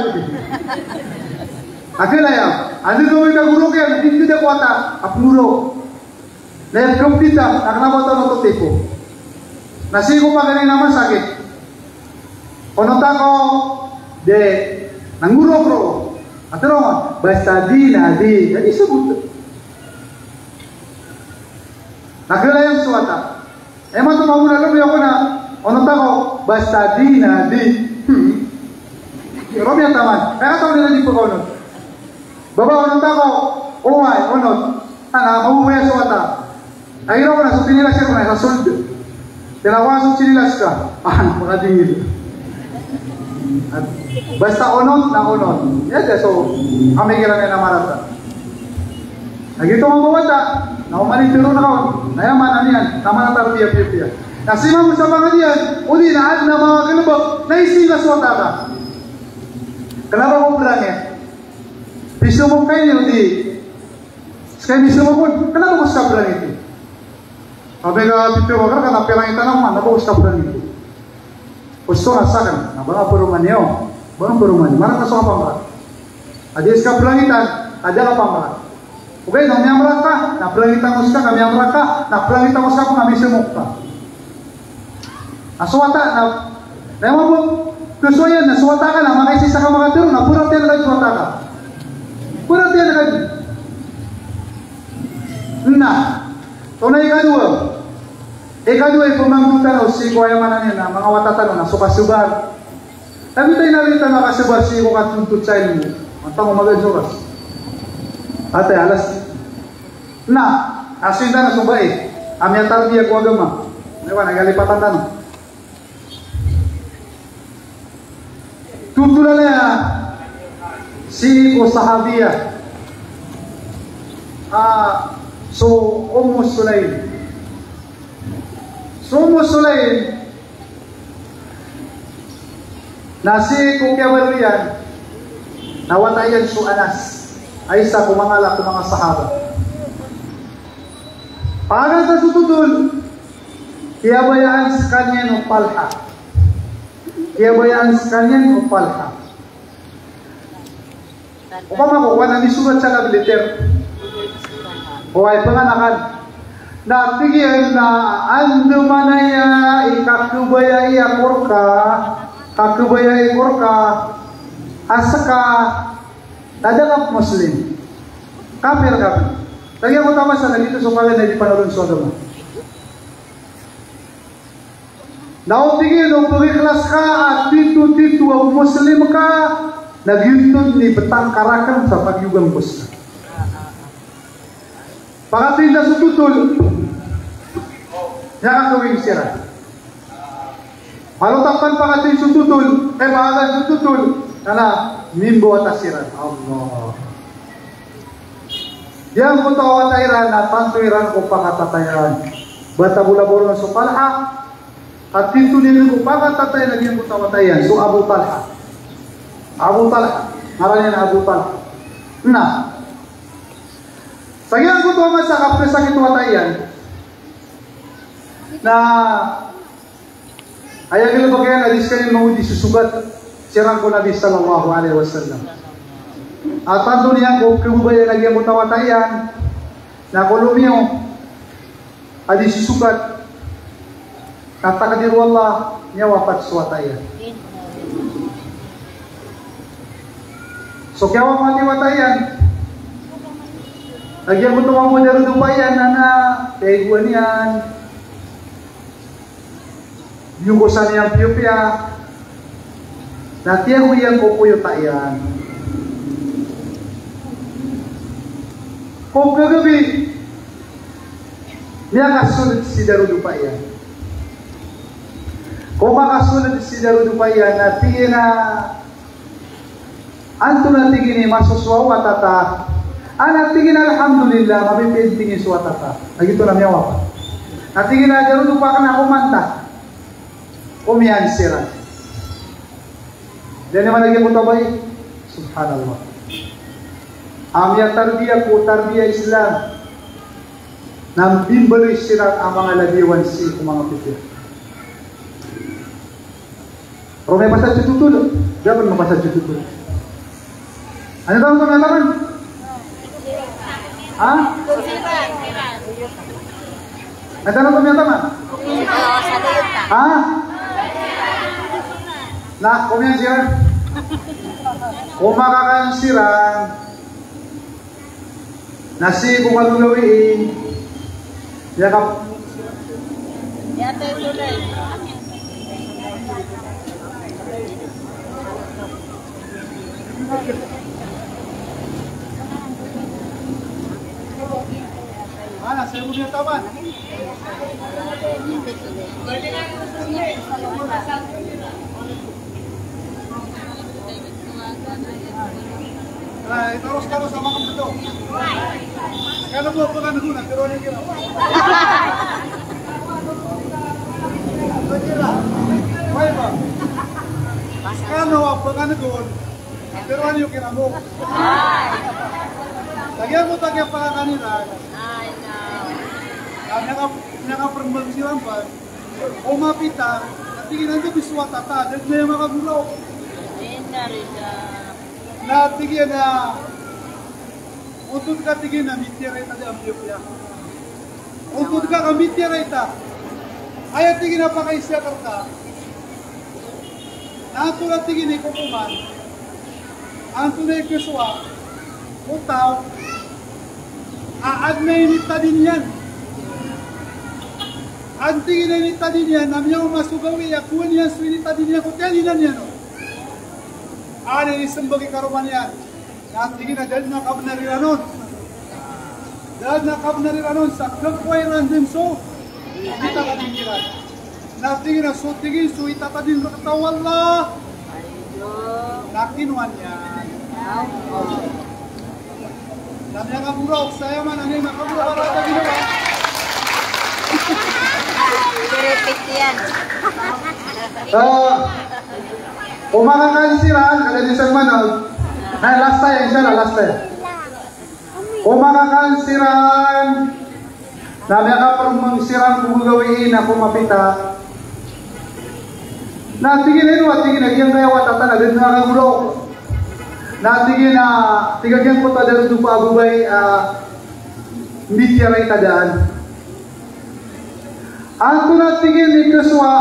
Akn aya, anda ka oway ka gorok iyan, di, di da ko wata, a pngorok. Na aya pkapita, na kna ba oto na oto tipo. Na sii ko paganay na masakit. Onot ako, de, na ngorok roo. Ato ron, basta di na di, na di sabot. Na kna aya so wata. Imanto mambo na lomiyo ako na onot ako, basta di na di. Hmm. Romiyo taman. Kaya katawan iran di pakaonot. Baba, onot ako, oway, onot. Ana, mambo maya so wata. Ay, iro ko na so tinilas ko na sa sold. Tinawa so tinilas ka. Ah, makadingil. Basta onot na onot. Aya di so, kami kiran na marata. Na giyoto mambo wata, na oman i tharoon ka on, na aya maana niyan, na marata piya, piya, piya. Na sii mambo sa pangadian, o di na adn a manga galbk, na isii ka so wata ka. Kna ba ko prangit. Pisomok ka ini o di. Ska i misomok on, kna ba ko ska prangit. Apiya ka pitharo ka na piyalangitan ako man, na ba ko ska prangit. Osto na sakn, na ba nga paroman iyo, ba nga paroman iyo, marata so kapamrat. A di ska prangitan, a di ka pamrat. Ogaid na miyamrat ka, na prangitan ko ska, na miyamrat ka, na prangitan ko ska, na misomok ka. Na so wata, na, na aya mambo, kasowayan, na so wata ka, na makaisaisa ka makatharo, na paratiyayaan ka so wata ka. Paratiyayaan ka. Na, Tonaa i ikadowa? Ikadowa i pamangnin tano sii ko aya maana niyan na manga wata tano na so kasabar. Tabi tayo na rin tano kasabar sii ko katontot sa ilmo. Antang o magaan so oras. Atay, alas. Na, asin tano so bai a miyatarbiya ko agama. Aya maana, kalipatan tano. Totol a laya sii ko sahabiya, ah, so Ummu Sulaim. So Ummu Sulaim, na sii ko kiyabaloy iyan, na wata iyan so Anas, a isa ko manga ala ko manga sahaba. Paganta so totol, kiyabayaan skaniyan o Talha. Kiyabayaan skaniyan o Talha. Opama ko kowan a misogat sa love letter. Oway, panganakan. Na tig iyan na andamanaya i kakebayai ako rka, kakebayai ko rka a ska na da ka Muslim. Kafir ka. Lagid angkoto a masa na giyoto so kawin a di panaron so agama. Na o tig iyan o pagikhlas ka a titotito a Muslim ka, na giyoto i btad ka rakn sa pagiyogan ko ska. Pakatinda so totol, miyakakawing siran. Malo tapan pakatin so totol, eh, pakatin so totol, na mimbawata siran. Allah. Giyangkoto a wata iran na tanto iran ko pakatatayan. Bata bola boron so Talha, a tinto niyan ko pakatatayan a giyangkoto a wata iyan, so Abu Talha. Abu Talha, ngaran iyan Abu Talha. Na sa giyangkoto a masa a kapesakit o wata iyan, na aya galbk iyan a di skaniyan mawidi so sogat siran ko Nabi sallallahu alaihi wasallam. A tanto niyan ko kababayaan a giyangkoto a wata iyan, na ko lomiyo a di so sogat, na takdir o Allah, miyawapat so wata iyan. So kiyawapat i wata iyan, a giyangkoto a mambo a darodopa iyan, na na, kiyaigoan iyan. Biyokosan iyan piyapiya. Na tiyago iyan ko koyota iyan. Ko kagabi, miyakasold si darodopa iyan. Ko makasold si darodopa iyan, na tig iyan a, antonaa, tig iyan, i masosowa o wata ta? Ana, tig iyan, alhamdulillah, mapipiya, tig iyan, so wata ta. Na giyoto na miyawapat. Na tig iyan a darodopa akn a komanta. Komiyan siran. Da niyan man a giyangkoto a babay. Subhanallah. A miyatarbiya ko tarbiya Islam. Na mimbaloy siran a manga labiyawan sii ko manga pipiya. Roo miyapasad so totol, da pn mapasad so totol. Ano tano ko miyataman? Ha? Ano tano ko miyataman? Ha? Na, komiyan siran. O makakan siran. Na sii ko kagagawii, aya ka, ana, sii ko miyataman. Ay, taros ka sa makam dito. Kano bo, pagkano ko na, pero ano yun? Kano, pagkano ko, pero ano yung kinamo? Lagyan mo, tagyan pa kanila. Ay, no. Ah, naka-, nakapermbag si Ramban. O mapita, na tig iyan a di so wata ta, da dn aya makagoraok. Na tig iyan a, oto ka, tig iyan a, mitiyara ita di ambiyo piya. Oto ka ka mitiyara ita. Aya tig iyan a pakaisa ka rka. Na antonaa, tig iyan, i kokoman. Antonaa i kesowa o taw a adn a initadi niyan. Antaa, tig iyan, a initadi niyan, na miyaoma so gawii a kowaan iyan so initadi niyan ko tiyalinan iyan on. Aya inismbag i karoma niyan. Na tig iyan a da dn a kabnar iran on. Da dn a kabnar iran on sa khakowa iran dn so initadi iran. Na tig iyan a so, tig iyan, so itatadin rkta o Allah na kinowa niyan. Na miyakagoraok saya man, na miyakagoraok a rata ginawa. Repeat iyan. Ah, o makakan siran, kada di sa manok. Na last time, isa na last time. O makakan siran, na miyakapermbag siran ko gagawii na ko mapita. Na tig iyan a ino, tig iyan a giyangkaya wata ta na da dn a kagolaok. Na tig iyan a, tig a giyangkoto a darodopa a babay a mbitiyarai ta daan. Antonaa, tig iyan, i kasowa,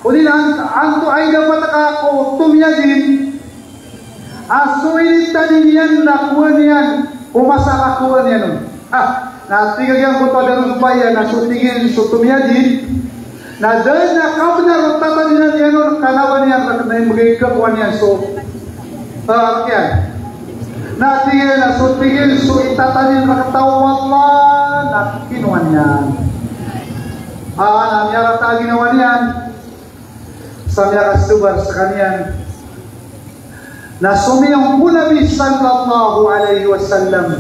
odi na an-, antonaa i dapat ka ko tomiyadin a so initadin iyan na kowaan iyan ko masa a kowaan iyan on. Ah, na tig a giyangkoto a darodopa iyan na so, tig iyan, so tomiyadin na da dn a kabenar o tatadinan iyan on, kna ba niyan rakn na imbgay ka kowaan iyan so, ah, rakn iyan. Na tig iyan a so, tig iyan, so itatadin rkta o Allah na kinowa niyan. Ah, na miyarata a ginawa niyan sa miyakasabar skaniyan. Na somiyong ko Nabi sallallahu alaihi wasallam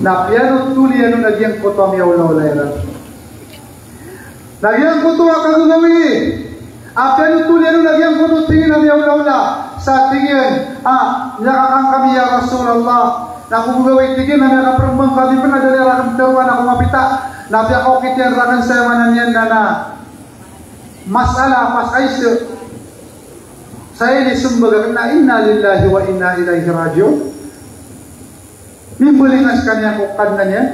na piyanothol iyan on a giyangkoto a miyaolaola iran. Na giyangkoto a kagagawii a piyanothol iyan on a giyangkoto, tig iyan, a miyaolaola sa, tig iyan, a miyakakan kami, ya Rasulullah. Na ko gagawii, tig iyan, na miyakaprmbang kami pn a da niyan rakn tharoa na ko mapita. Na piyakaokit iyan rakn sa aya maana niyan na, na masala a pasaiza. Sa inismbag akn na inna lillahi wa inna ilaihi raji'un. Mimbaloy na skaniyan ko Kadnan iyan.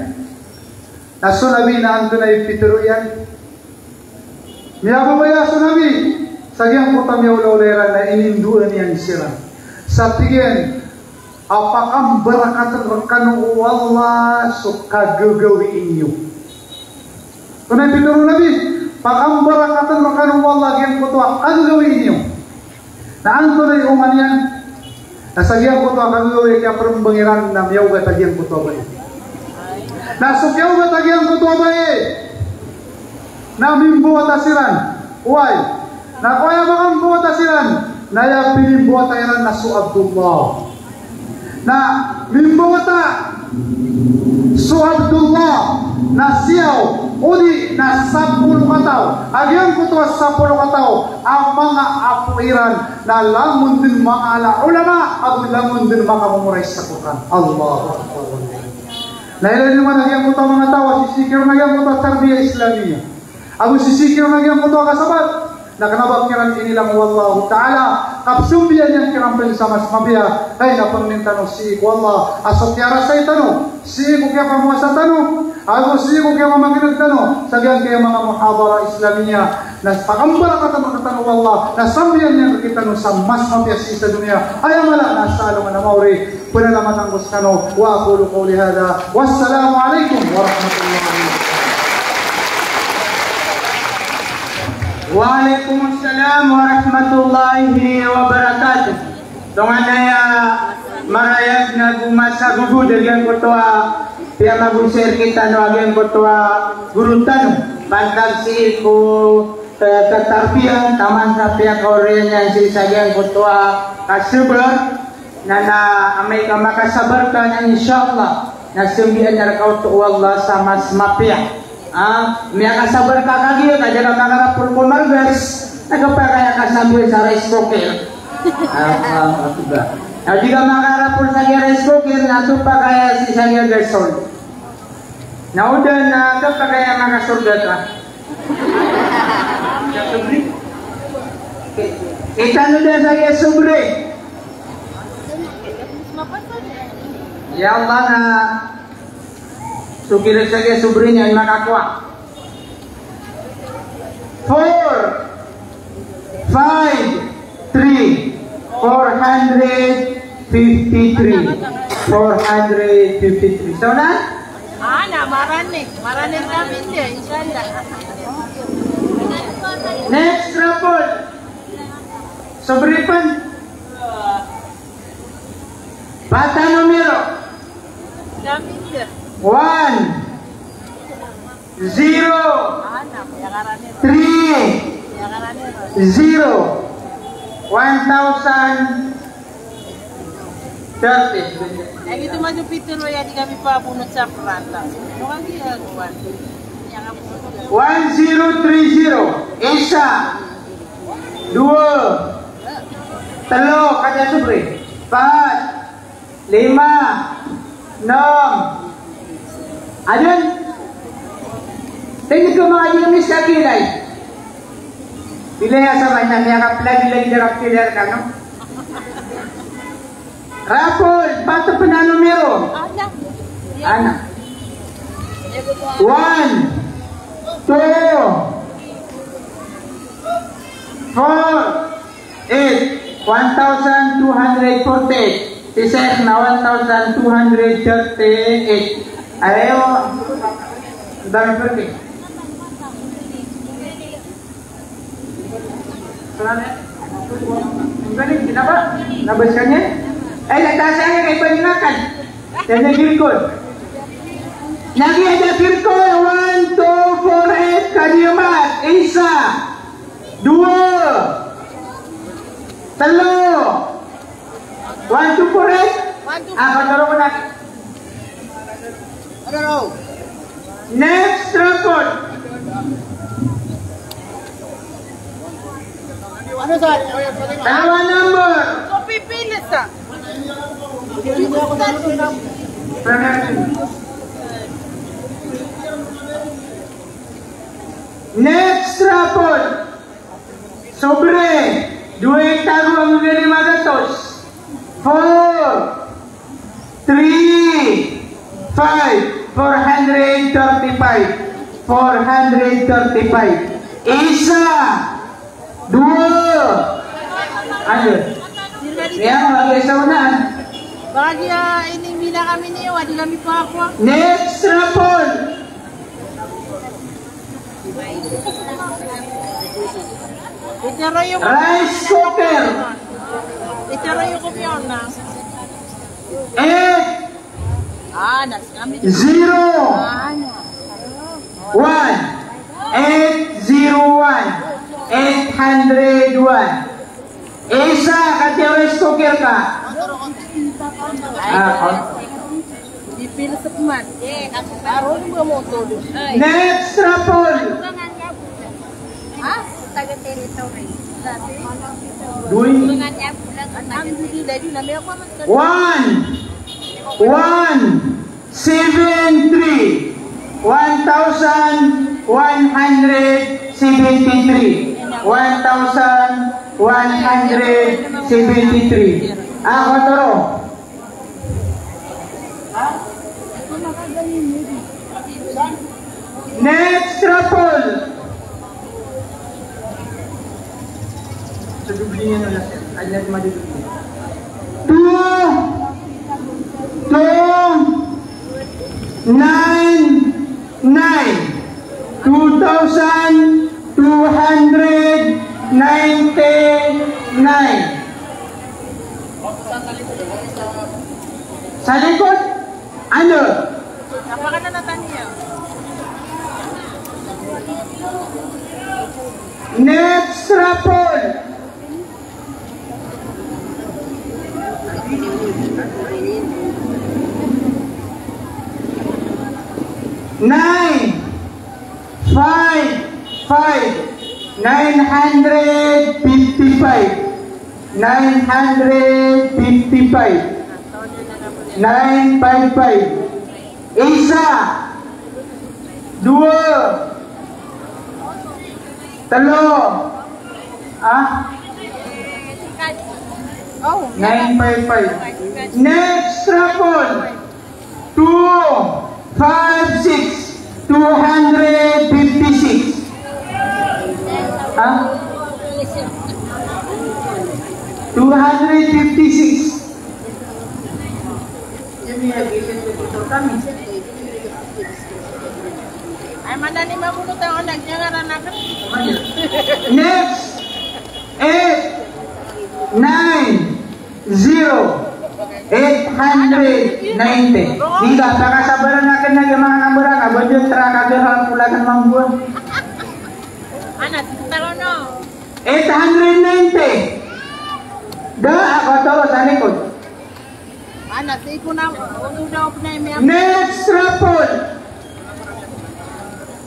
Na so Nabi na antonaa i pitharo iyan? Miyababaya so Nabi sa giyangkoto a miyaolaola iran na inindoan iyan siran. Sa tig iyan, a pakambarakatn rkano o Allah so kagagawii niyo. Antonaa i pitharo o Nabi? Pakambarakatn rkano o Allah giyangkoto a kagagawii niyo. Na antonaa i oman iyan? Na sa giyangkoto a kagagawii a kiyaprmbang iran na miyaogat a giyangkoto a bai. Na so kiyaogat a giyangkoto a bai na mimbawata siran. Oway. Na koya ba ka mbawata siran? Na aya pinimbawata iran na so Abdullah. Na mimbawata so Abdullah na siyaw odi na sapolo kataw. A giyangkoto a sapolo kataw a manga apo iran na langon dn manga ala ulama ago langon dn makamomorais sa Qur'an. Allahu Akbar. Na ilay niyo man a giyangkoto a manga taw a sisii kiran a giyangkoto a tarbiyah Islamiyah. Ago sisii kiran a giyangkoto a kasabar, na kna ba kiran inilang o Allahu Ta'ala, kapsambian iyan kiran pn sa mas mapiya. Hay, na pangnin tano sii ko Allah a so kiyarasay tano, sii ko kiyapamowasa tano, ago sii ko kiyamamakin'g tano sa giyangkaya manga muhadara Islamiyah, na pakambarakatan rktano o Allah, na sambian iyan rktano sa mas mapiya sii sa doniya, aya mala na sa alongan a maori. Panalamatan ko skano. Wa aqulu qawli hadha. Wassalamu alaikum warahmatullahi wabarakatuh. Wa alaikumussalam warahmatullahi wabarakatuh. Tonganay a marayag nago masagogod a giyangkoto a piyamagosay rktano a giyangkoto a goro tano. Pantag sii ko, eh, katarbiya, taman sa piyakaoriyan iyan sii sa giyangkoto a kasabar. Na, na amay ka makasabar ka na, insha Allah, na sambian iyan rka oto o Allah sa mas mapiya. Ah, miyakasabar ka kagiya ka da ka makarapol ko margas, na kapakay a kasambian sa rice cooker. Allahu Akbar. Na di ka makarapol sa giya rice cooker, na oto pakay a sii sa giya gasol. Na oda na kapakay a makasorga ka. Itano da sa giya sobre. Ya Allah, na so kiran sa giya sobre niyan makakowa. Four, five, three, four hundred fifty-three. Four hundred fifty-three. So na? Ah, na, marani. Marani kami niyan, inshallah. Next raffle. Sobre pn. Pat a numero. One. Zero. Three. Zero. One thousand thirty. Lagi ito, Madam Peter, wala di kami pabunot sa planta. Ano kami ginagawa? One zero three zero. Isa. Dowa. Tlo. Kada sobre. Pat. Lima. Nom. Adn? Tingin ko manga di kami sa kilay. Pilay a sa kanya, kaya ka plagi-lagi na kap kilay ka, no? Raffle, pat pn a numero. Ana. One, two, four, eight. One thousand two hundred forty-eight. Si Sheikh na one thousand two hundred thirty-eight. Ayo. Ang dami pa rin eh. Saan? Ang galing, di na ba? Nabasa niya? Ay, nagkasaya kay Panginakan. Yan ang girkod. Lagi ada girkod. One, two, four, eight, kalimat. Isa. Dua. Telo. One, two, four, eight. One, two, four. Ah, pagkaro ko na. Next report. Ano, sir? Tawa number. Copy paste, sir. Next report. Sobre, dowa i tago a miyalima gatos. Four, three, five, four hundred thirty-five. Four hundred thirty-five. Isa, dowa. Ano? Yan, mag-isa na. Baka di, ah, ini mila kami niyo, adi kami pa ako. Next raffle. Rice cooker. Eight, zero, one. Eight zero one. Eight hundred one. Isa, katii a rice cooker ka. Ah, oh. Next raffle. Ha? Taga territory. Doon. One. One. Seven three, one thousand one hundred seventy-three, one thousand one hundred seventy-three. Ako toro. Next raffle. Two, two, nine, nine. Two thousand two hundred ninety-nine. Sa likod. Ano? Next raffle. Nine, five, five, nine hundred fifty-five. Nine hundred fifty-five. Nine five five. Isa. Dowa. Telo. Ah? Nine five five. Next raffle. Two five six. Two hundred fifty-six. Ha? Two hundred fifty-six. Ay, madani mabulot ang anak niya nga ranak. Next. Eight nine zero. Eight hundred ninety. Di ba, pakasabaran aken na giyangkai a number na, ba di tara ka giyangkai a pulakan mambuan. Ana, taro no. Eight hundred ninety. Da, ako toro sa likod. Next raffle.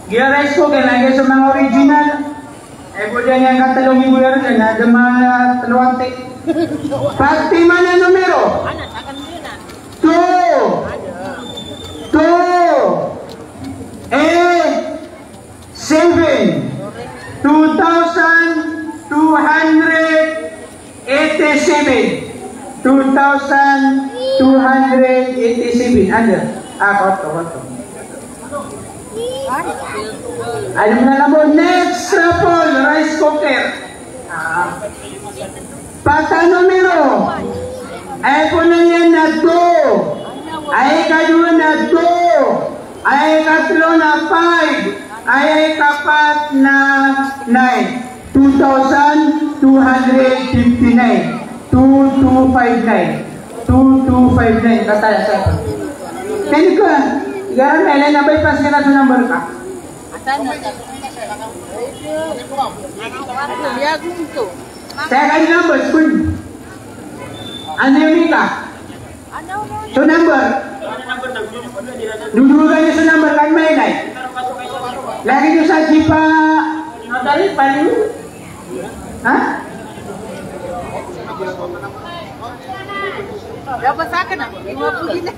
Giya rice cooker na giya so manga original. Ay, bo, diyan iyan katelo ni Kuya Rizal na dama telo ante. Pati man a numero. Two. Two. Eight. Seven. Two thousand two hundred eighty-seven. Two thousand two hundred eighty-seven. Anda? Ah, koto, koto. Anda na lang bo, next raffle, rice cooker. Ah. Pat a numero. Aya poon iyan na two. Aya ikadowa na two. Aya ikatlo na five. Aya ikapat na nine. Two thousand two hundred fifty-nine. Two two five nine. Two two five nine. Kataya sa. Thank you. Iyaran na, na bypass ka na sa number ka. Saya kadi number, spoon. Ano yung mika? So number. Dudugan niyo so number kan mailay. Lagi niyo sa jipa. Nadali, paliw. Ha? Dapat sa akin, ah. Lima puluh gini.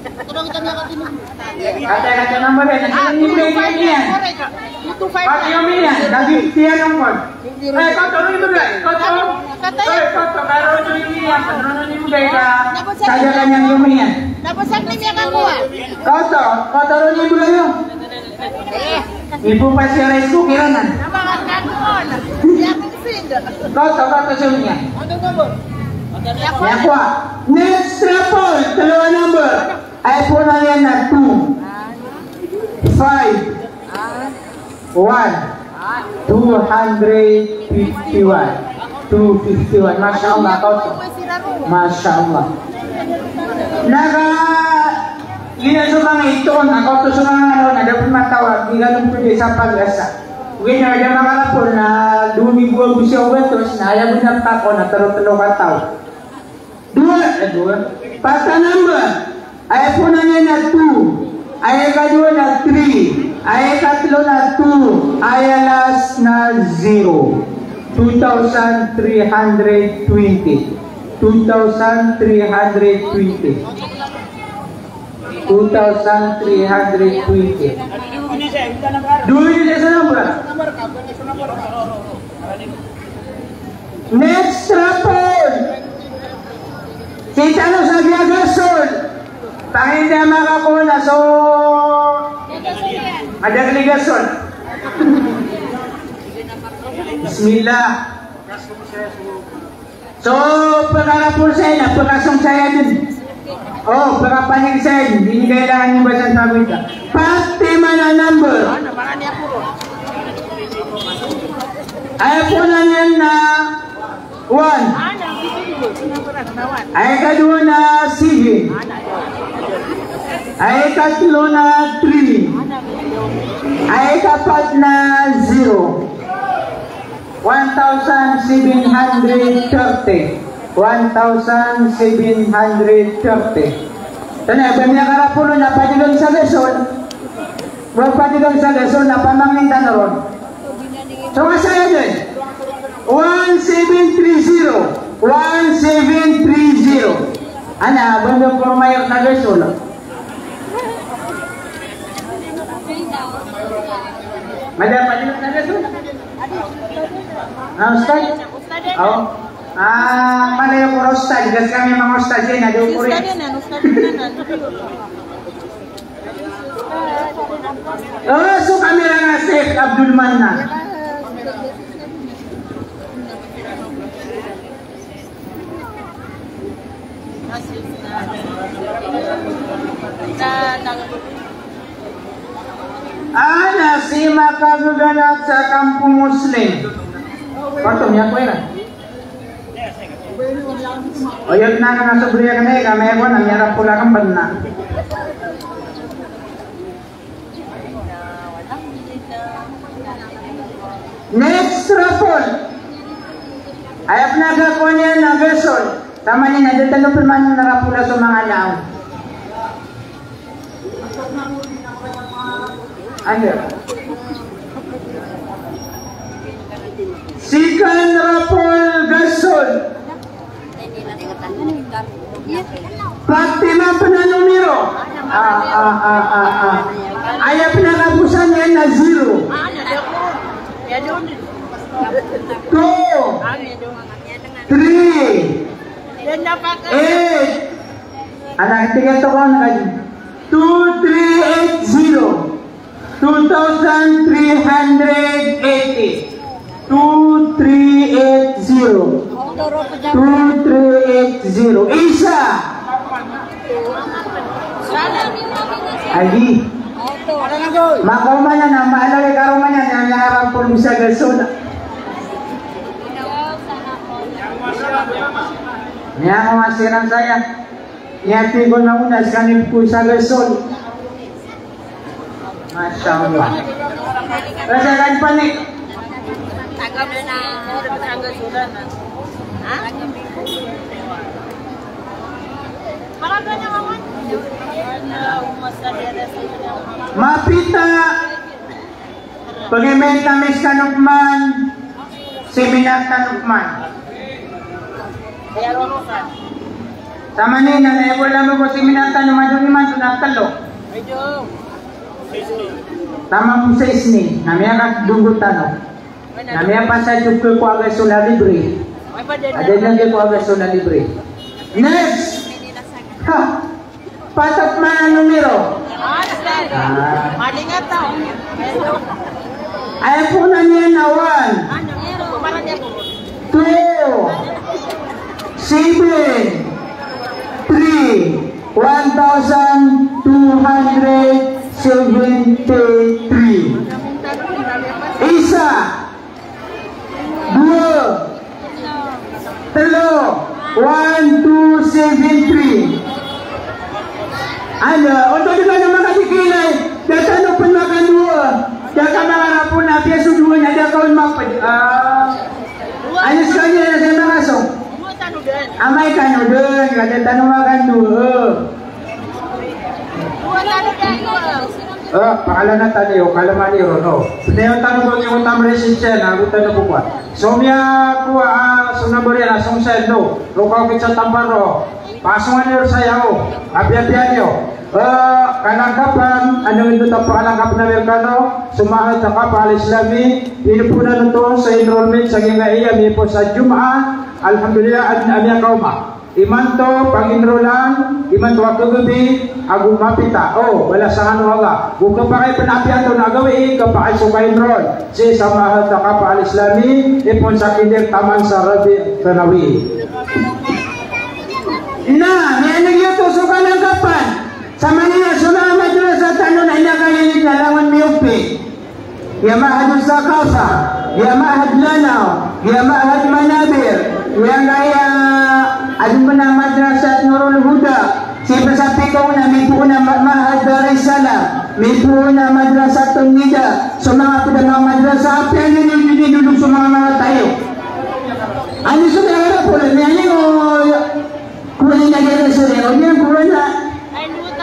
Kata, kata number yan. Ah, two two five nine. Correct. Two two five nine. Pati yung yan. Lagi siya number. Eh, koto, ano yung bagay? Koto. Kata yan. Eh, koto, karo yung yan. Ano yung bagay ka? Dapat sa akin. Sadya ka niyan yung yan. Dapat sa akin yung yan, kuha. Koto, koto, ano yung bagay yun? Ibo pa siya rice cooker na. Koto, koto siya niya. Niya kwa. Next raffle, telo a number. Aya poon iyan na two, five, one, two hundred fifty-one. Two fifty-one. Masha Allah, koto. Masha Allah. Naga, ina so manga ito, na koto so manga ano, na dapat matawag, di ka lungkot sa pag-asa. Ogaid na da manga raffle na dowa ribo ago siyaw gatos, na aya bo na pako, na telo-telo kataw. Dowa, eh, dowa. Pat a number. Aya poon iyan na two, aya ikadowa na three, aya ikatlo na two, aya last na zero. Two thousand three hundred twenty. Two thousand three hundred twenty. Two thousand three hundred twenty. Dowa ribo sa number. Next raffle. Sii tano sa giya gasol. Pangni a makakowa na so madakl i gasol. Bismillah. So, pkaraffle saya na, pkasong saya dn. O, pkapanik saya dn. Di niyo kailangan iyan basain sa pagwita. Pat a number. Aya poon iyan na one. Aya ikadowa na seven. Aya ikatlo na three. Aya ikapat na zero. One thousand seven hundred thirty. One thousand seven hundred thirty. Tana, ba miyakaraffle on na padigang sa gasol. Ba padigang sa gasol na pamangnin tano ron. So, masaya dn. One seven three zero. One seven three zero. Ana, ba miyakaraffle on na gasol. Madam, madam, madam. Ah, ustad? Ustad, eh. O. Ah, mala ko ustad, gas kami manga ustad, eh, na do ko rin. Ustad, eh, na, ustad, eh, na. O, so kami lang a Sheikh Abdul Mannan. Ana si makagaganat sa kampo Muslim. Pato niya ko ina. Oyot na nga sobriya kami, kami ko na miyaraffle akn bnar. Next raffle. Aya pn a gakowa niyan na gasol. Taman iyan na da tano pn man na raffle a so manga naw. Anda? Second raffle gasol. Pat a pn a numero. A, a, a, a, a. Aya pn a kaposan iyan na zero. Two. Three. Eight. Anak, tig a toko na kagiya. Two three eight zero. Two thousand three hundred eighty. Two three eight zero. Two three eight zero. Isa. Agi. Makaoma niyan na, maalaw i karoma niyan, na miyarap ko sa gasol. Niyan ko masiran saya. Niyan tig ko na ona, skaniyan ko sa gasol. Masha Allah. Rasa kan panik. Mapita. Pagimenta mis kanukman. Seminar kanukman. Samani na naibo lama ko seminar tano madon imanto na telo. Tama ko sa isni, na miyakadongot tano. Na miyapasad ko ko agasol a libre. Adn a ko agasol a libre. Next! Ha! Patat man a numero. Ah. Aya poonan iyan na one, two, seven, three, one thousand two hundred seventy-three. Isa, dowa, telo, one, two, seven, three. Anda, oto di ka na makadikilay, da tano pn makandowa, da ka mangarap on a piya so dowa niyan, da ka on mapd. Ah. Aya skaniyan na sa makaso. Amay ka no dn, ka da tano makandowa. Eh, pakalanatan iyo, kalaman iyo ron, o. Pnayaw tano ko niyo tamre si Chen, ago tano ko kowa. So miyakowa, ah, so number iyan, ah, song Chen, no. Roo ka okit sa tampar roo. Pasongan iyo saya, o. Apiya-piya niyo. Eh, kalangkapan, anda ngka dn ta pakalangkap na Amerikano, so Ma'had Thaqafah Al-Islami, pinoponan oto sa enrollment sa giyangkaya, miyapoon sa Jumaat, alhamdulillah, adn a miyakaoma. Imanto, pag-enrollan, imanto a kagabi, ago mapita. O, balasan o Allah. Go kapakay pn a apiya antonaa a gawii, kapakay so ka-enroll sii sa Ma'had Thaqafah Al-Islami, ipoon sa kinder taman sa Rabi' Thanawi. Na, miyaneg iyo oto so kalangkapan. Samani na so manga madrasa tano na inakalilid na langon miyopi. Giya Ma'had Thaqafah, giya Ma'had Lanao, giya Ma'had Manabir, giyangkaya adn pn a Madrasat Nurul Huda, sii pn sa Picong na mipoon a Ma-, Ma'had Darussalam, mipoon a Madrasatun Nida, so manga pd a manga madrasa, apiya niyo dn didolog so manga manga tayo. Ani so miyarap o, miyaneg o, kowa niyan a giyangkaya sori, o niyan kowa na,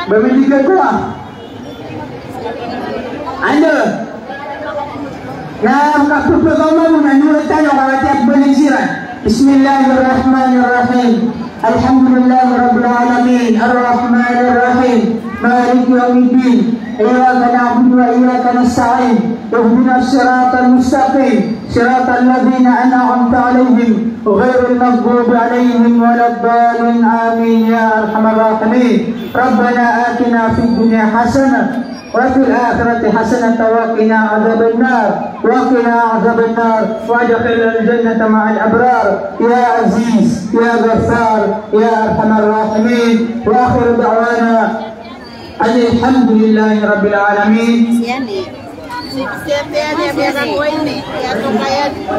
ba miyaneg ka kowa. Anda? Na kapphagaw mambo na nowat tano ka wati a pbaling siran. Bismillahir Rahmanir Rahim. Alhamdulillahi Rabbil Alamin. Arrahmanir Rahim. Maliki yawmiddin. Iyyaka na'budu wa iyyaka nasta'in. Ihdinas siratal mustaqim. Siratal ladzina an'amta 'alaihim. Ghairil maghdubi 'alaihim waladdallin. Amin. Ya Arhamar Rahimin. Rabbana atina fid dunya hasanah. وفي الآخرة حسنة وقنا عذاب النار، وقنا عذاب النار، وأدخلنا الجنة مع الأبرار، يا عزيز، يا غفار، يا أرحم الراحمين. وآخر دعوانا أن الحمد لله رب العالمين.